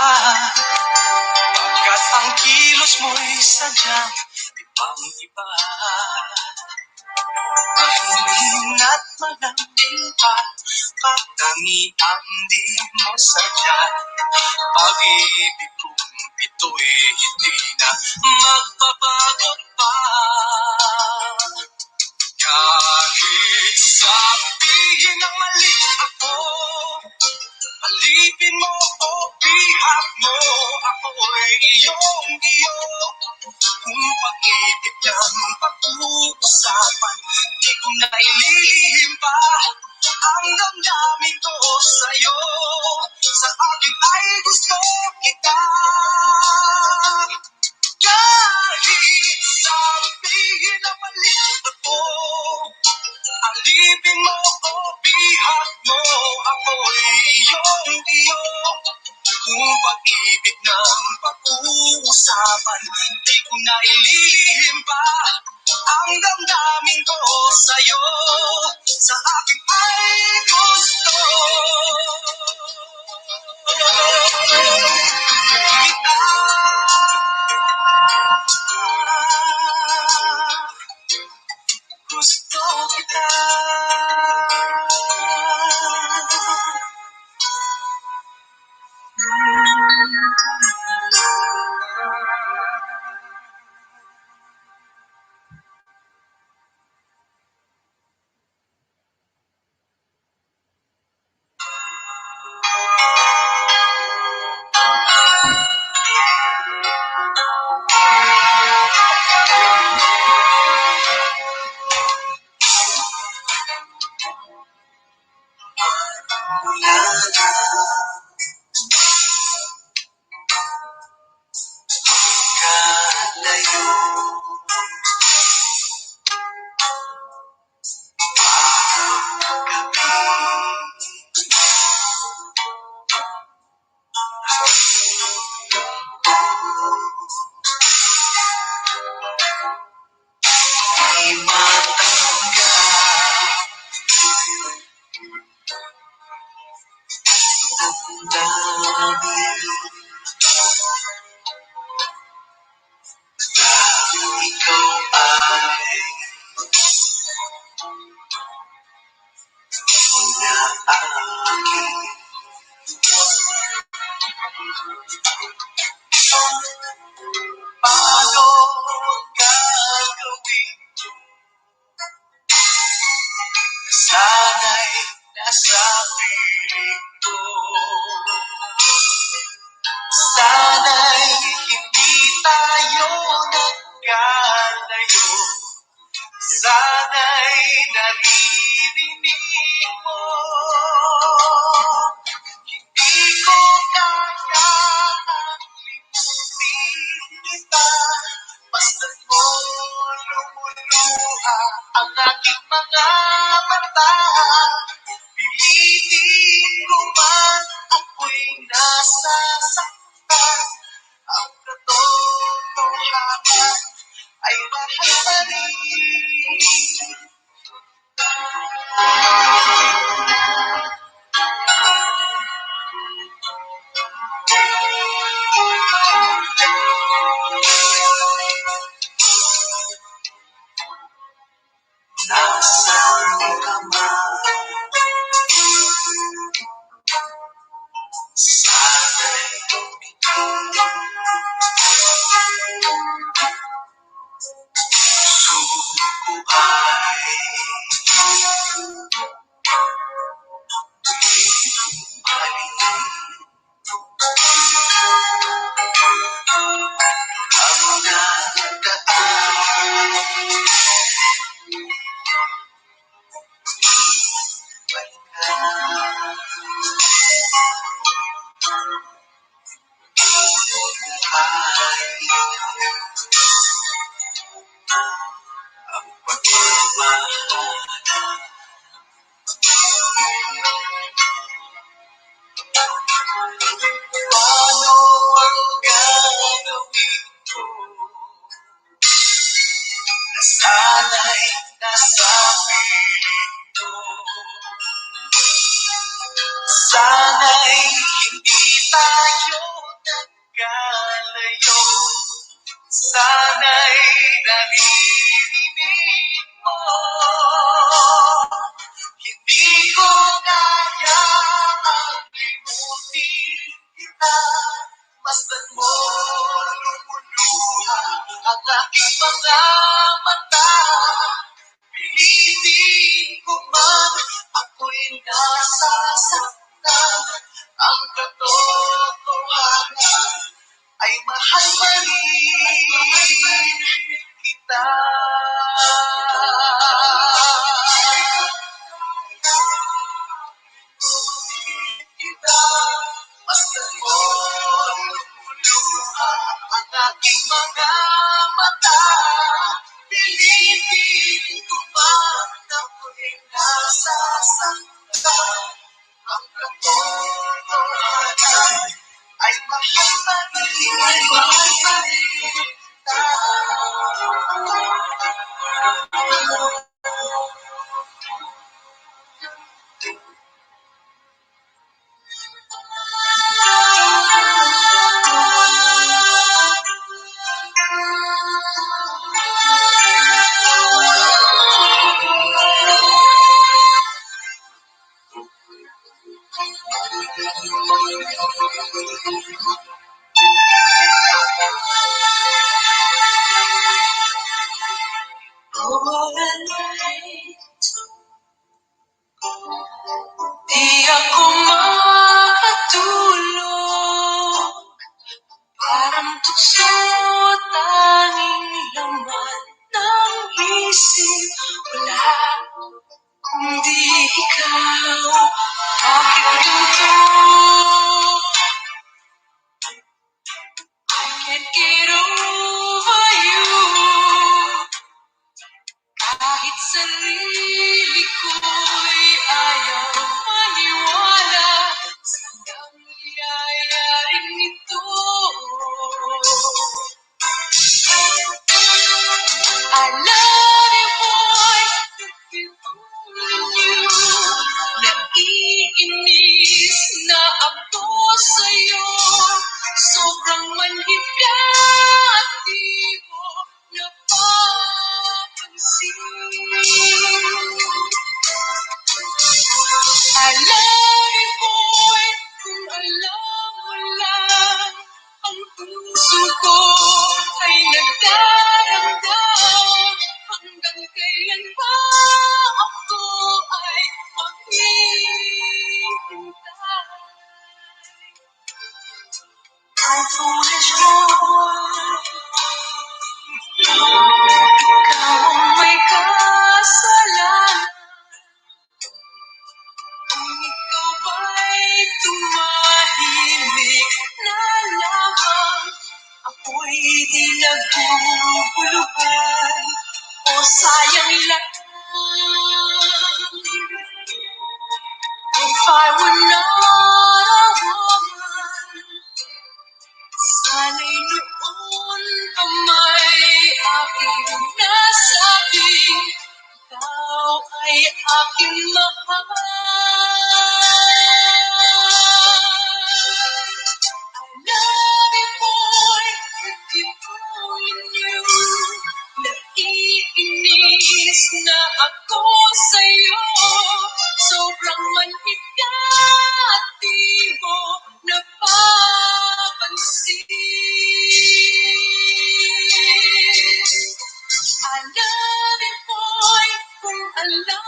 pagkat ang kilos mo'y sadyang ibang iba. Mahinhin at malambing pa, katangiang di mo sadya. Pag-ibig kong ito'y hindi na magbabago pa. Kahit sabihin ng mali ako, alipin mo o bihag mo, ako'y iyong iyo. Kung pag-ibig ng pag-uusapan, di ko na ililihim pa ang damdamin ko sa'yo. Sa akin ay gusto kita. Kahit sabihin na mali ako, alipin mo o bihag mo, ako'y iyong iyo. Kung pag-ibig ng pag-uusapan, di ko na ililihim pa ang damdamin ko sa'yo. Sa akin ay gusto kita. Gusto kita. Mula na kalayo, gabi di matanggap damdamin. Ikaw ay akin. Paano gagawin? Sana'y nasa piling ko. Sana'y hindi tayo nagkalayo. Sana'y naririnig mo. Hindi ko kaya ang limutin kita. Basta't mo lumuluha ang aking mga mata. Pilitin ko man ako'y nasasaktan. Ang katotohanan ay mahal pa rin. Ang pagmamahal. Paano ang gagawin ko? Na sana'y nasa piling ko. Sana'y hindi tayo nagkalayo. Sana'y naririnig mo. Hindi ko kaya ang limutin kita. Masdan mo lumuluha ang aking mga mata. Pilitin ko man ako'y nasasaktan. Ang katotohanan ay mahal pa rin kita. Kita. Masdan mo lumuluha ang aking mga mata. Pilitin ko man ako'y nasasaktan. Ang katotohanan ay mahal pa rin, ay mahal pa rin kita. Overnight, di ako makatulog. Parang tukso, tanging laman ng isip. Wala kundi ikaw. Bakit ganito? I can't get over you. Kahit sarili ko'y ayaw maniwala sa nangyayaring ito. I love you, boy, if you only knew. Naiinis na ako sa'yo. Sobrang manhid ka at di mo napapansin. I love you, boy, kung alam mo lang. Ang puso ko ay nagdaramdam. Hanggang kailan ba ako ay maghihintay? My foolish boy, ikaw ang may kasalanan. Kung ikaw ba'y tumahimik na lamang, ako'y di naguguluhan. O sayang lang. If I were not a woman, sana'y noon pa may aking nasabing ikaw ay aking mahal. I love you, boy, if you only knew. Naiinis na ako sa'yo. Sobrang manhid ka at di mo napapansin. I love you, boy, kung alam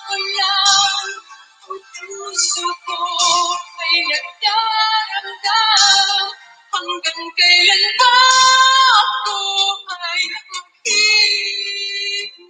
mo lang. Ang puso ko ay nagdaramdam. Hanggang kailan ba ako ay maghihintay?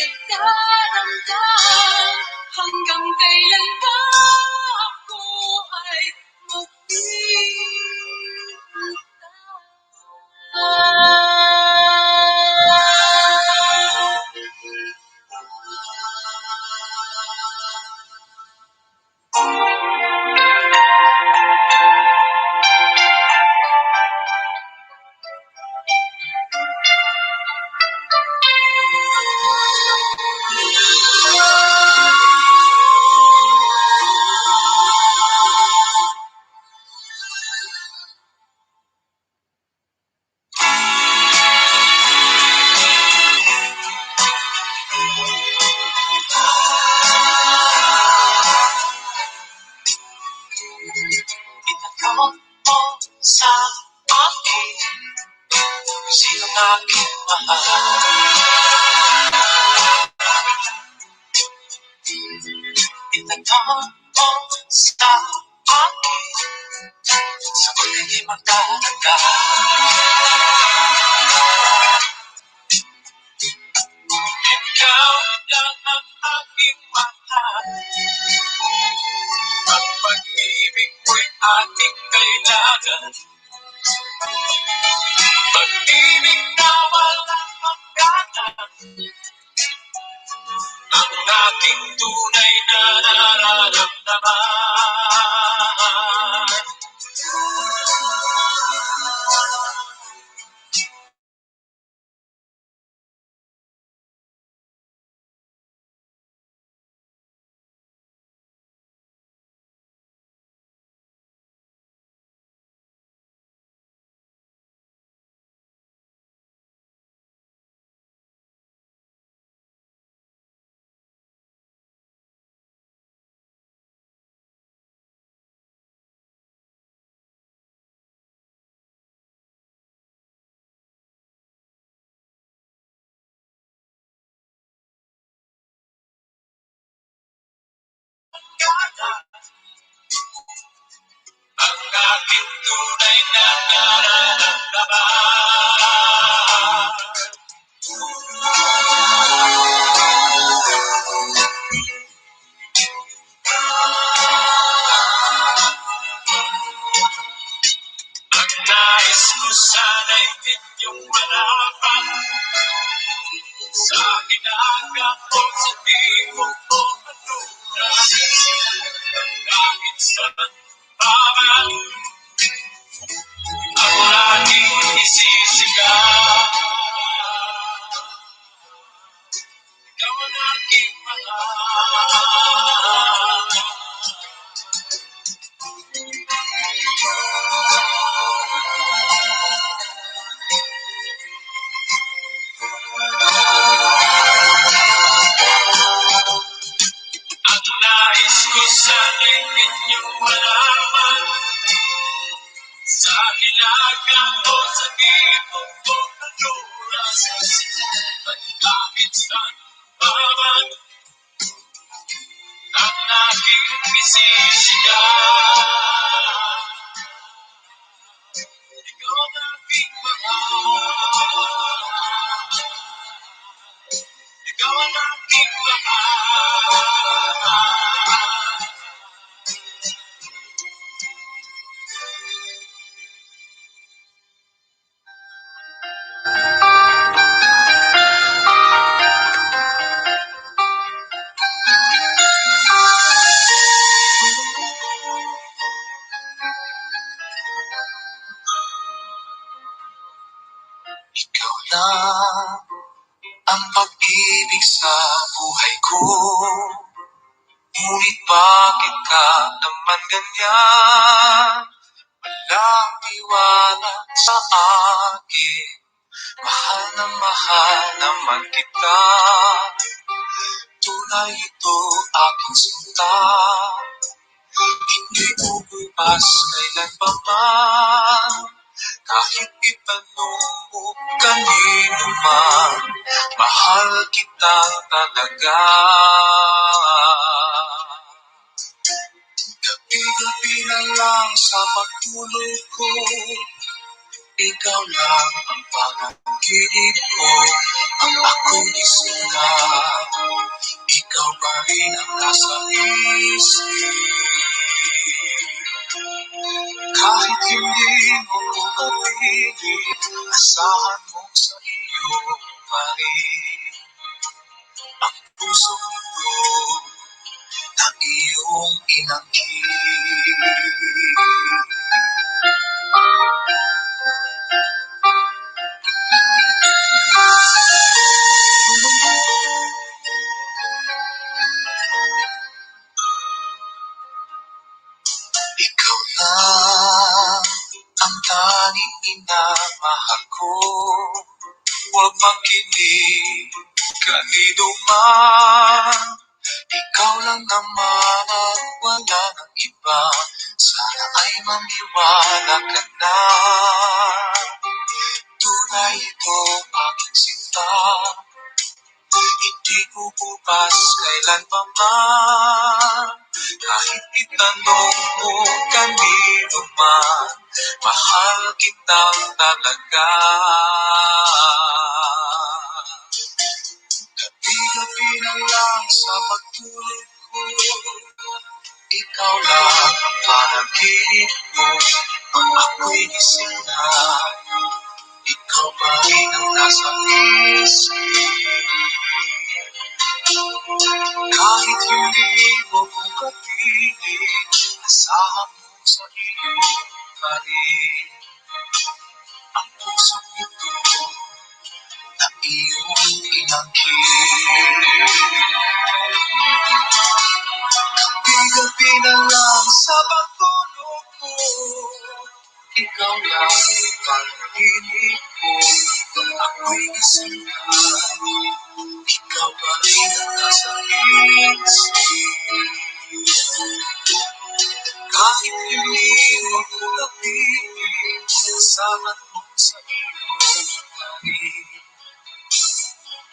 Nagdaramdam? Hanggang kailan ba ako ay maghihintay? Itanong mo sa akin kung sinong aking mahal. Itanong mo sa akin, sagot hindi magtatagal. Ikaw lang ang aking mahal. Ang pag-ibig ko'y ating kailangan. Pag-ibig na walang hangganan, ang aking tunay na nararamdaman. Ang aking tunay na nararamdaman. Ang nais ko sana'y inyong malaman, sa ginagawa sa di mo ko matunas. Kahit saan pa man, ang laging isisigaw. Ikaw ang aking mahal. Ang nais ko sana'y inyong malaman, sa hilaga o sa di mo ko matunas. At kahit saan pa man, ang aking isisigaw. Ikaw ang aking mahal. Ikaw ang aking mahal. Ikaw lang ang pag-ibig sa buhay ko. Ngunit bakit ka naman ganyan? Walang tiwala sa akin. Mahal na mahal naman kita. Tunay ito aking sinta. Hindi bubukas kailan pa man. Kahit itanong mo kanino man, mahal kita talaga. Gabi-gabi na lang sa pagtulog ko, ikaw lang ang panaginip ko. Ang ako'y gising na, rin ang nasa isip. Kahit hindi mo ko kapiling, asahan mong sa iyo pa rin ang pusong ito na iyong inangkin. Ikaw na ang tanging minamahal ko. Huwag makinig kanino man. Ikaw lang naman at wala ng iba. Sana ay maniwala ka na. Tunay ito, aking sinta. Hindi bubukas kailan pa man. Kahit itanong mo kanino man, mahal kitang talaga. Gabi-gabi na lang sa pagtulog ko, ikaw lang ang panaginip ko. Pag ako'y gising na, ikaw pa rin ang nasa isip. Kahit hindi mo ko kapiling, asahan mo sa iyo pa rin ang pusong ito na iyong inangkin. Gabi-gabi na lang sa pagtulog ko, ikaw lang ang panaginip ko. Pag ako'y gising na, ikaw pa rin ang nasa isip. Kahit hindi mo ko kapiling, asahan mo sa iyo pa rin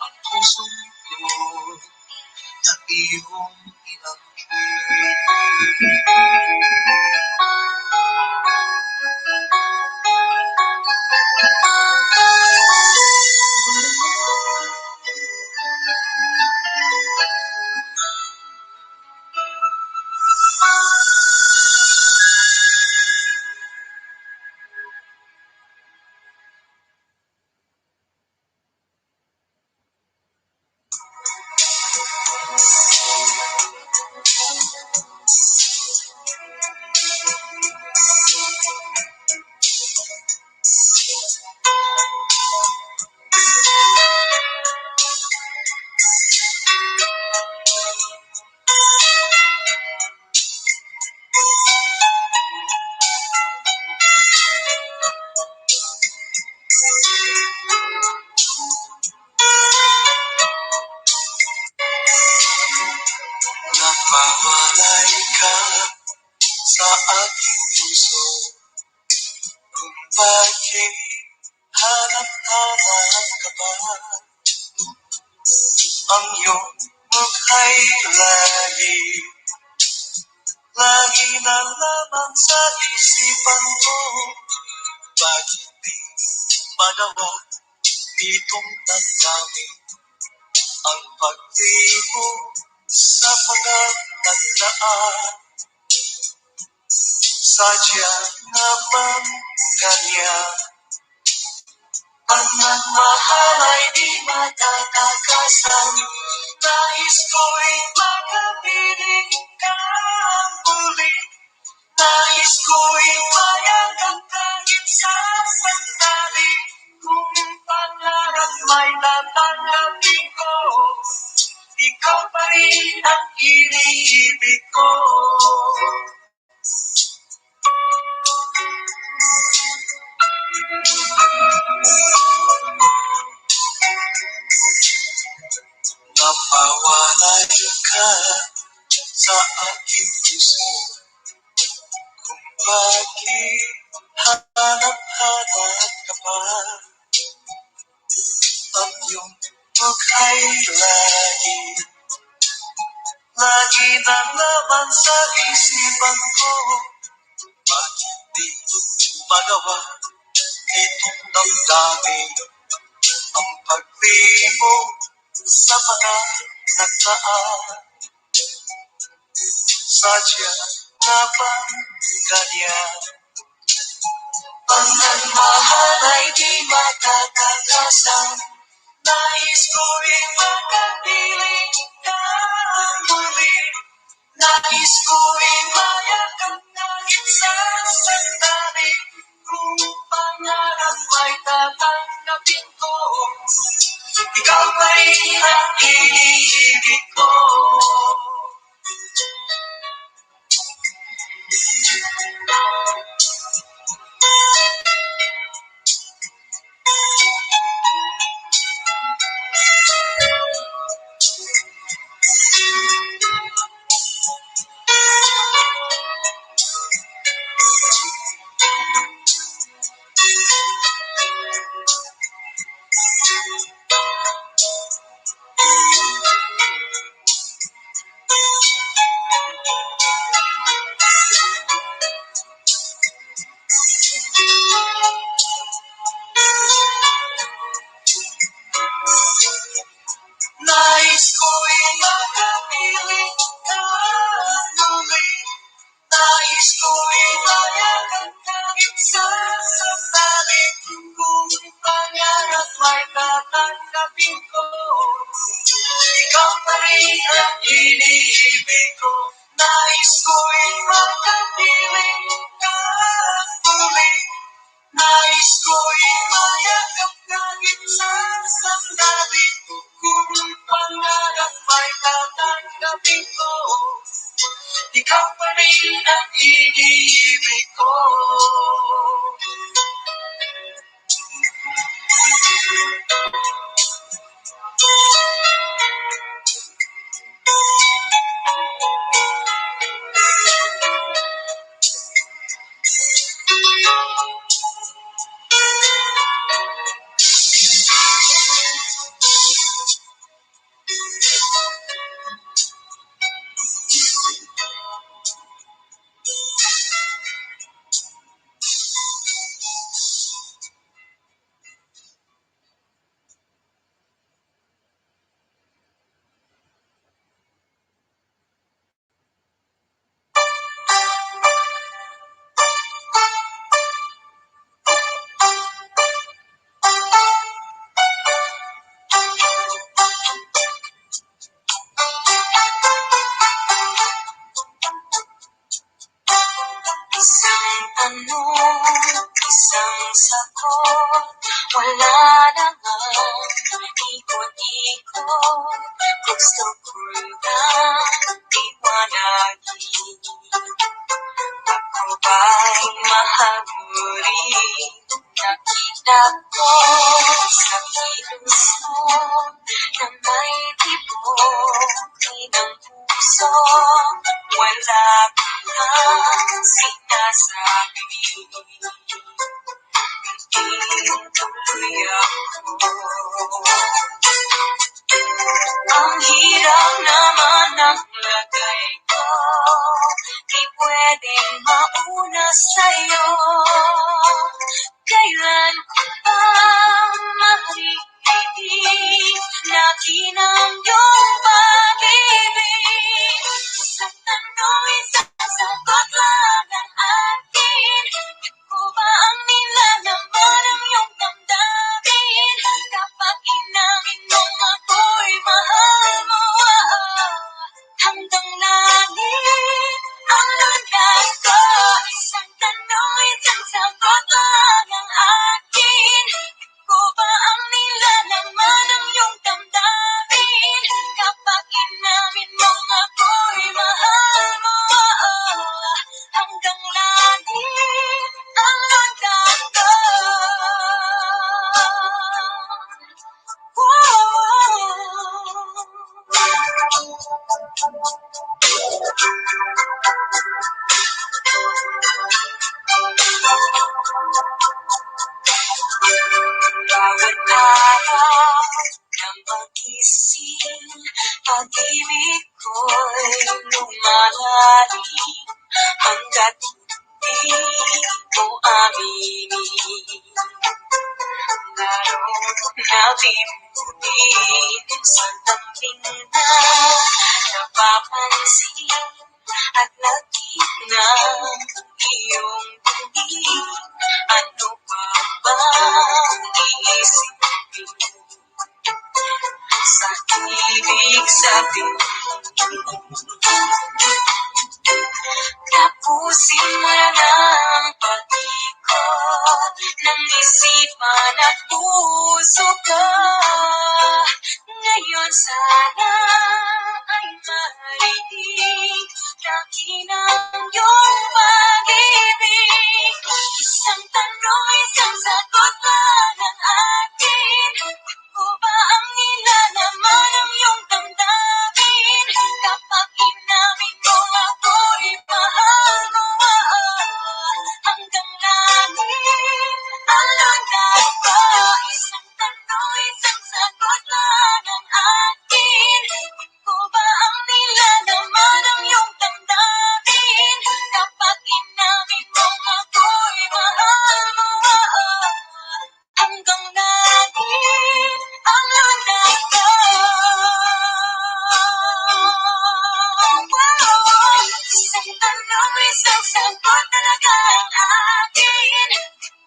ang pusong ito na iyong inangkin. Napawalay ka sa aking puso, kung bakit hanap-hanap ka ba? Ang iyong mukha'y lagi, lagi na lamang sa isipan ko. Bakit di magawa nitong damdamin ang pagtibo sa mga nagdaan? Sadya nga bang ganyan? Ang nagmahal ay di matatakasan. Nais ko'y makapiling kang muli. Nais ko'y mayakap kahit sa sandali. Kung pangarap may tatanggapin ko, ikaw pa rin ang iniibig ko. Napawalay ka sa aking puso, kung bakit hanap-hanap ka pa? Ang iyong mukha'y lagi, lagi na naman sa isipan ko. Bakit di magawa itong damdamin ang paglimo sa mga nagdaan? Sadya nga bang ganyan? Pagmamahal ay di matatakasan. Nais ko'y makapiling ka muli. Nais ko'y mayakap kahit sa sandali. Kung pangarap ay tatanggapin ko, ikaw pa rin ang iniibig ko. Nais ko'y makapiling ka muli. Nais ko'y mayakap kahit sa sandali. Kung pangarap ay tatanggapin ko, ikaw pa rin ang iniibig ko. Nais ko'y makapiling ka muli. Nais ko'y mayakap kahit sa sandali. Kung pangarap ay tatanggapin ko, ikaw pa rin ang iniibig ko. Isang tanong, isang sagot, wala na ngang ikot-ikot. Gusto ko lang liwanagin. Ako ba'y mahal mo rin? Nakita ko sa kilos mo na may tibok ng puso. Wala ka lang sinasabi. Hindi tuloy ako. Ang hirap naman ng lagay ko. Di pwedeng mauna sa'yo. Kailan ko ba maririnig na ang iyong pag-ibig? Isang tanong, isang sagot lang ang akin. Ako ba ang nilalaman ng iyong damdamin? Kapag inamin mong ako'y mahal mo, hanggang langit ang landas ko. Isang tanong, isang sagot lang ang akin. Ako ba ang nilalaman ng iyong damdamin? Kapag inamin mong ako'y mahal mo, hanggang langit ang landas ko. Whoa. Bawat araw na magising, pag-ibig ko'y lumalalim hangga't hindi mo aminin. Lalo't nabibuti sa lambing na napapansin. At nakita ang iyong tingin. Ano pa ba iisipin sa ibig sabihin? Tapusin mo na ang pag-ikot ng isipan at puso ko. Ngayon sana ay marinig akin ang iyong pag-ibig. Isang tanong, isang sagot lang ang akin. Ako ba ang nilalaman ng iyong damdamin? Kapag inamin mo ako'y mahal mo, hanggang langit alam na ko. Isang tanong, isang sagot lang ang akin. Ako ba ang nilalaman ng iyong damdamin? Kapag inamin mo ako'y mahal mo, hanggang langit alam na ko. Isang tanong, isang sagot talaga ang akin.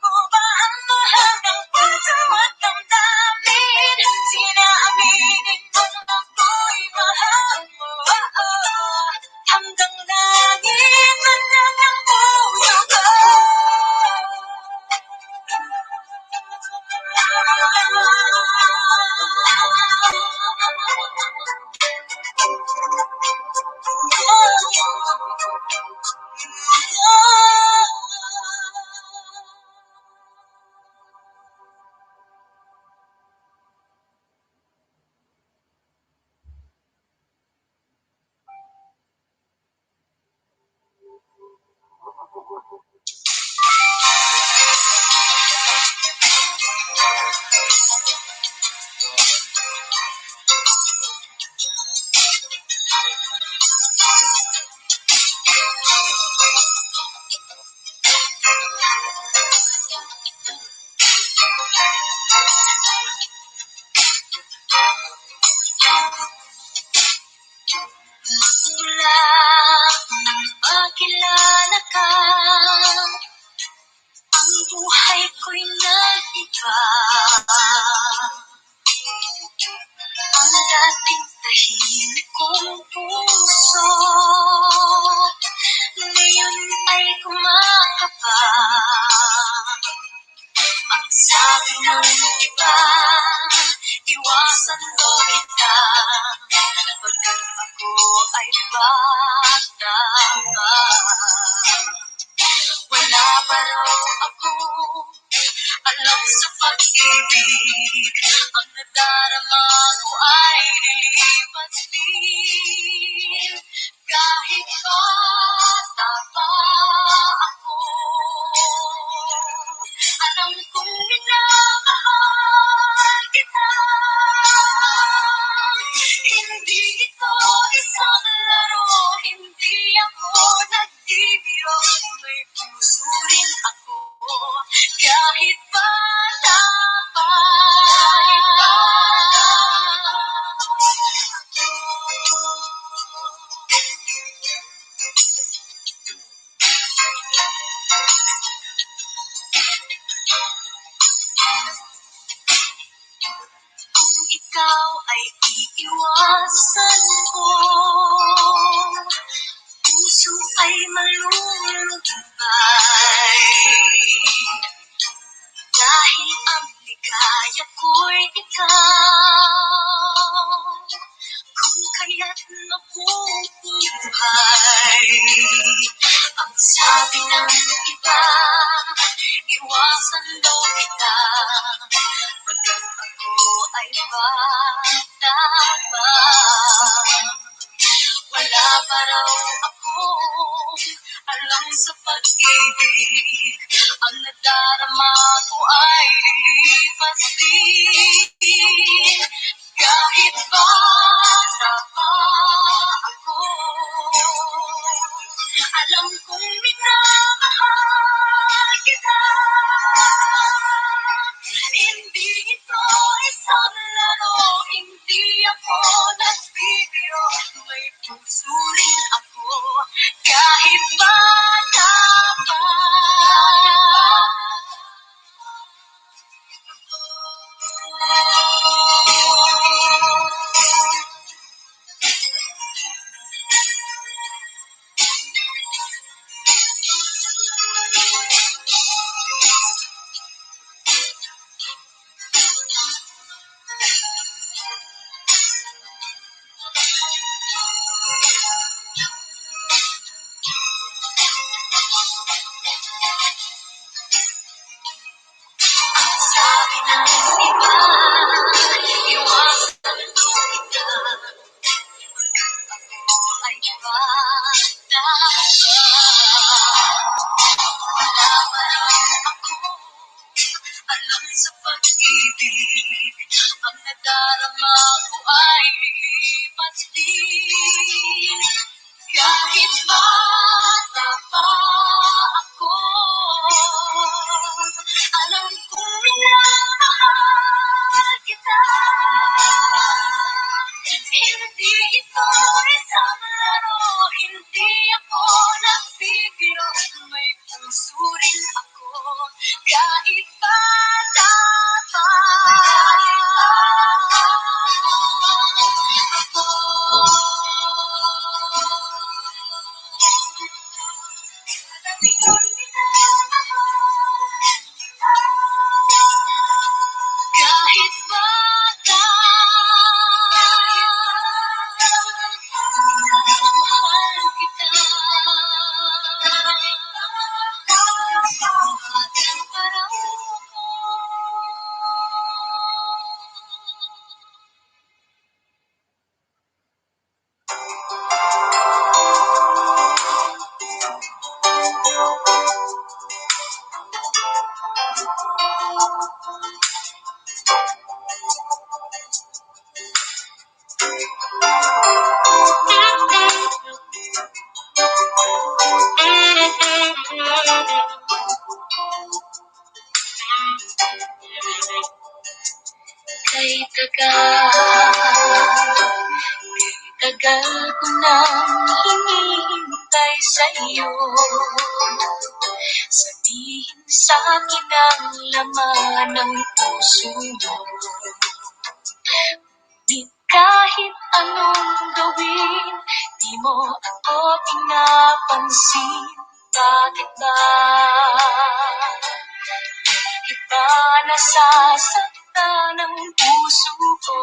Ako ba ang mahal ng puso at damdamin? Sinaaminin mong ako'y mahal mo. Hanggang langit man lang ang puso ko. Mula nang makilala ka, ang buhay ko'y nag-iba. Ang dating tahimik kong puso, ngayon ay kumakaba. Ang sabi ng iba, iwasan mo kita, pagkat ako ay bata pa. Wala pa raw ako alam sa pag-ibig. Ang nadarama ko ay lilipas din. Kahit bata pa ako, alam kong minamahal kita. Hindi ito isang laro, hindi ako nagbibiro. May puso rin ako, kahit bata pa. Kahit bata ako. Kung ikaw ay iiwasan ko, puso ay malulumbay. Dahil ang ligaya ko'y ikaw, kung kaya't nabubuhay. Ang sabi ng iba, iwasan daw kita, pagkat ako ay bata pa. Wala pa raw ako alam sa pag-ibig. Ang nadarama ko ay lilipas din. Kahit bata pa ako, alam kong minamahal kita. Hindi ito isang laro, hindi ako nagbibiro. May puso rin ako, to be. Kahit bata pa ako, alam kong minamahal kita. Hindi ito isang laro, hindi ako nagbibiro. May puso rin ako, kahit bata pa ako. Alam kong minamahal kita. Kahit bata, minamahal kita. Bata pa raw ako. Kay tagal, tagal ko nang hinihintay sa'yo. Sabihin sa'kin ang laman ng puso mo. Di kahit anong gawin, di mo ako pinapansin. Bakit ba? Bakit ba nasasaktan ang puso ko?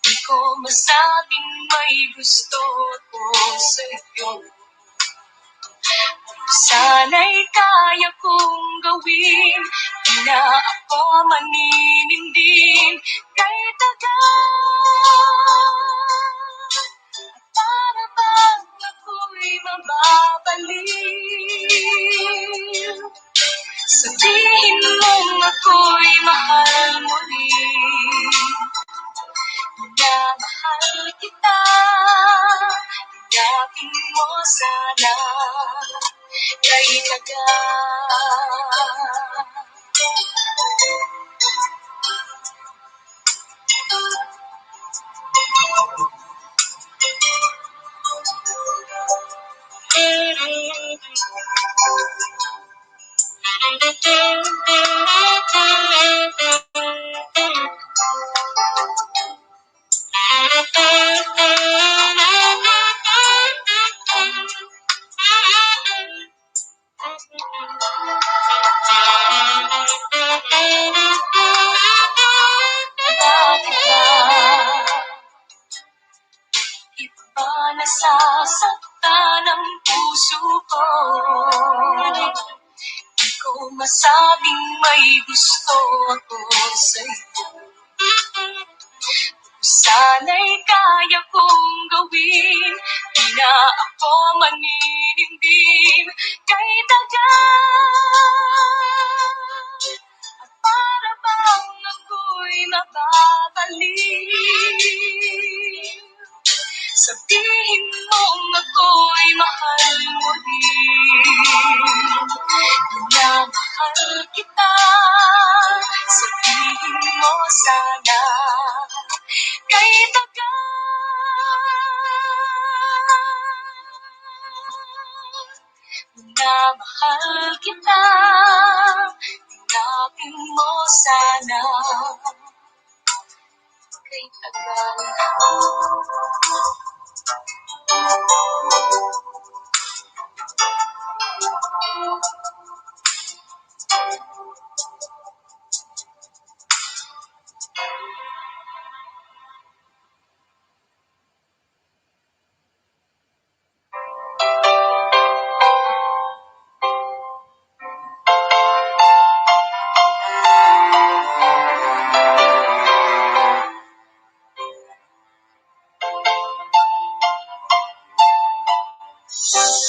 Di ko masabing may gusto ko sa'yo. Sana'y kaya kong gawin, di na ako maninindin. Kay tagal, para bang ako'y mababaliw. Sabihin mong ako'y mahal mo rin. Minamahal kita, tanggapin mo sana kay tagal. Bakit ba? Bakit ba nasasaktan ang puso ko? Di ko masabing may gusto ako sa'yo. Sana'y kaya kong gawin, di na ako maninindin. Kay tagal, at para bang ako'y mababaliw. Sabihin mong ako'y mahal mo rin. Minamahal kita, sabihin mo sana kay tagal. Minamahal kita, tanggapin mo sana kay tagal.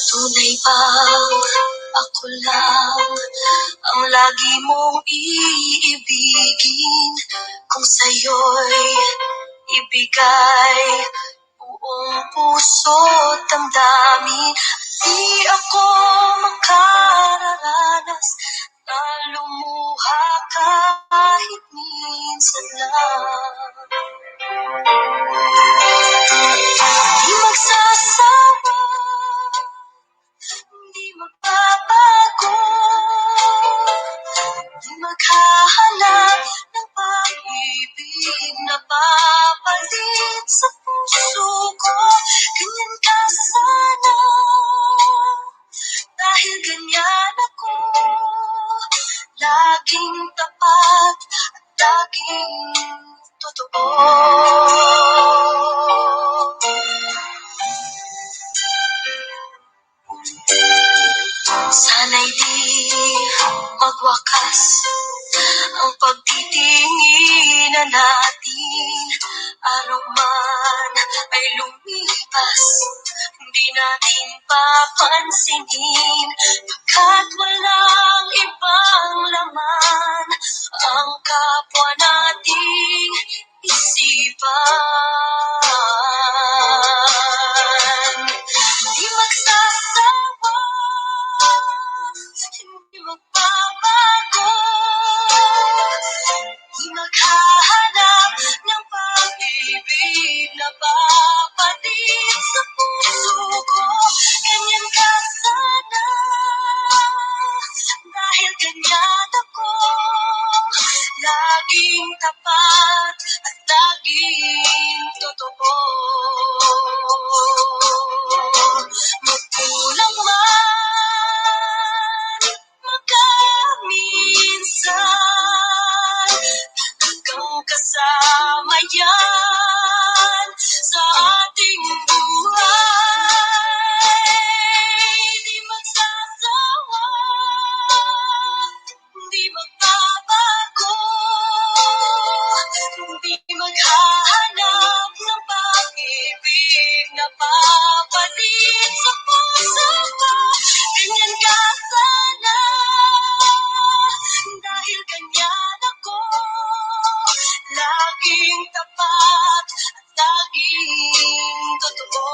Tunay bang ako lang ang lagi mong iibigin? Kung sa'yo'y Ibigay buong puso't damdamin. Di ako makararanas na lumuha kahit minsan lang. Di magsasawa, di magbabago, di maghahanap ng pag-ibig na papalit sa puso ko. Ganyan ka sana, dahil ganyan ako. Laging tapat at laging totoo. Sana'y di magwakas ang pagtitinginan natin. Araw man ay lumipas, hindi natin papansinin, pagkat walang ibang laman ang kapwa nating isipan. Di magsasawa, hindi magbabago, di maghahanap ng pag-ibig na papalit sa puso ko. Ganyan ka sana, dahil ganyan ako. Laging tapat at laging totoo. Magkulang man, magkaminsan, hanggang kasama yan sa ating buhay. Di magsasawa, di magbabago, di maghahanap ng pag-ibig na papalit sa puso ko. Ganyan ka sana, dahil ganyan ako. Laging tapat at laging totoo.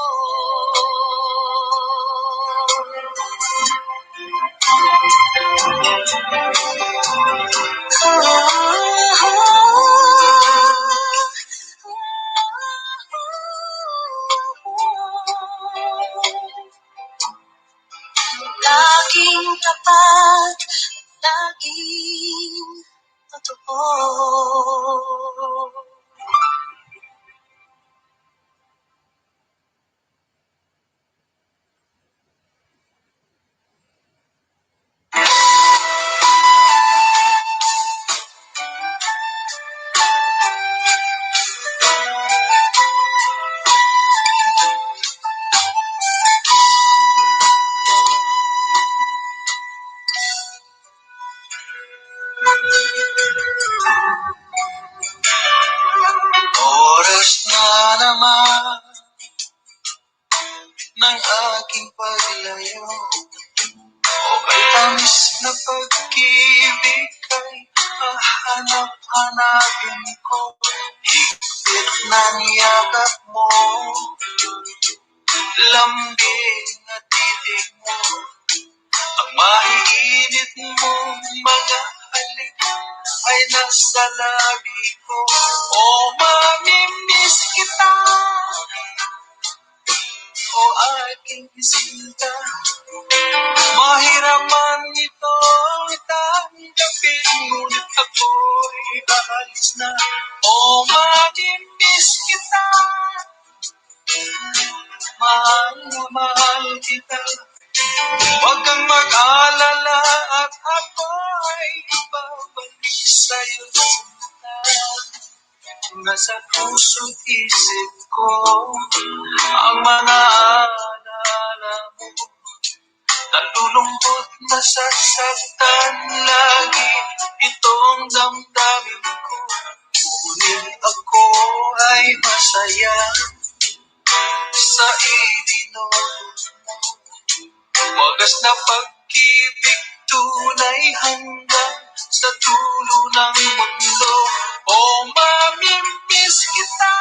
Laging tapat, laging totoo. Oras na naman ng aking paglayo. O kay tamis na pag-ibig kay hahanap-hanapin ko. Higpit ng yakap mo, lambing na titig mo, ang maiinit mong mga halik ay nasa labi ko. O mamimiss kita, o aking sinta. Mahirap man itong tanggapin, ngunit ako'y aalis na. O mamimiss kita, mahal na mahal kita. Huwag kang mag-alala at ako'y babalik sa'yo sinta. Nasa puso't isip ko ang mga alaala mo. Nalulungkot, nasasaktan lagi itong damdamin ko. Ngunit ako ay masaya sa idinulot mo. Wagas na pag-ibig, tunay hanggang sa dulo ng mundo. O mamimiss kita,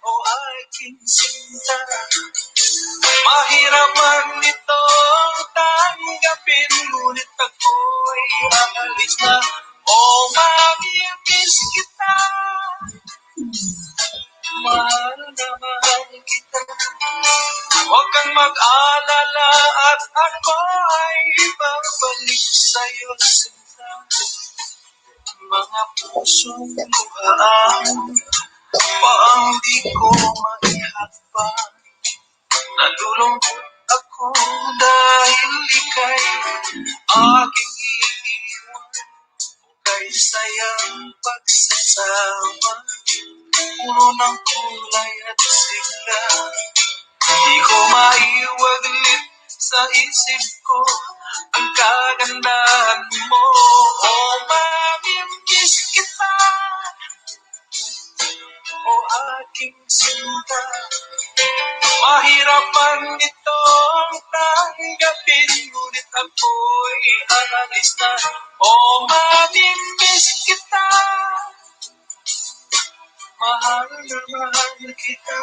o aking sinta. Mahirap man itong tanggapin, ngunit ako'y aalis na. O mamimiss kita, mahal na mahal kita. Huwag kang mag-alala at ako ay babalik sa'yo, sinta. Mga pusong luhaan pa ang di ko maihakbang. Nalulungkot ako dahil ika'y aking iiwan. Kay sayang pagsasama, puro ng kulay at sigla. Di ko maiwaglit sa isip ko ang kagandahan mo. O mamimiss kita, o aking sinta. Mahirap man itong tanggapin, ngunit ako'y aalis na. O mamimiss kita, mahal na mahal kita.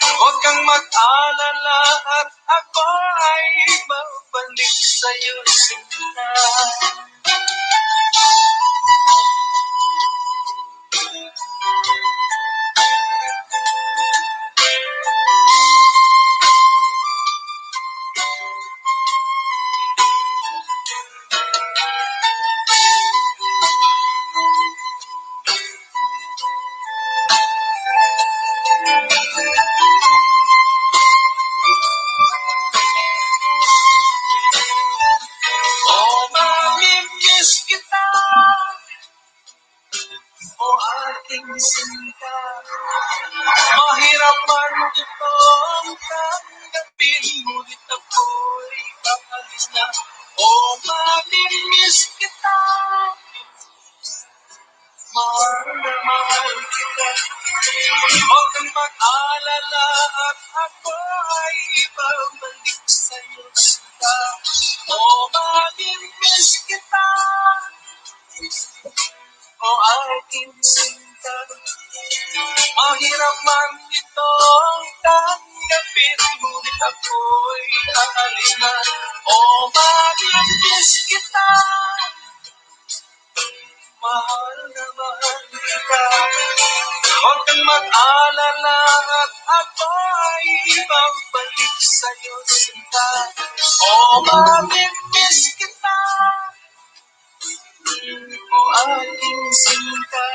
Huwag kang mag-alala at ako ay babalik sa'yo, sinta. O mamimiss kita, o aking sinta. Mahirap man itong tanggapin, ngunit ako'y aalis na. O mamimiss kita, mahal na mahal kita. Huwag kang mag-alala at ako ay babalik sa'yo, sinta. O mamimiss kita, o aking sinta. Mahirap man itong tanggapin, ngunit ako'y aalis na. O mamimiss kita, mahal na mahal kita. Huwag kang mag-alala at ako ay babalik sa'yo, sinta. O mamimiss kita, o aking sinta.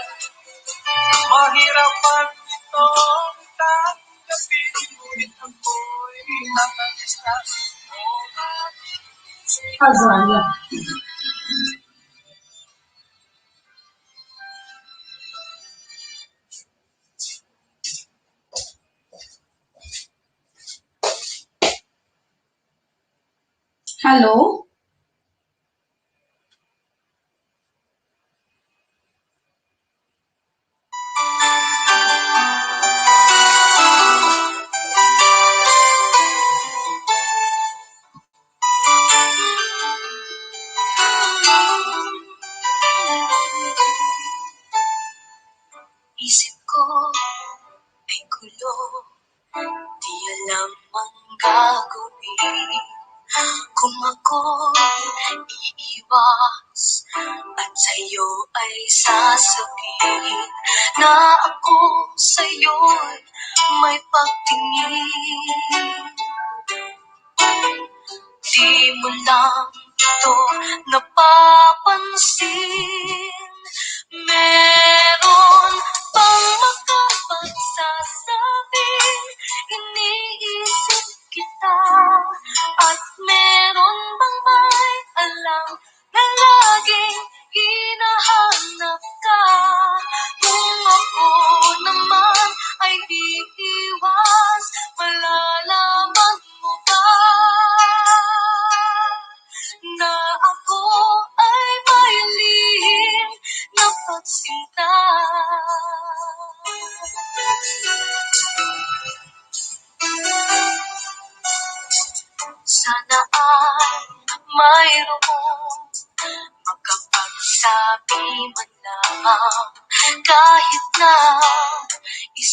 Mahirap man itong tanggapin, ngunit ako'y aalis na. O mamimiss kita. Azalea. Hello? Isip ko ay gulo, di alam ang gagawin. Kung ako'y iiwas at sa'yo ay sasabihin na ako sa'yo'y may pagtingin. Di mo lang ito napapansin. Meron bang makapagsasabing iniisip kita? At meron bang may alam na laging hinahanap ka? Kung ako naman ay iiwas, malalaman mo ba na ako ay may lihim na pagsinta?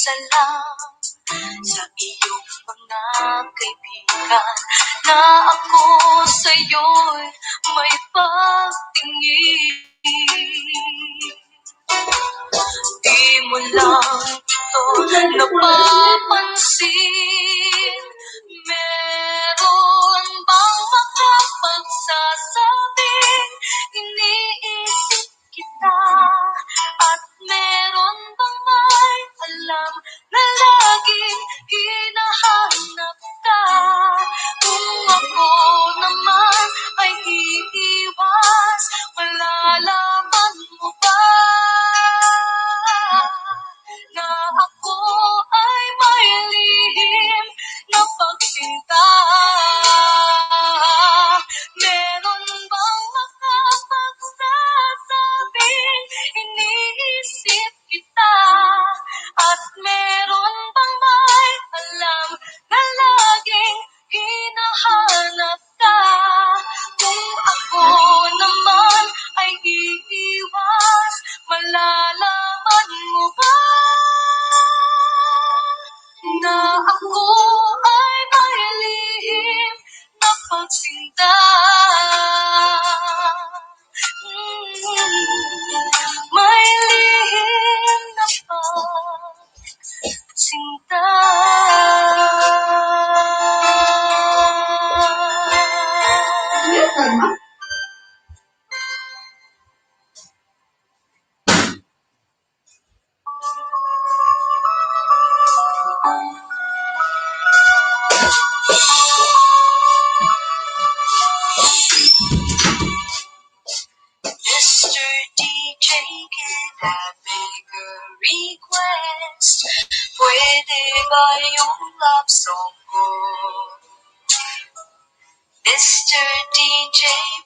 Iniisa lang sa iyong mga kaibigan na ako sa'yo'y may pagtingin. Di mo lang ito napapansin. Meron bang makapagsasabing iniisip kita? At meron bang may alam na laging hinahanap ka? Kung ako naman ay iiwas, malalaman mo ba na ako ay may lihim na pagsinta? Meron bang makapagsasabing iniisip kita? At meron bang may alam na laging hinahanap ka? Kung ako naman ay iiwas, malalaman mo ba na ako ay may lihim na pagsinta? May lihim na pagsinta. Mr. DJ, can I make a request? Pwede ba yung love song ko? Mr. DJ,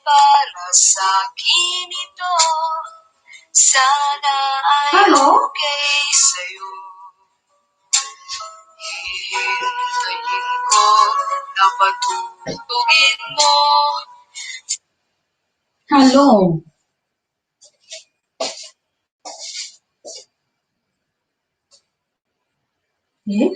para sa akin ito. Sana ay Hello? okay sa'yo. Hihintayin ko na patugtugin mo. Hallo. Eh?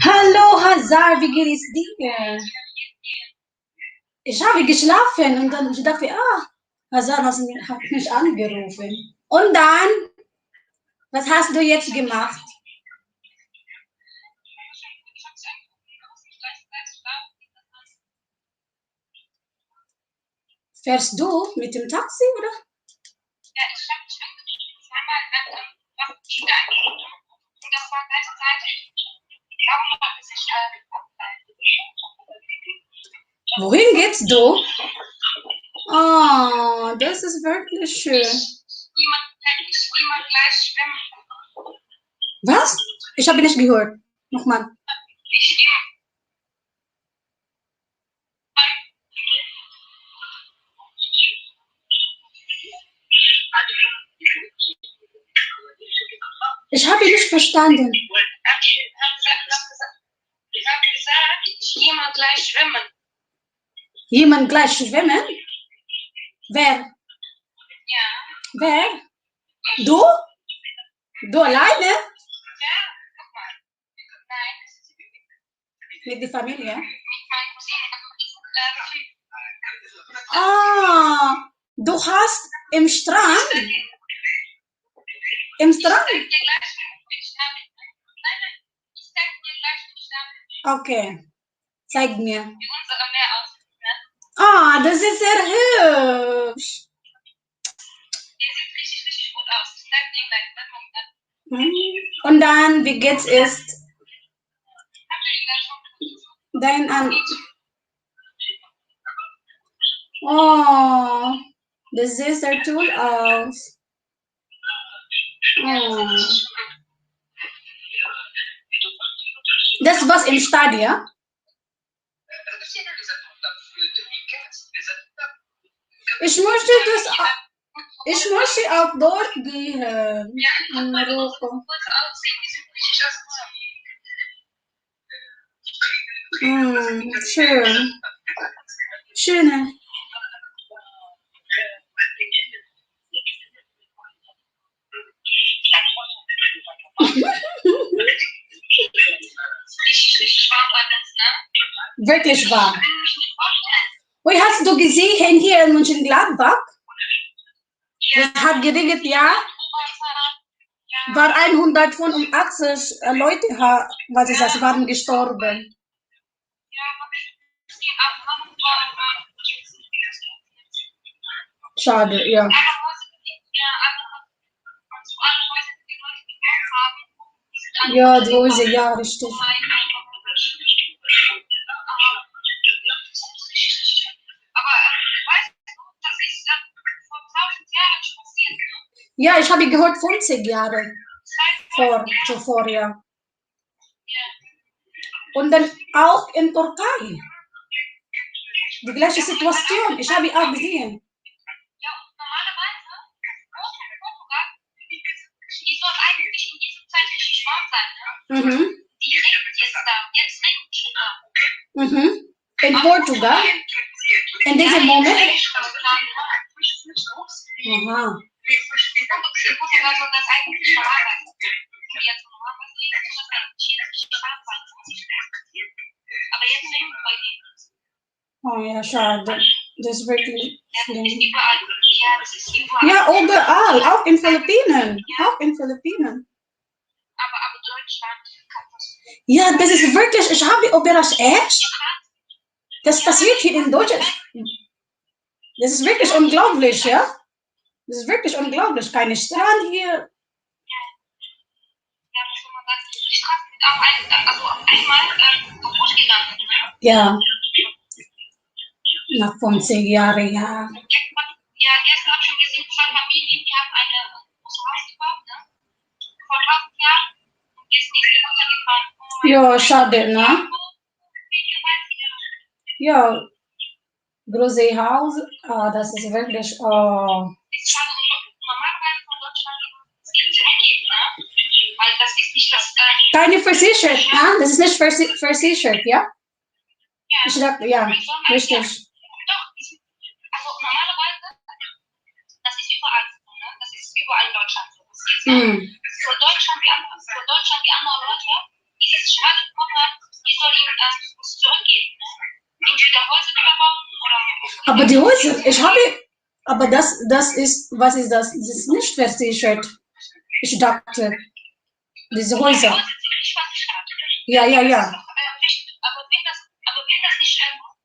Hallo Hazar, wie geht es dir? Ich habe geschlafen und dann ich dachte, ah, Hazar hat mich angerufen. Und dann, was hast du jetzt gemacht? Fährst du mit dem Taxi, oder? Ja, ich habe mich angerufen. Zweimal angerufen und das war gleichzeitig. Warum hat es sich Wohin geht's du? Oh, das ist wirklich schön. Niemand gleich schwimmen. Was? Ich habe nicht gehört. Nochmal. Ich habe nicht verstanden. Ich habe gesagt, ich gehe mal gleich schwimmen. Jemand gleich schwimmen? Wer? Ja. Wer? Du? Du alleine? Ja, guck mal. Nein. Mit der Familie? Mit meinen Cousinen. Ah, du hast im Strand? Im Ich Strand? Zeig dir gleich, wo ich da bin. Nein, nein, ich zeig dir gleich, wo ich da bin. Okay, zeig mir. Wie unsere Meer aussieht, ne? Ah, das ist sehr hübsch. Der sieht richtig, richtig gut aus. Ich zeig dir gleich. Warte mal, dann Und dann, wie geht's ist hab ich gleich schon. Dein An. Oh, das sieht sehr toll aus. Oh. Das war's im Stadion, ja? Ich möchte auch dort gehen. Ja, In Marokko. kurz aussehen, die sieht richtig aus. Schön. Schöne. Richtig, richtig warm war das, ne? Wirklich warm. Kann ich mir nicht vorstellen. Wo hast du gesehen hier in Mönchengladbach? Ja, Es hat geregnet, ja. Ja, War 185 Leute, was ist das, waren gestorben. Ja, hab ich gesehen. Aber Hamburg war Schade, ja. Alle Häuser, ja, alle, und so alle Häuser, die die Leute gebaut haben, die sind alle Ja, die Häuser, ja, richtig. Aber weißt du, das ist vor 1000 Jahren schon passiert, ne? Ja, ich habe gehört, 50 Jahre 2000 zuvor, ja. Ja. Und dann auch in Türkei. Die gleiche Situation, ich habe auch gesehen. Ja, und normalerweise, Portugal, die soll eigentlich in dieser Zeit richtig warm sein, ne? Die regnet jetzt da, jetzt regnet schon da. In Portugal? In diesem Moment? Aha. In Portugal soll das eigentlich normal sein. Jetzt normalerweise regnet das eigentlich jetzt richtig warm sein. Aber jetzt regnet es bei denen. Oh ja, schade. Das ist wirklich Ja, das schlimm. ist überall. Ja, das ist überall. Ja, überall, auch in Philippinen. Auch in Philippinen. Aber Deutschland, Katastrophe. Ja, das ist wirklich, ich habe überrascht, echt? Das passiert hier in Deutschland. Das ist wirklich unglaublich, ja? Das ist wirklich unglaublich. Keine Strand hier. Ja, was soll man sagen? Die Straßen sind auch also auf einmal kaputt gegangen, ne? Ja. Nach 50 Jahren, ja. Ja, gestern habe ich schon gesehen, zwei Familien, die haben ein großes Haus gebaut, ne? Vor 1000 Jahren. Und gestern ist die runtergefallen. Oh mein Ja, schade, ne? Gott. Ja, große Haus, ah, das ist wirklich, oh. Ist schade, und normalerweise von Deutschland es geht nicht eingeben, ne? Weil das ist nicht das, Keine versichert, ne? Das ist nicht versichert, ja? Ja, Ich dachte, ja, die sollen eigentlich- richtig. Doch, die sind, also normalerweise, das ist überall so, ne? Das ist überall in Deutschland so. Das ist jetzt, ne? Für Deutschland, die anderen Leute, die es schade kommen, die sollen ihnen das zurückgeben, ne? Entweder Häuser wieder bauen oder. Aber die Häuser, ich habe, aber das ist, was ist das? Das ist nicht versichert. Ich dachte, diese Die Häuser. Häuser sind nicht versichert. Ja. Das ist doch, richtig. Aber wenn das nicht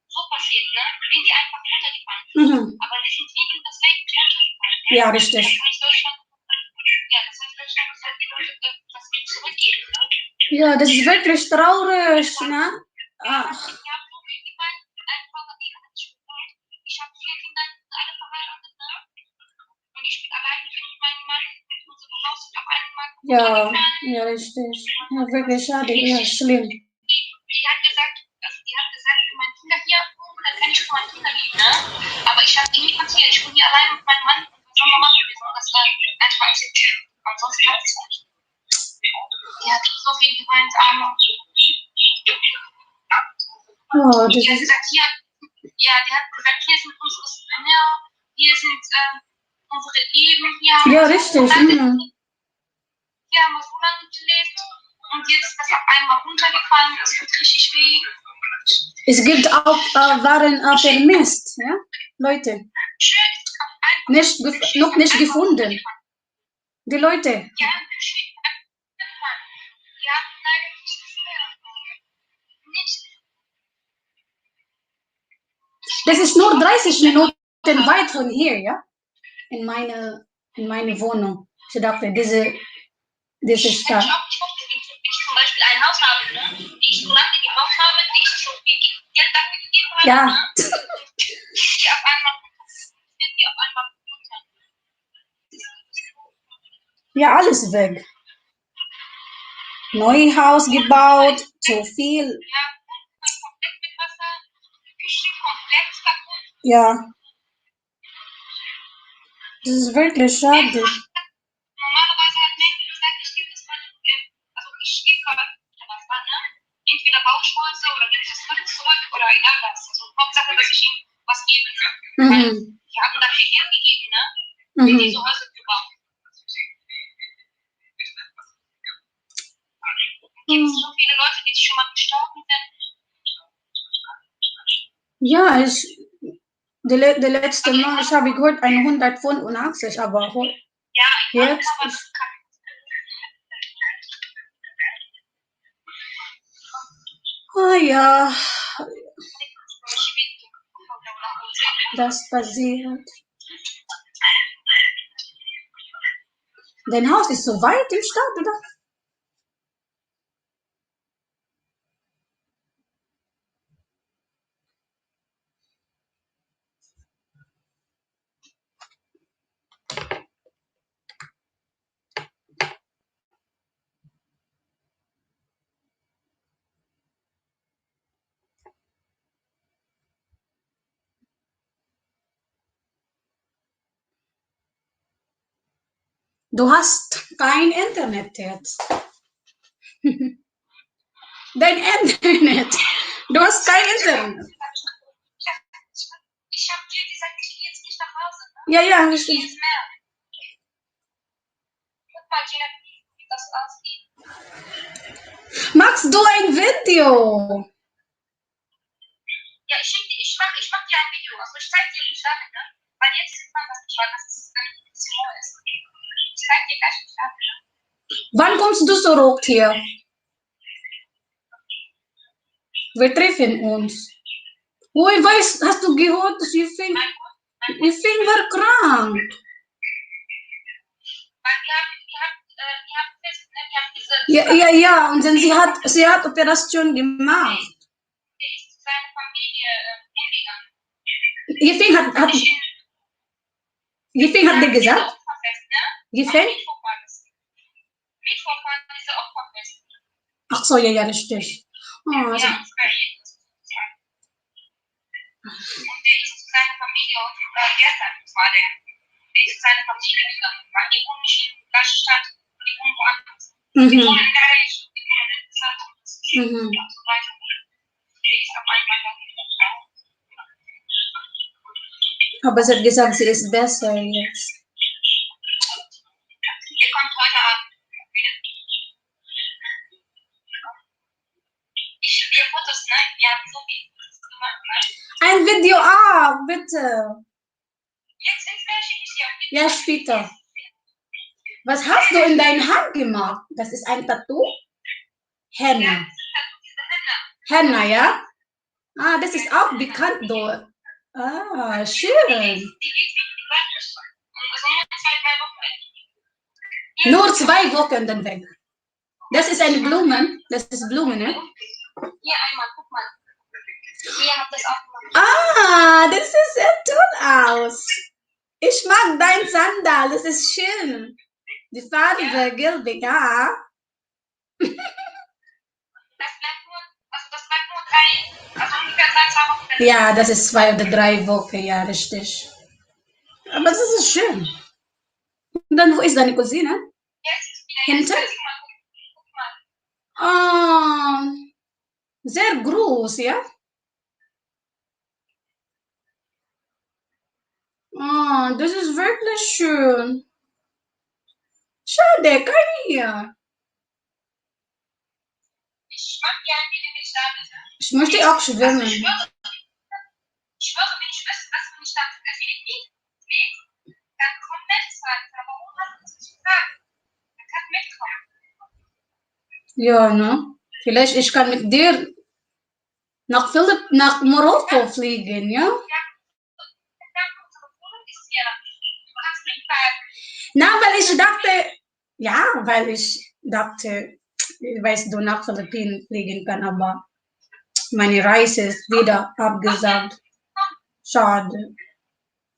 so passiert, ne? Wenn die einfach runtergefallen sind. Aber die sind wegen deswegen runtergefallen, ne? Ja, richtig. Das heißt, Deutschland, ja, das heißt, Deutschland soll die Leute das Geld zurückgeben, ne? Ja, das ist wirklich traurig, ne? Ach. Ich habe so viel geweint, einfach, die hat sich gefreut. Ich habe 4 Kinder, die sind alle verheiratet, ne? Und ich bin alleine mit meinem Mann, mit unserem Haus auf einmal Ja, runtergefallen. ja, richtig. Ja, wirklich schade, ja, schlimm. Die hat gesagt, also die hat gesagt, für meine Kinder hier, dann kann ich für meine Kinder gehen, ne? Aber ich habe niemand hier, ich bin hier alleine mit meinem Mann. Was soll man machen? Wir sollen das dann einfach akzeptieren. Ansonsten klappt es nicht. Die hat so viel geweint, arme. Oh, das Die hat ist gesagt, hier, ja, die hat gesagt, hier sind unsere Männer, hier sind unsere Leben, hier haben Ja, wir so richtig. lange hier haben wir so lange gelebt und jetzt ist das auf einmal runtergefallen, das tut richtig weh. Es gibt auch waren vermisst, ja? Leute. Schön, Nicht noch nicht gefunden. Die Leute. Die haben geschrieben, die haben leider nichts mehr. Nichts. Das ist nur 30 Minuten weit von hier, ja? In meine Wohnung. Ich dachte, diese Ich Stadt. hätte auch nicht wenn ich zum Beispiel ein Haus habe, ne? Die ich so lange gebraucht habe, die ich so viel Geld dafür gegeben habe, ne? Die auf einmal runter. Ja, alles weg. Neuhaus gebaut, zu viel. Ja, komplett mit Wasser, Küche komplett kaputt. Ja. Das ist wirklich schade. Normalerweise hat Merkel gesagt, ich gebe das mal, also ich gebe was war, ne? Entweder Bauschhäuser oder gebe ich das Geld zurück oder egal was. Also Hauptsache, dass ich ihm was gebe, ne? Die haben dafür Geld gegeben, ne? Für diese Häuser zu bauen. Gibt es so viele Leute, die schon mal gestorben sind? Ja, die letzte Mal, ich habe gehört, 185, aber Ja, ich weiß, jetzt aber ist, ah ja, das passiert. Dein Haus ist so weit im Stadt, oder? Du hast kein Internet jetzt. Dein Internet. Du hast kein Internet. Ich habe dir gesagt, ich gehe jetzt nicht nach Hause. Ne? Ja, Ich gehe richtig. ins Meer. Guck mal, Gina, wie das aussieht. Machst du ein Video? Ja, ich mach dir ein Video. Also ich zeig dir die Sache, ne? Weil jetzt sieht man das nicht, weil das ein bisschen neu ist. Ich zeig dir gleich die Sache. Ne? Wann kommst du zurück hier? Wir treffen uns. Oh, ich weiß, hast du gehört, dass Yifing war krank? Weil wir haben fest, ne? Wir haben diese. Ja, und dann sie hat Operation gemacht. Der ist zu seiner Familie umgegangen. Yifing hat dir gesagt? Opferfest, ne? Yifing? Am Mittwoch war das. Mittwoch war diese Opferfest. Ach so, ja, richtig. Oh, also, Ja, Israel. Und der ist zu seiner Familie, gestern war der. Der ist zu seiner Familie gegangen, weil die wohnen nicht in der gleichen Stadt, die wohnen woanders. Die wohnen in Garage, die wohnen in Stadt und so weiter. Der ist auf einmal dann Aber sie hat gesagt, sie ist besser jetzt. Der kommt heute Abend wieder. Ich schicke dir Fotos, ne? Wir haben so viele Fotos gemacht, ne? Ein Video, ah, bitte. Jetzt ins Meer schicke ich dir. Ja, später. Was hast du in deiner Hand gemacht? Das ist ein Tattoo? Henna. Ja, das ist halt diese Henna. Henna, ja? Ah, das ist auch bekannt dort. Ah, schön. Die geht weg, die bleibt nicht. Also nur 2, 3 Wochen weg. Nur 2 Wochen dann weg. Das ist eine Blume. Das ist Blume, ne? Hier einmal, guck mal. Hier habt das auch gemacht. Ah, das sieht sehr toll aus. Ich mag dein Sandal, das ist schön. Die Farbe, Ja. gelb, ja. Das bleibt nur, also das bleibt nur 3, also ungefähr 3, 2 Wochen. Ja, das ist 2 oder 3 Wochen, ja, richtig. Aber das ist schön. Und dann, wo ist deine Cousine? Jetzt, wieder Hinten? jetzt. Guck mal. Ah, sehr groß, ja? Ah, das ist wirklich schön. Schade, kein hier. Ich mag gerne, wie du mich da bist. Ich möchte auch schwimmen. Also ich schwöre, wenn ich wüsste, dass du nicht da bist, dass ich nicht dann komplett sagen. Aber warum hast du das nicht gesagt? Ja, ne? Vielleicht ich kann mit dir nach Marokko fliegen, ja? Unsere Wohnung ist hier. Du kannst mitbleiben. Na, weil ich dachte, weißt du, nach Philippinen fliegen kann, aber meine Reise ist wieder abgesagt. Schade.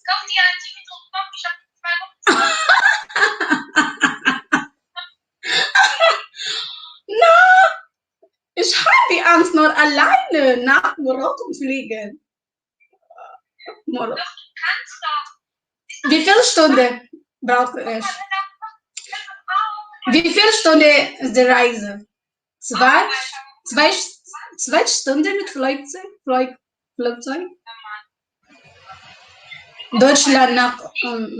Kauf dir ein Ticket und komm, ich habe 2 Wochen Zeit. Na, ich habe die Angst, nur alleine nach Marokko fliegen. Doch, du kannst doch. Wie viele Stunden brauche ich? Wie viele Stunden ist die Reise? Zwei? 2 Stunden mit Flugzeug? Flugzeug? Deutschland nach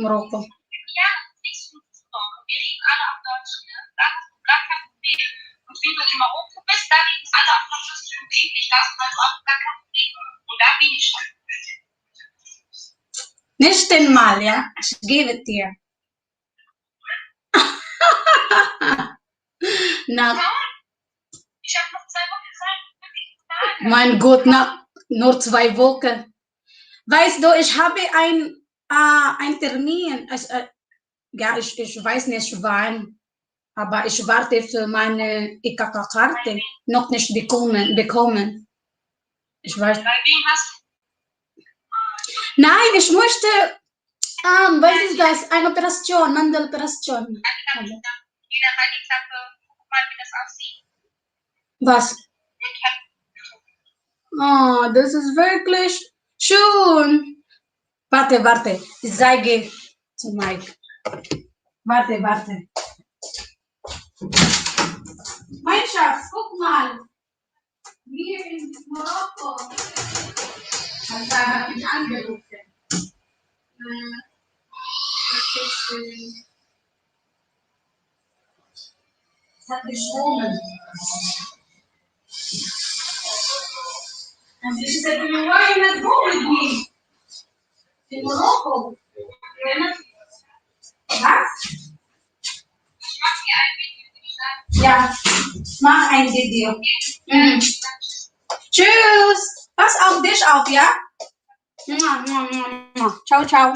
Marokko. Ja, fliegst du doch. Wir reden alle auf Deutsch, ne? Da hast du gar kein Problem. Und wenn du in Marokko bist, da reden alle auf Französisch und Englisch, da hast du also auch gar kein Problem. Und da bin ich schon. Nicht einmal, ja? Ich gebe dir. Na, Ich habe noch 2 Wochen Zeit. 40 Tage. Mein Gott, na, nur 2 Wochen. Weißt du, ich habe ein Termin. Also, ja, ich weiß nicht wann, aber ich warte für meine IKK-Karte. Noch nicht bekommen. Ich weiß. Bei wem hast du? Nein, ich möchte, was ist das? Eine Operation, Mandeloperation. Also. Geh da rein, die Klappe. Guck mal, wie das aussieht. Was? Oh, das ist wirklich schön. Warte, warte. Ich zeige zu Mike. Warte, warte. Mein Schatz, guck mal. Wir in Marokko. Hazar hat mich angerufen. Das ist schön. Es hat geschwommen. And she said to me, "Why you not go with me? In Morocco?" Was? Ich mach dir ein Video, würde ich sagen. Ja, mach ein Video. Tschüss. Pass auf dich auf, ja? Mua, mua, mua, mua. Ciao, ciao.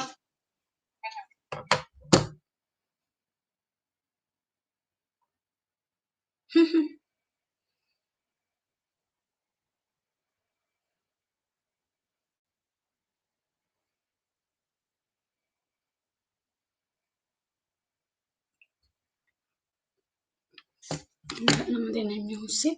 Wala naman din ang music.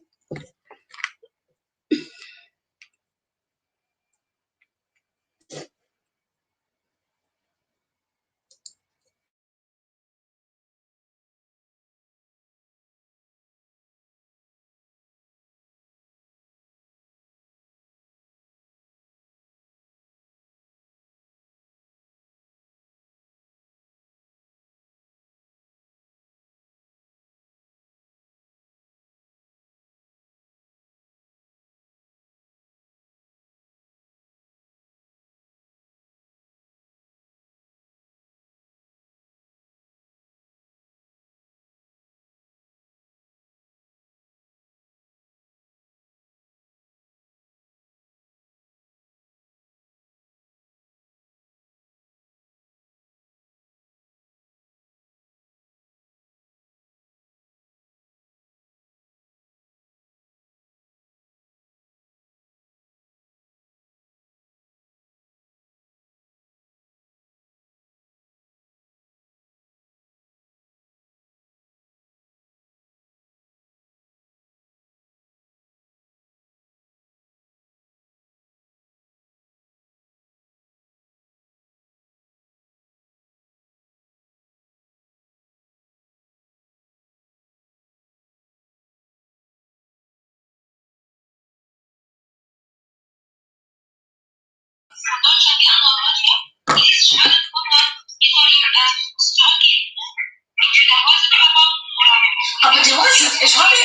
Aber die Häuser, ich habe,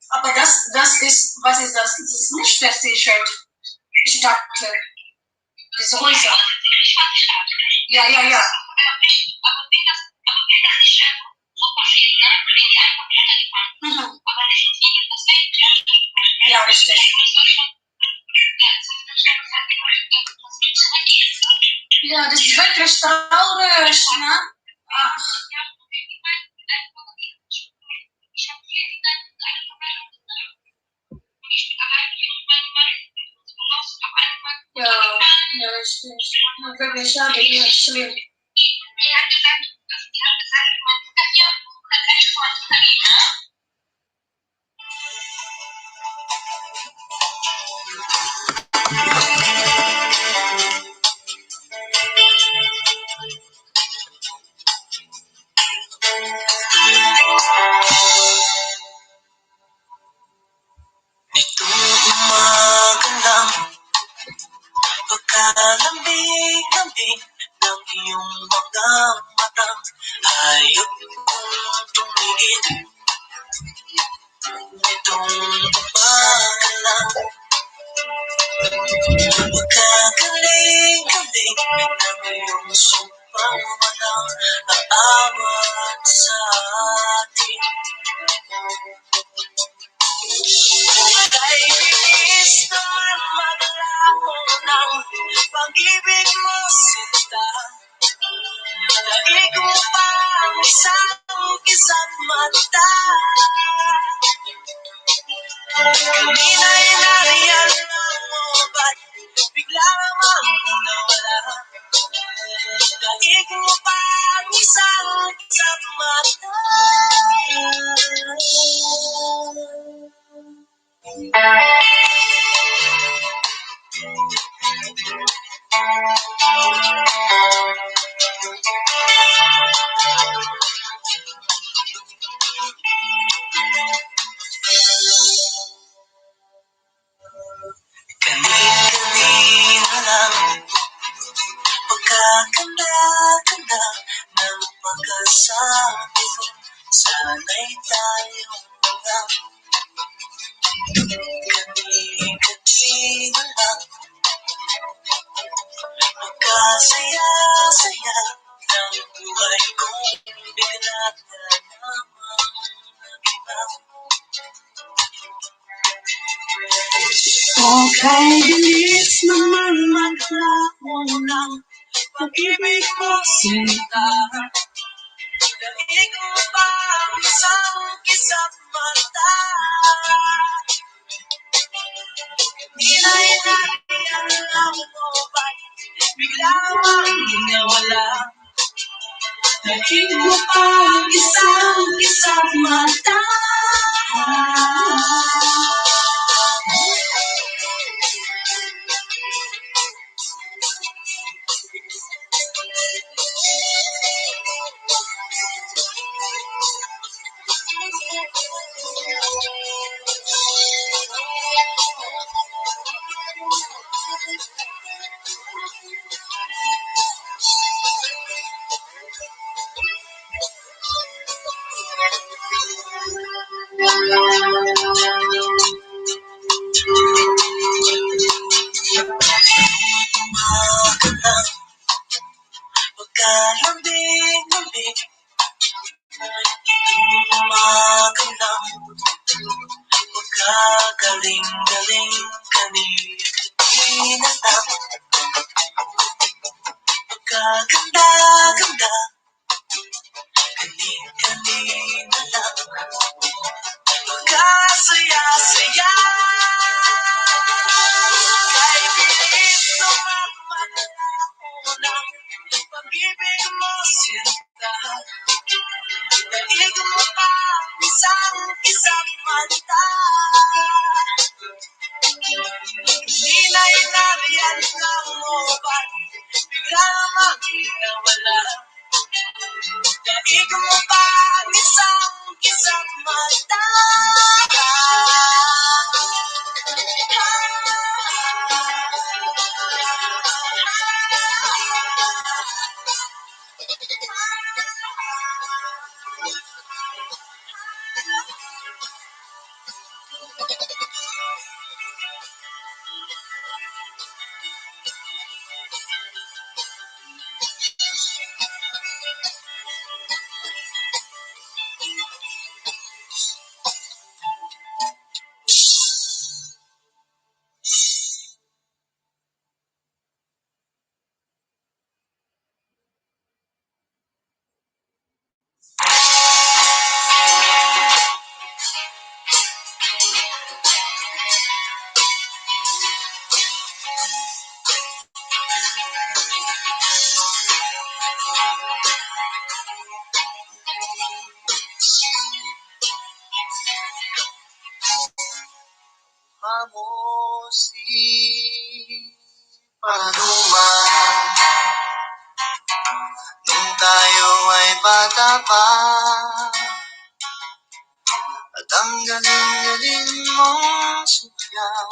aber das ist, was ist das? Das ist nicht versichert. Ich dachte, diese Häuser. Ja. Mhm. Wirklich traurig, ne? Ach. Ich habe eine Vermeidung gesagt. Und ich bin alleine hier mit meinem Mann raus und auf einmal. Ja, richtig. Ja, wirklich schade, ja, schlimm. Er hat gesagt, also die hat gesagt, mein Bruder hier hat eine Freundin, ne? Nitong umaga lang, pagkalambing-lambing ng iyong mga mata, hayop kong tumingin. Nitong umaga lang, pagkagaling-galing ng iyong sumpang walang aawat sa atin. Kay bilis naman maglaho ng pag-ibig mo, sinta. Daig mo pa ang isang isang mata. Kanina'y nariyan lang mo, ba't bigla namang nawala? Daig mo pa ang isang isang mata. Kani-kanina lang, pagkaganda-ganda ng pagkasabi ko, sana'y tayong lang. Kani-kanina lang, pagkasaya-saya ng buhay ko, bigla ka namang nag-iba. Oh, kay bilis naman maglaho ng pag-ibig mo, sinta. Daig mo pa ang isang isang mata. Kanina'y nariyan lang mo, ba't bigla mang nawala? Daig mo pa ang isang isang mata. Umaga lang, pagkalambing-lambing. Itong umaga lang, pagkagaling-galing. Kani-kanina lang, pagkaganda-ganda. Kani-kanina lang, pagkasaya-saya. Kay bilis naman maglaho ng pag-ibig mo, sinta. Daig mo pa ang isang isang mata. Kanina'y nariyan lang mo, ba't bigla namang nawala? Daig mo pa ang isang isang mata. mo si Paloma nung tayo ay bata pa at ang galing-galing mong sumayaw,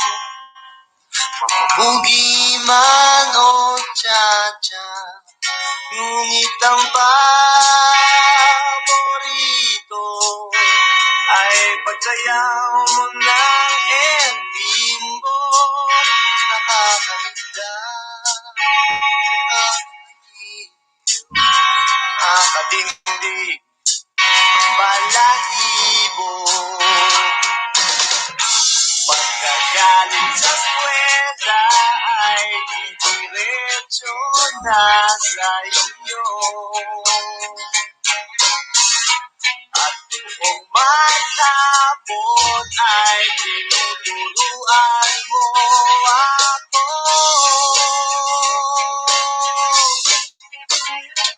mapa-boogie man o cha-cha, ngunit ang paborito ay pagsayaw mo ng El Bimbo. Nakakaganda, nakakatindig balahibo. Pagkagaling sa eskwela ay didiretso na sa inyo. At buong maghapon ay tinuturuan mo ako.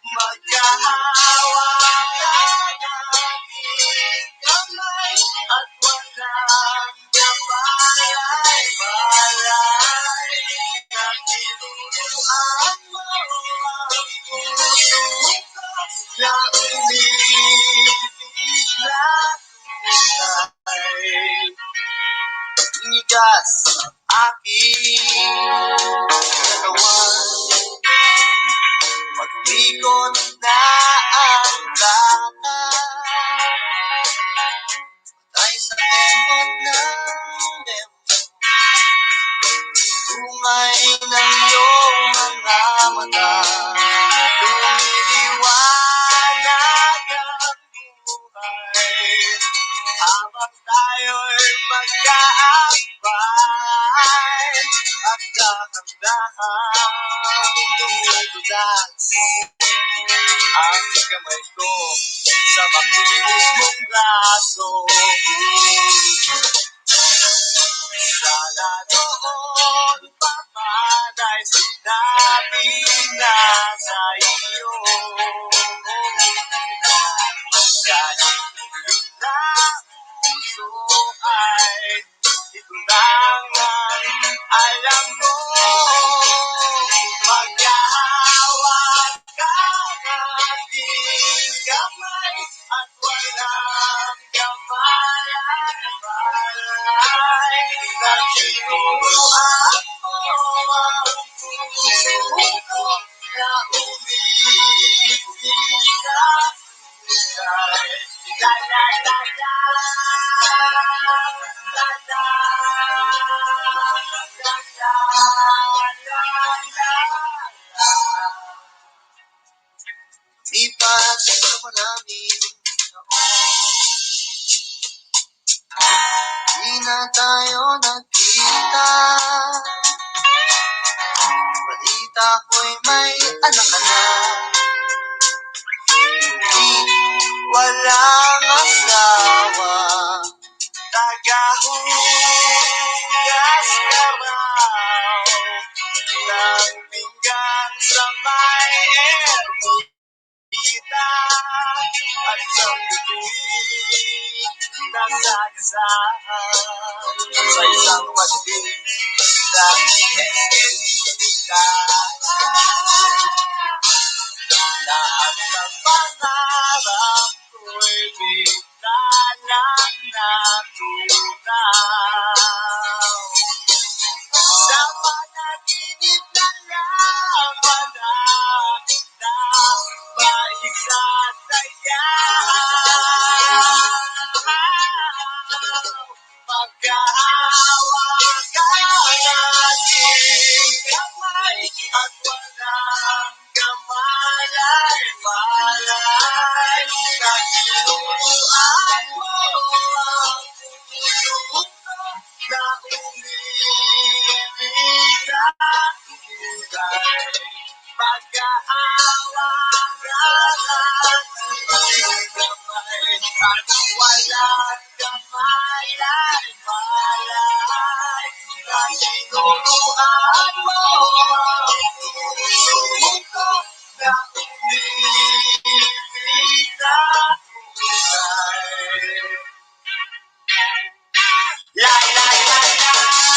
Magkahawak ang aking kamay at walang kamalay-malay na tinuruan mo ang puso ko na umibig na tunay. Tumigas ang aking katawan, pag-umikot na ang plaka ay sa kembot ng demo, tungay ng iyong mga mata. Lumiliwanag ang buhay habang tayo'y magkaakbay at dahan-dahang dumudulas ang kamay ko sa makinis mong braso. Sana noon pa man ay sinabi na sa iyo. Kahit na uso ay ito lang ang alam ko. Magkahawak ang ating kamay at walang kamalay-malay na tinuruan mo ang puso ko na umibig na tunay. La la la la, la la la la la la. Lipas sa maraming taon, di na tayo nagkita. Balita ko'y may anak ka na. Hindi, walang asawa. Tagahugas ka raw ng pinggan sa may ermita at sa bibig nasagasaan sa isang madilim na eskinita. Lahat ng pangarap ko'y bigla lang natunaw. Sa panaginip na lang malapit na maisasayaw. Magkahawak ang ating kamay at walang kamalay-malay na tinuruan mo ang puso ko na umibig na tunay. Magkahawak ang ating kamay at walang kamalay-malay na tinuruan mo ang puso ko na umibig na tunay. La la la la.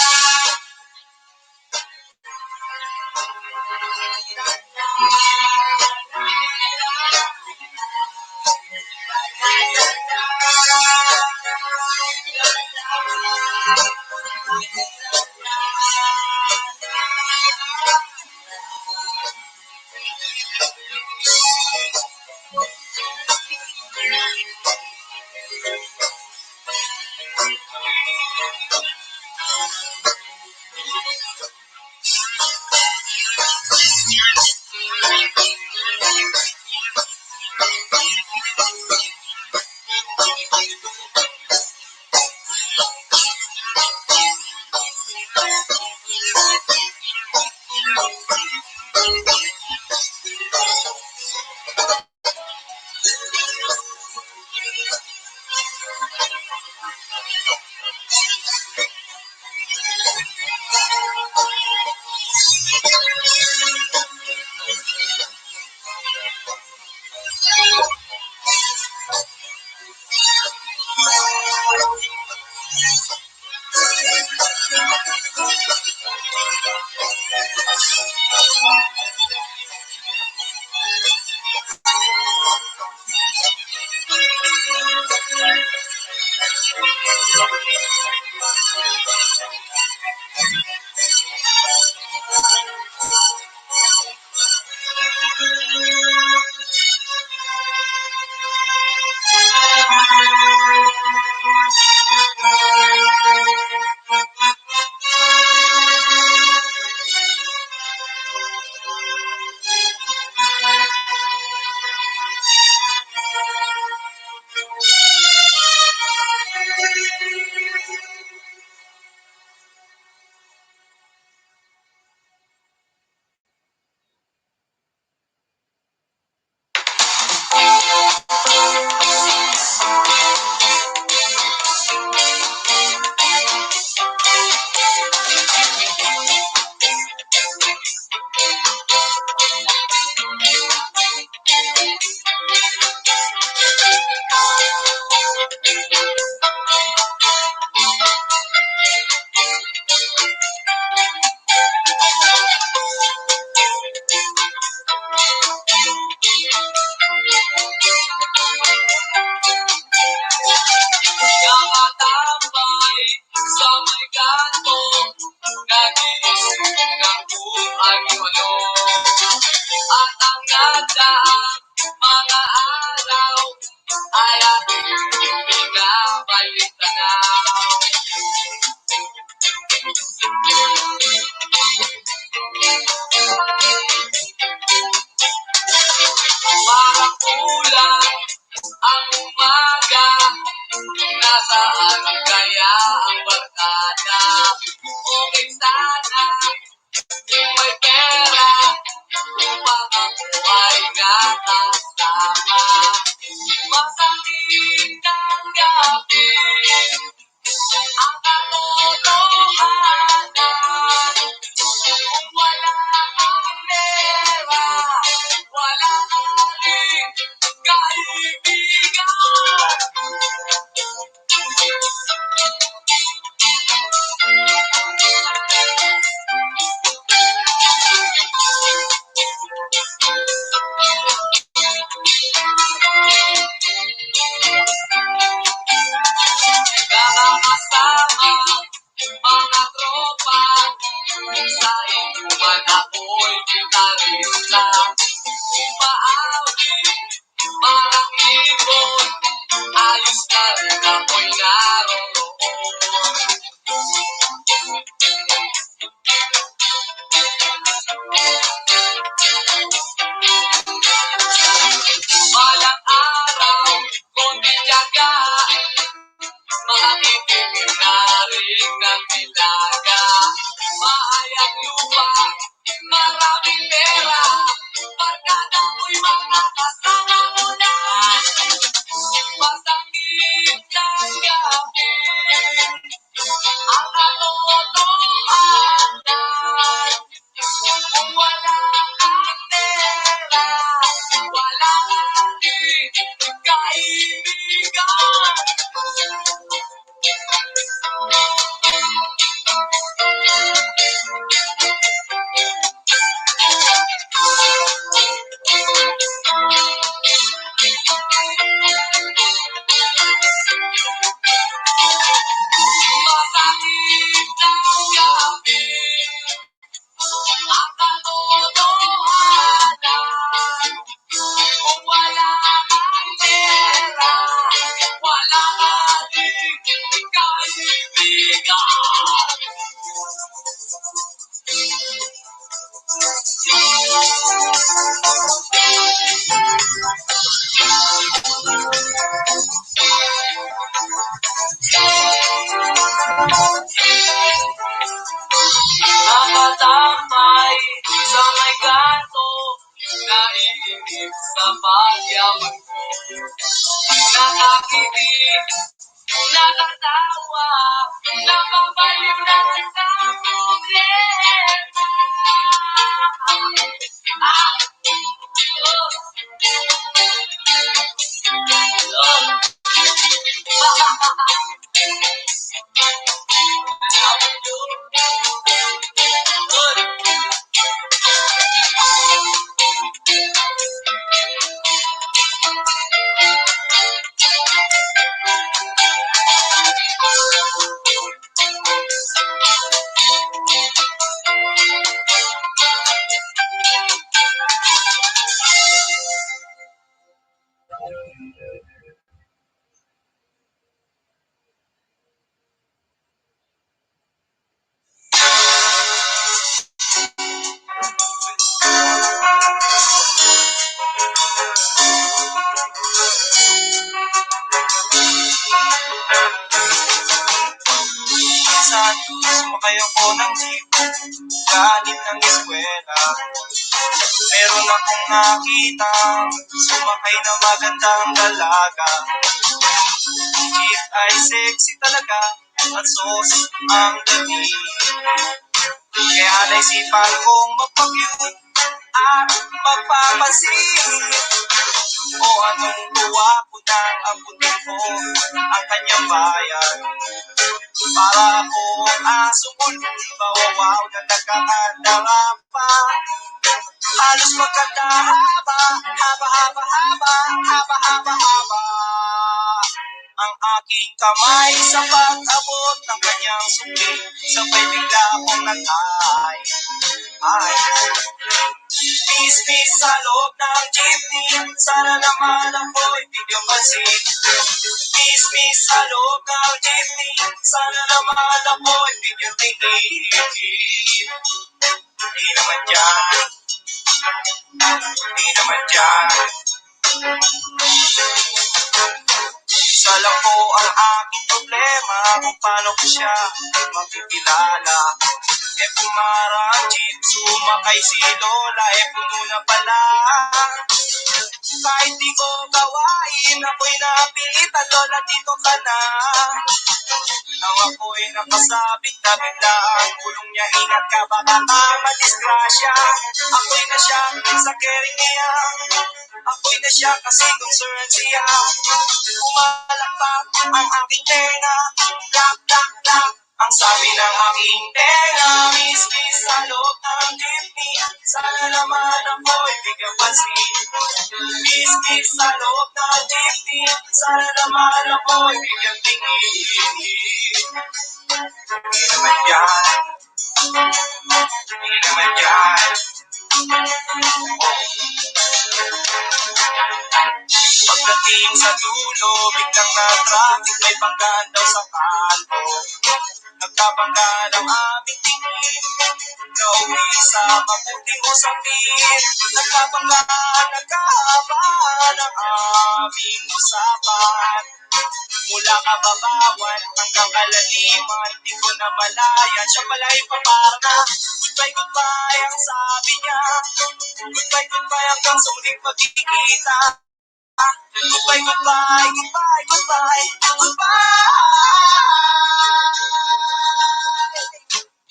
Nakatambay sa may kanto, nag-iisip ng kung ano-ano. At ang nagdaang mga araw ay aking binabalik tanaw. Parang kulang ang umaga, nasaan kaya ang barkada? Okay sana kung may pera upang ako ay nakasama. Masakit tanggapin ang katotohanan. Kung wala kang pera, wala ka rin kaibigan. Nakakasama mga tropa, sa inuman ako'y gitarista. Umaawit, parang ibon, ayos na rin ako'y naroroon. Balang araw, konting tiyaga, makatikim na rin ng nilaga. Maayang lupa, maraming pera, barkada mo'y mga kasama mo na. Masakit tanggapin ang katotohanan. Kung wala kang pera, wala ka rin kaibigan. Masakit Nakatawa, napapaliw na sa problema. Ah, oh, oh. How we do? Good. Minsan, sumakay ako ng jeep galing ng eskwela. Meron akong nakita, sumakay na magandang dalaga. Jeep ay sexy talaga at sauce ang dating. Kaya naisipan kong magpa-cute at magpapansin. O anong tuwa ko nang abutin ko ang kanyang bayan. Para akong asong bawawaw na nagkakandarapa. Halos magkandahaba, haba, haba, haba, haba, haba, haba. Ang aking kamay sa pag-abot ng kanyang sukli, sabay bigla akong nag-ay. Ay, miss sa loob ng jeepney, sana naman ako'y bigyan pansin. Miss sa loob ng jeepney, sana naman ako'y bigyan tingin. Di naman dyan, di naman dyan. Isa lang po ang aking problema kung paano ko siya makikilala. E pumara ang jeep, sumakay si Lola, e puno na pala. Kahit di ko gawain, ako'y napilitan, Lola, dito ka na. Nang ako'y nakasabit na bigla ang gulong niya, ingat ka baka ka madisgrasya. Ako'y na siya sa caring niya, ako'y na siya kasi concerned siya. Pumalakpak ang aking tenga, clap, clap, clap. Ang sabi ng aking tenga, miss, miss sa loob ng jeepney. Sana naman ako'y bigyan pansin. Miss, miss sa loob ng jeepney. Sana naman ako'y bigyan tingin. Hindi naman yan, hindi naman yan. Pagdating sa dulo, biglang na-traffic, may banggaan daw sa kalbo. Nagkabanggaan ang aming tingin, nauwi sa mabuting usapin. Nagkabanggaan, nagkahabaan ang aming usapan. Mula kababawan hanggang kalaliman, di ko na malayan, siya pala'y paparna. Goodbye, goodbye, ang sabi niya. Goodbye, goodbye, hanggang sa muling pagkikita. Goodbye, goodbye, goodbye, goodbye, goodbye.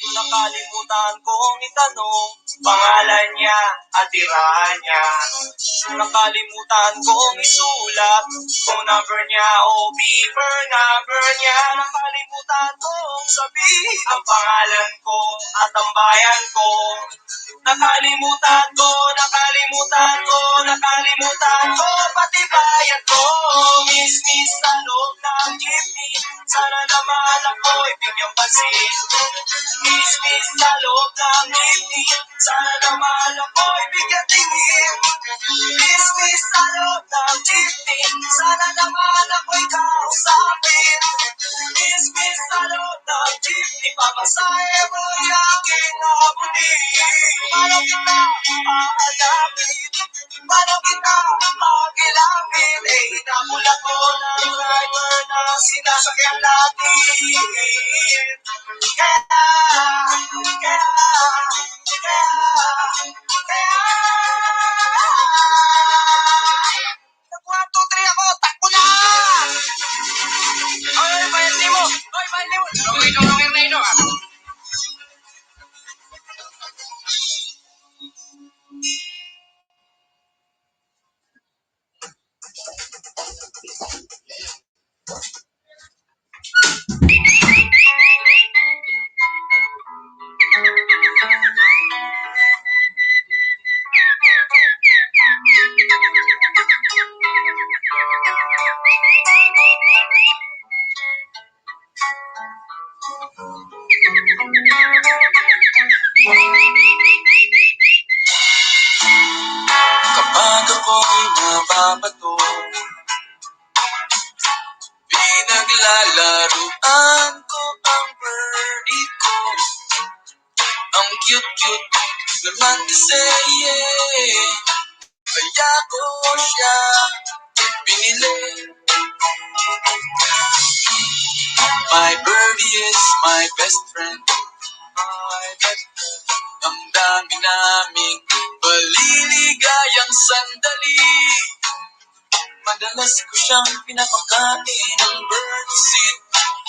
Nakalimutan kong itanong pangalan niya at tirahan niya. Nakalimutan kong isulat phone number niya o beeper number niya. Nakalimutan kong sabihin ang pangalan ko at ang bayan ko. Nakalimutan ko, nakalimutan ko, nakalimutan ko, pati bayan ko. Miss, miss sa loob ng jeepney, sana naman ako'y bigyan pansin. Miss, miss sa loob ng jeepney, sana naman ako'y bigyan tingin. Miss, miss sa loob ng jeepney, sana naman ako'y kausapin. Miss, miss sa loob ng jeepney, pamasahe mo'y aking abutin. Paano kita hahanapin? Paano kita kakilapin? Eh, hinabol ako ng driver na sinasakyan natin. Kaya, kaya, kaya, kaya, nag 1, 2, 3 ako, takbo na! Kapag ako'y nababato, pinaglalaruan ko ang birdie ko. Ang cute-cute naman kasi, yeah. Kaya ko siya binili. My birdie is my best friend. My best friend. Ang dami naming maliligayang sandali. Madalas ko siyang pinapakain ng birdseed.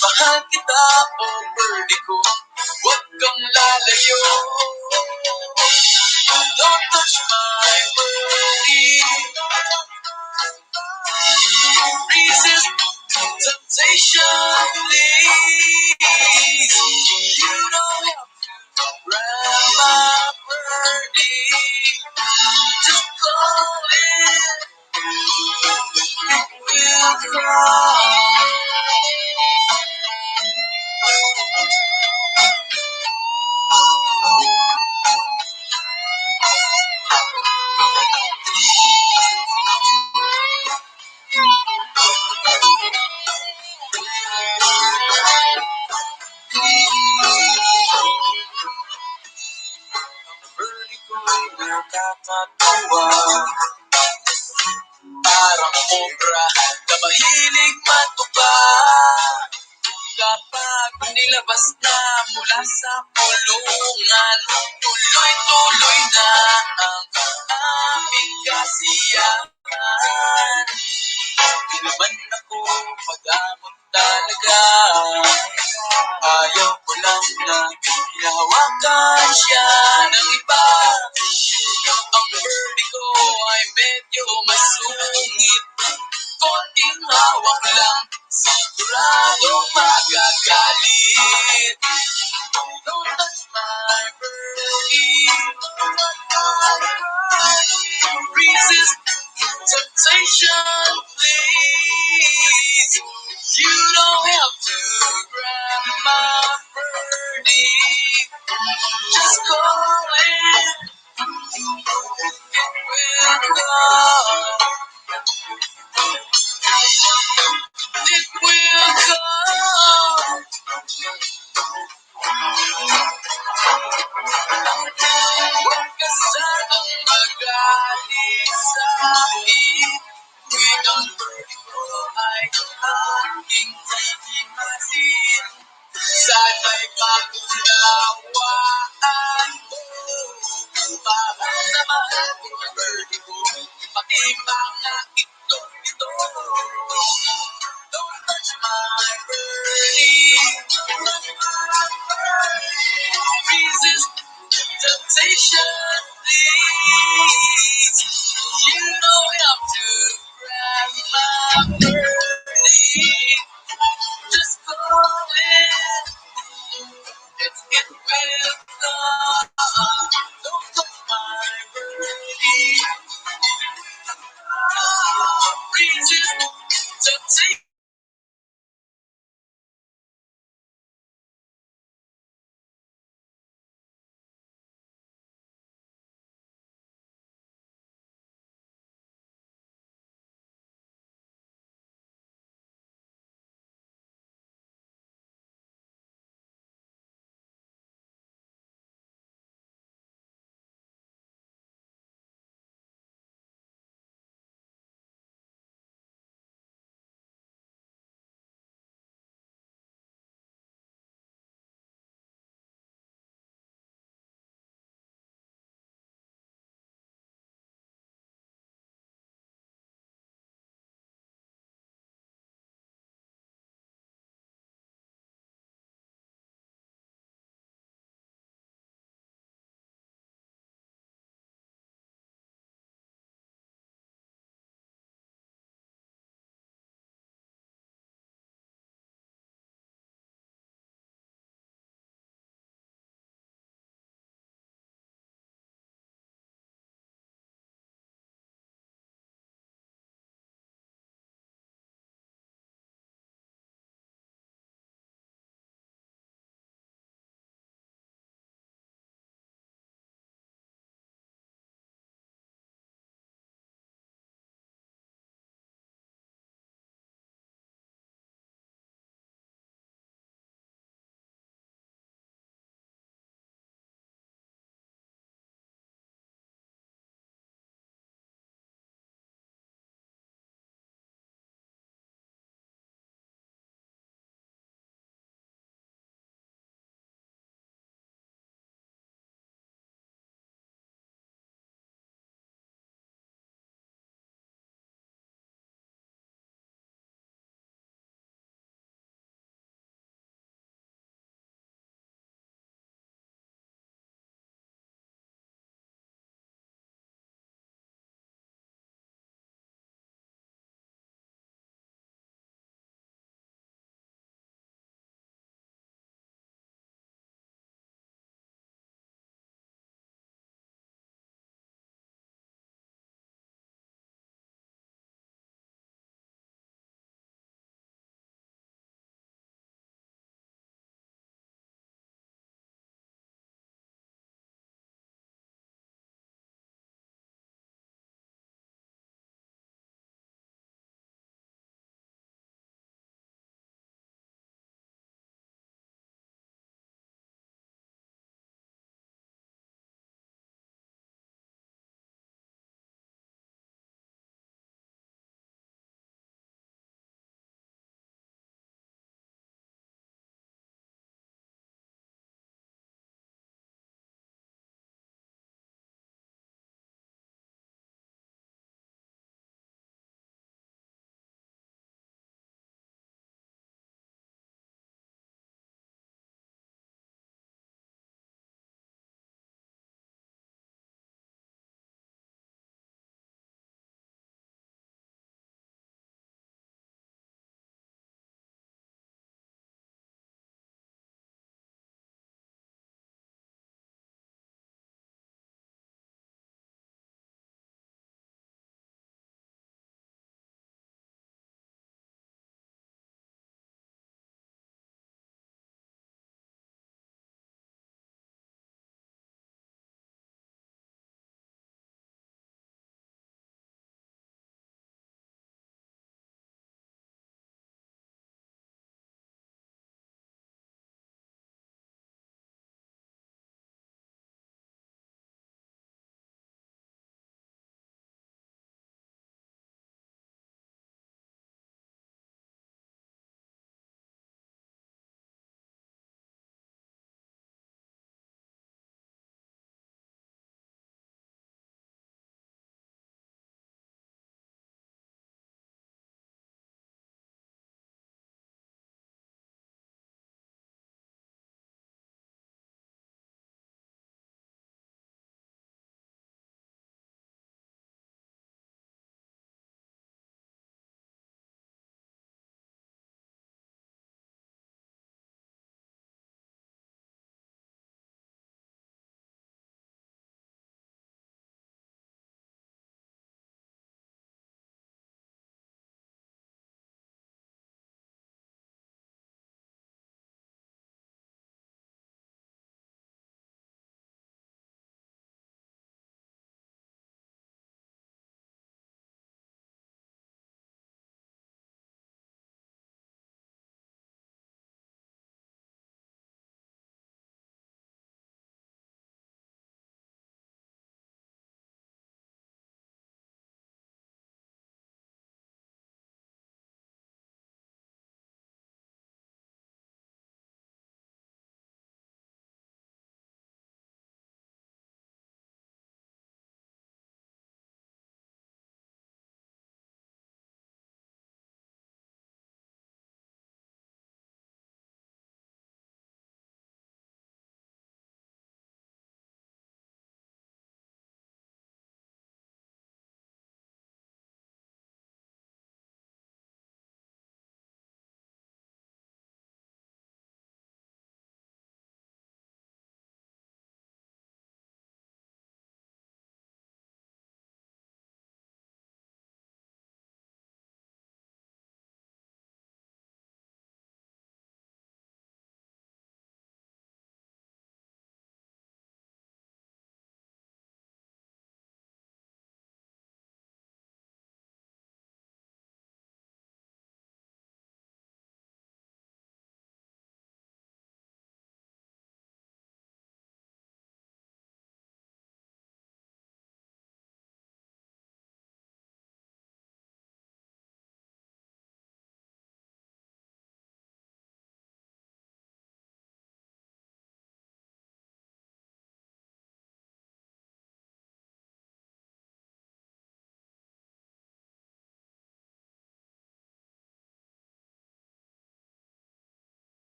Mahal kita, oh birdie ko. Huwag kang lalayo. Don't touch my birdie. Resist temptation, please. You don't have to grab my birdie. Just call it. It will come. Birdie ko'y nakakatuwa. Parang cobra na mahilig matuka. Kapag nilabas na mula sa kulungan, tuloy-tuloy na ang aming kasiyahan. Di naman ako madamot talaga. Ayaw ko lang na hinahawakan siya ng iba. Ang birdie ko ay medyo masungit. Konting hawak lang, sigurado magagalit. Don't touch my birdie. Resist temptation, please. You don't have to grab my birdie. Just call it. It will come. It will come. Huwag ka sanang magalit sa akin. Tuwing ang birdie ko ay aking hihimasin. Sana'y maunawaan mo. Mahal na mahal ko ang birdie ko. Pati mga itlog nito. Don't touch my birdie. Resist temptation, please. You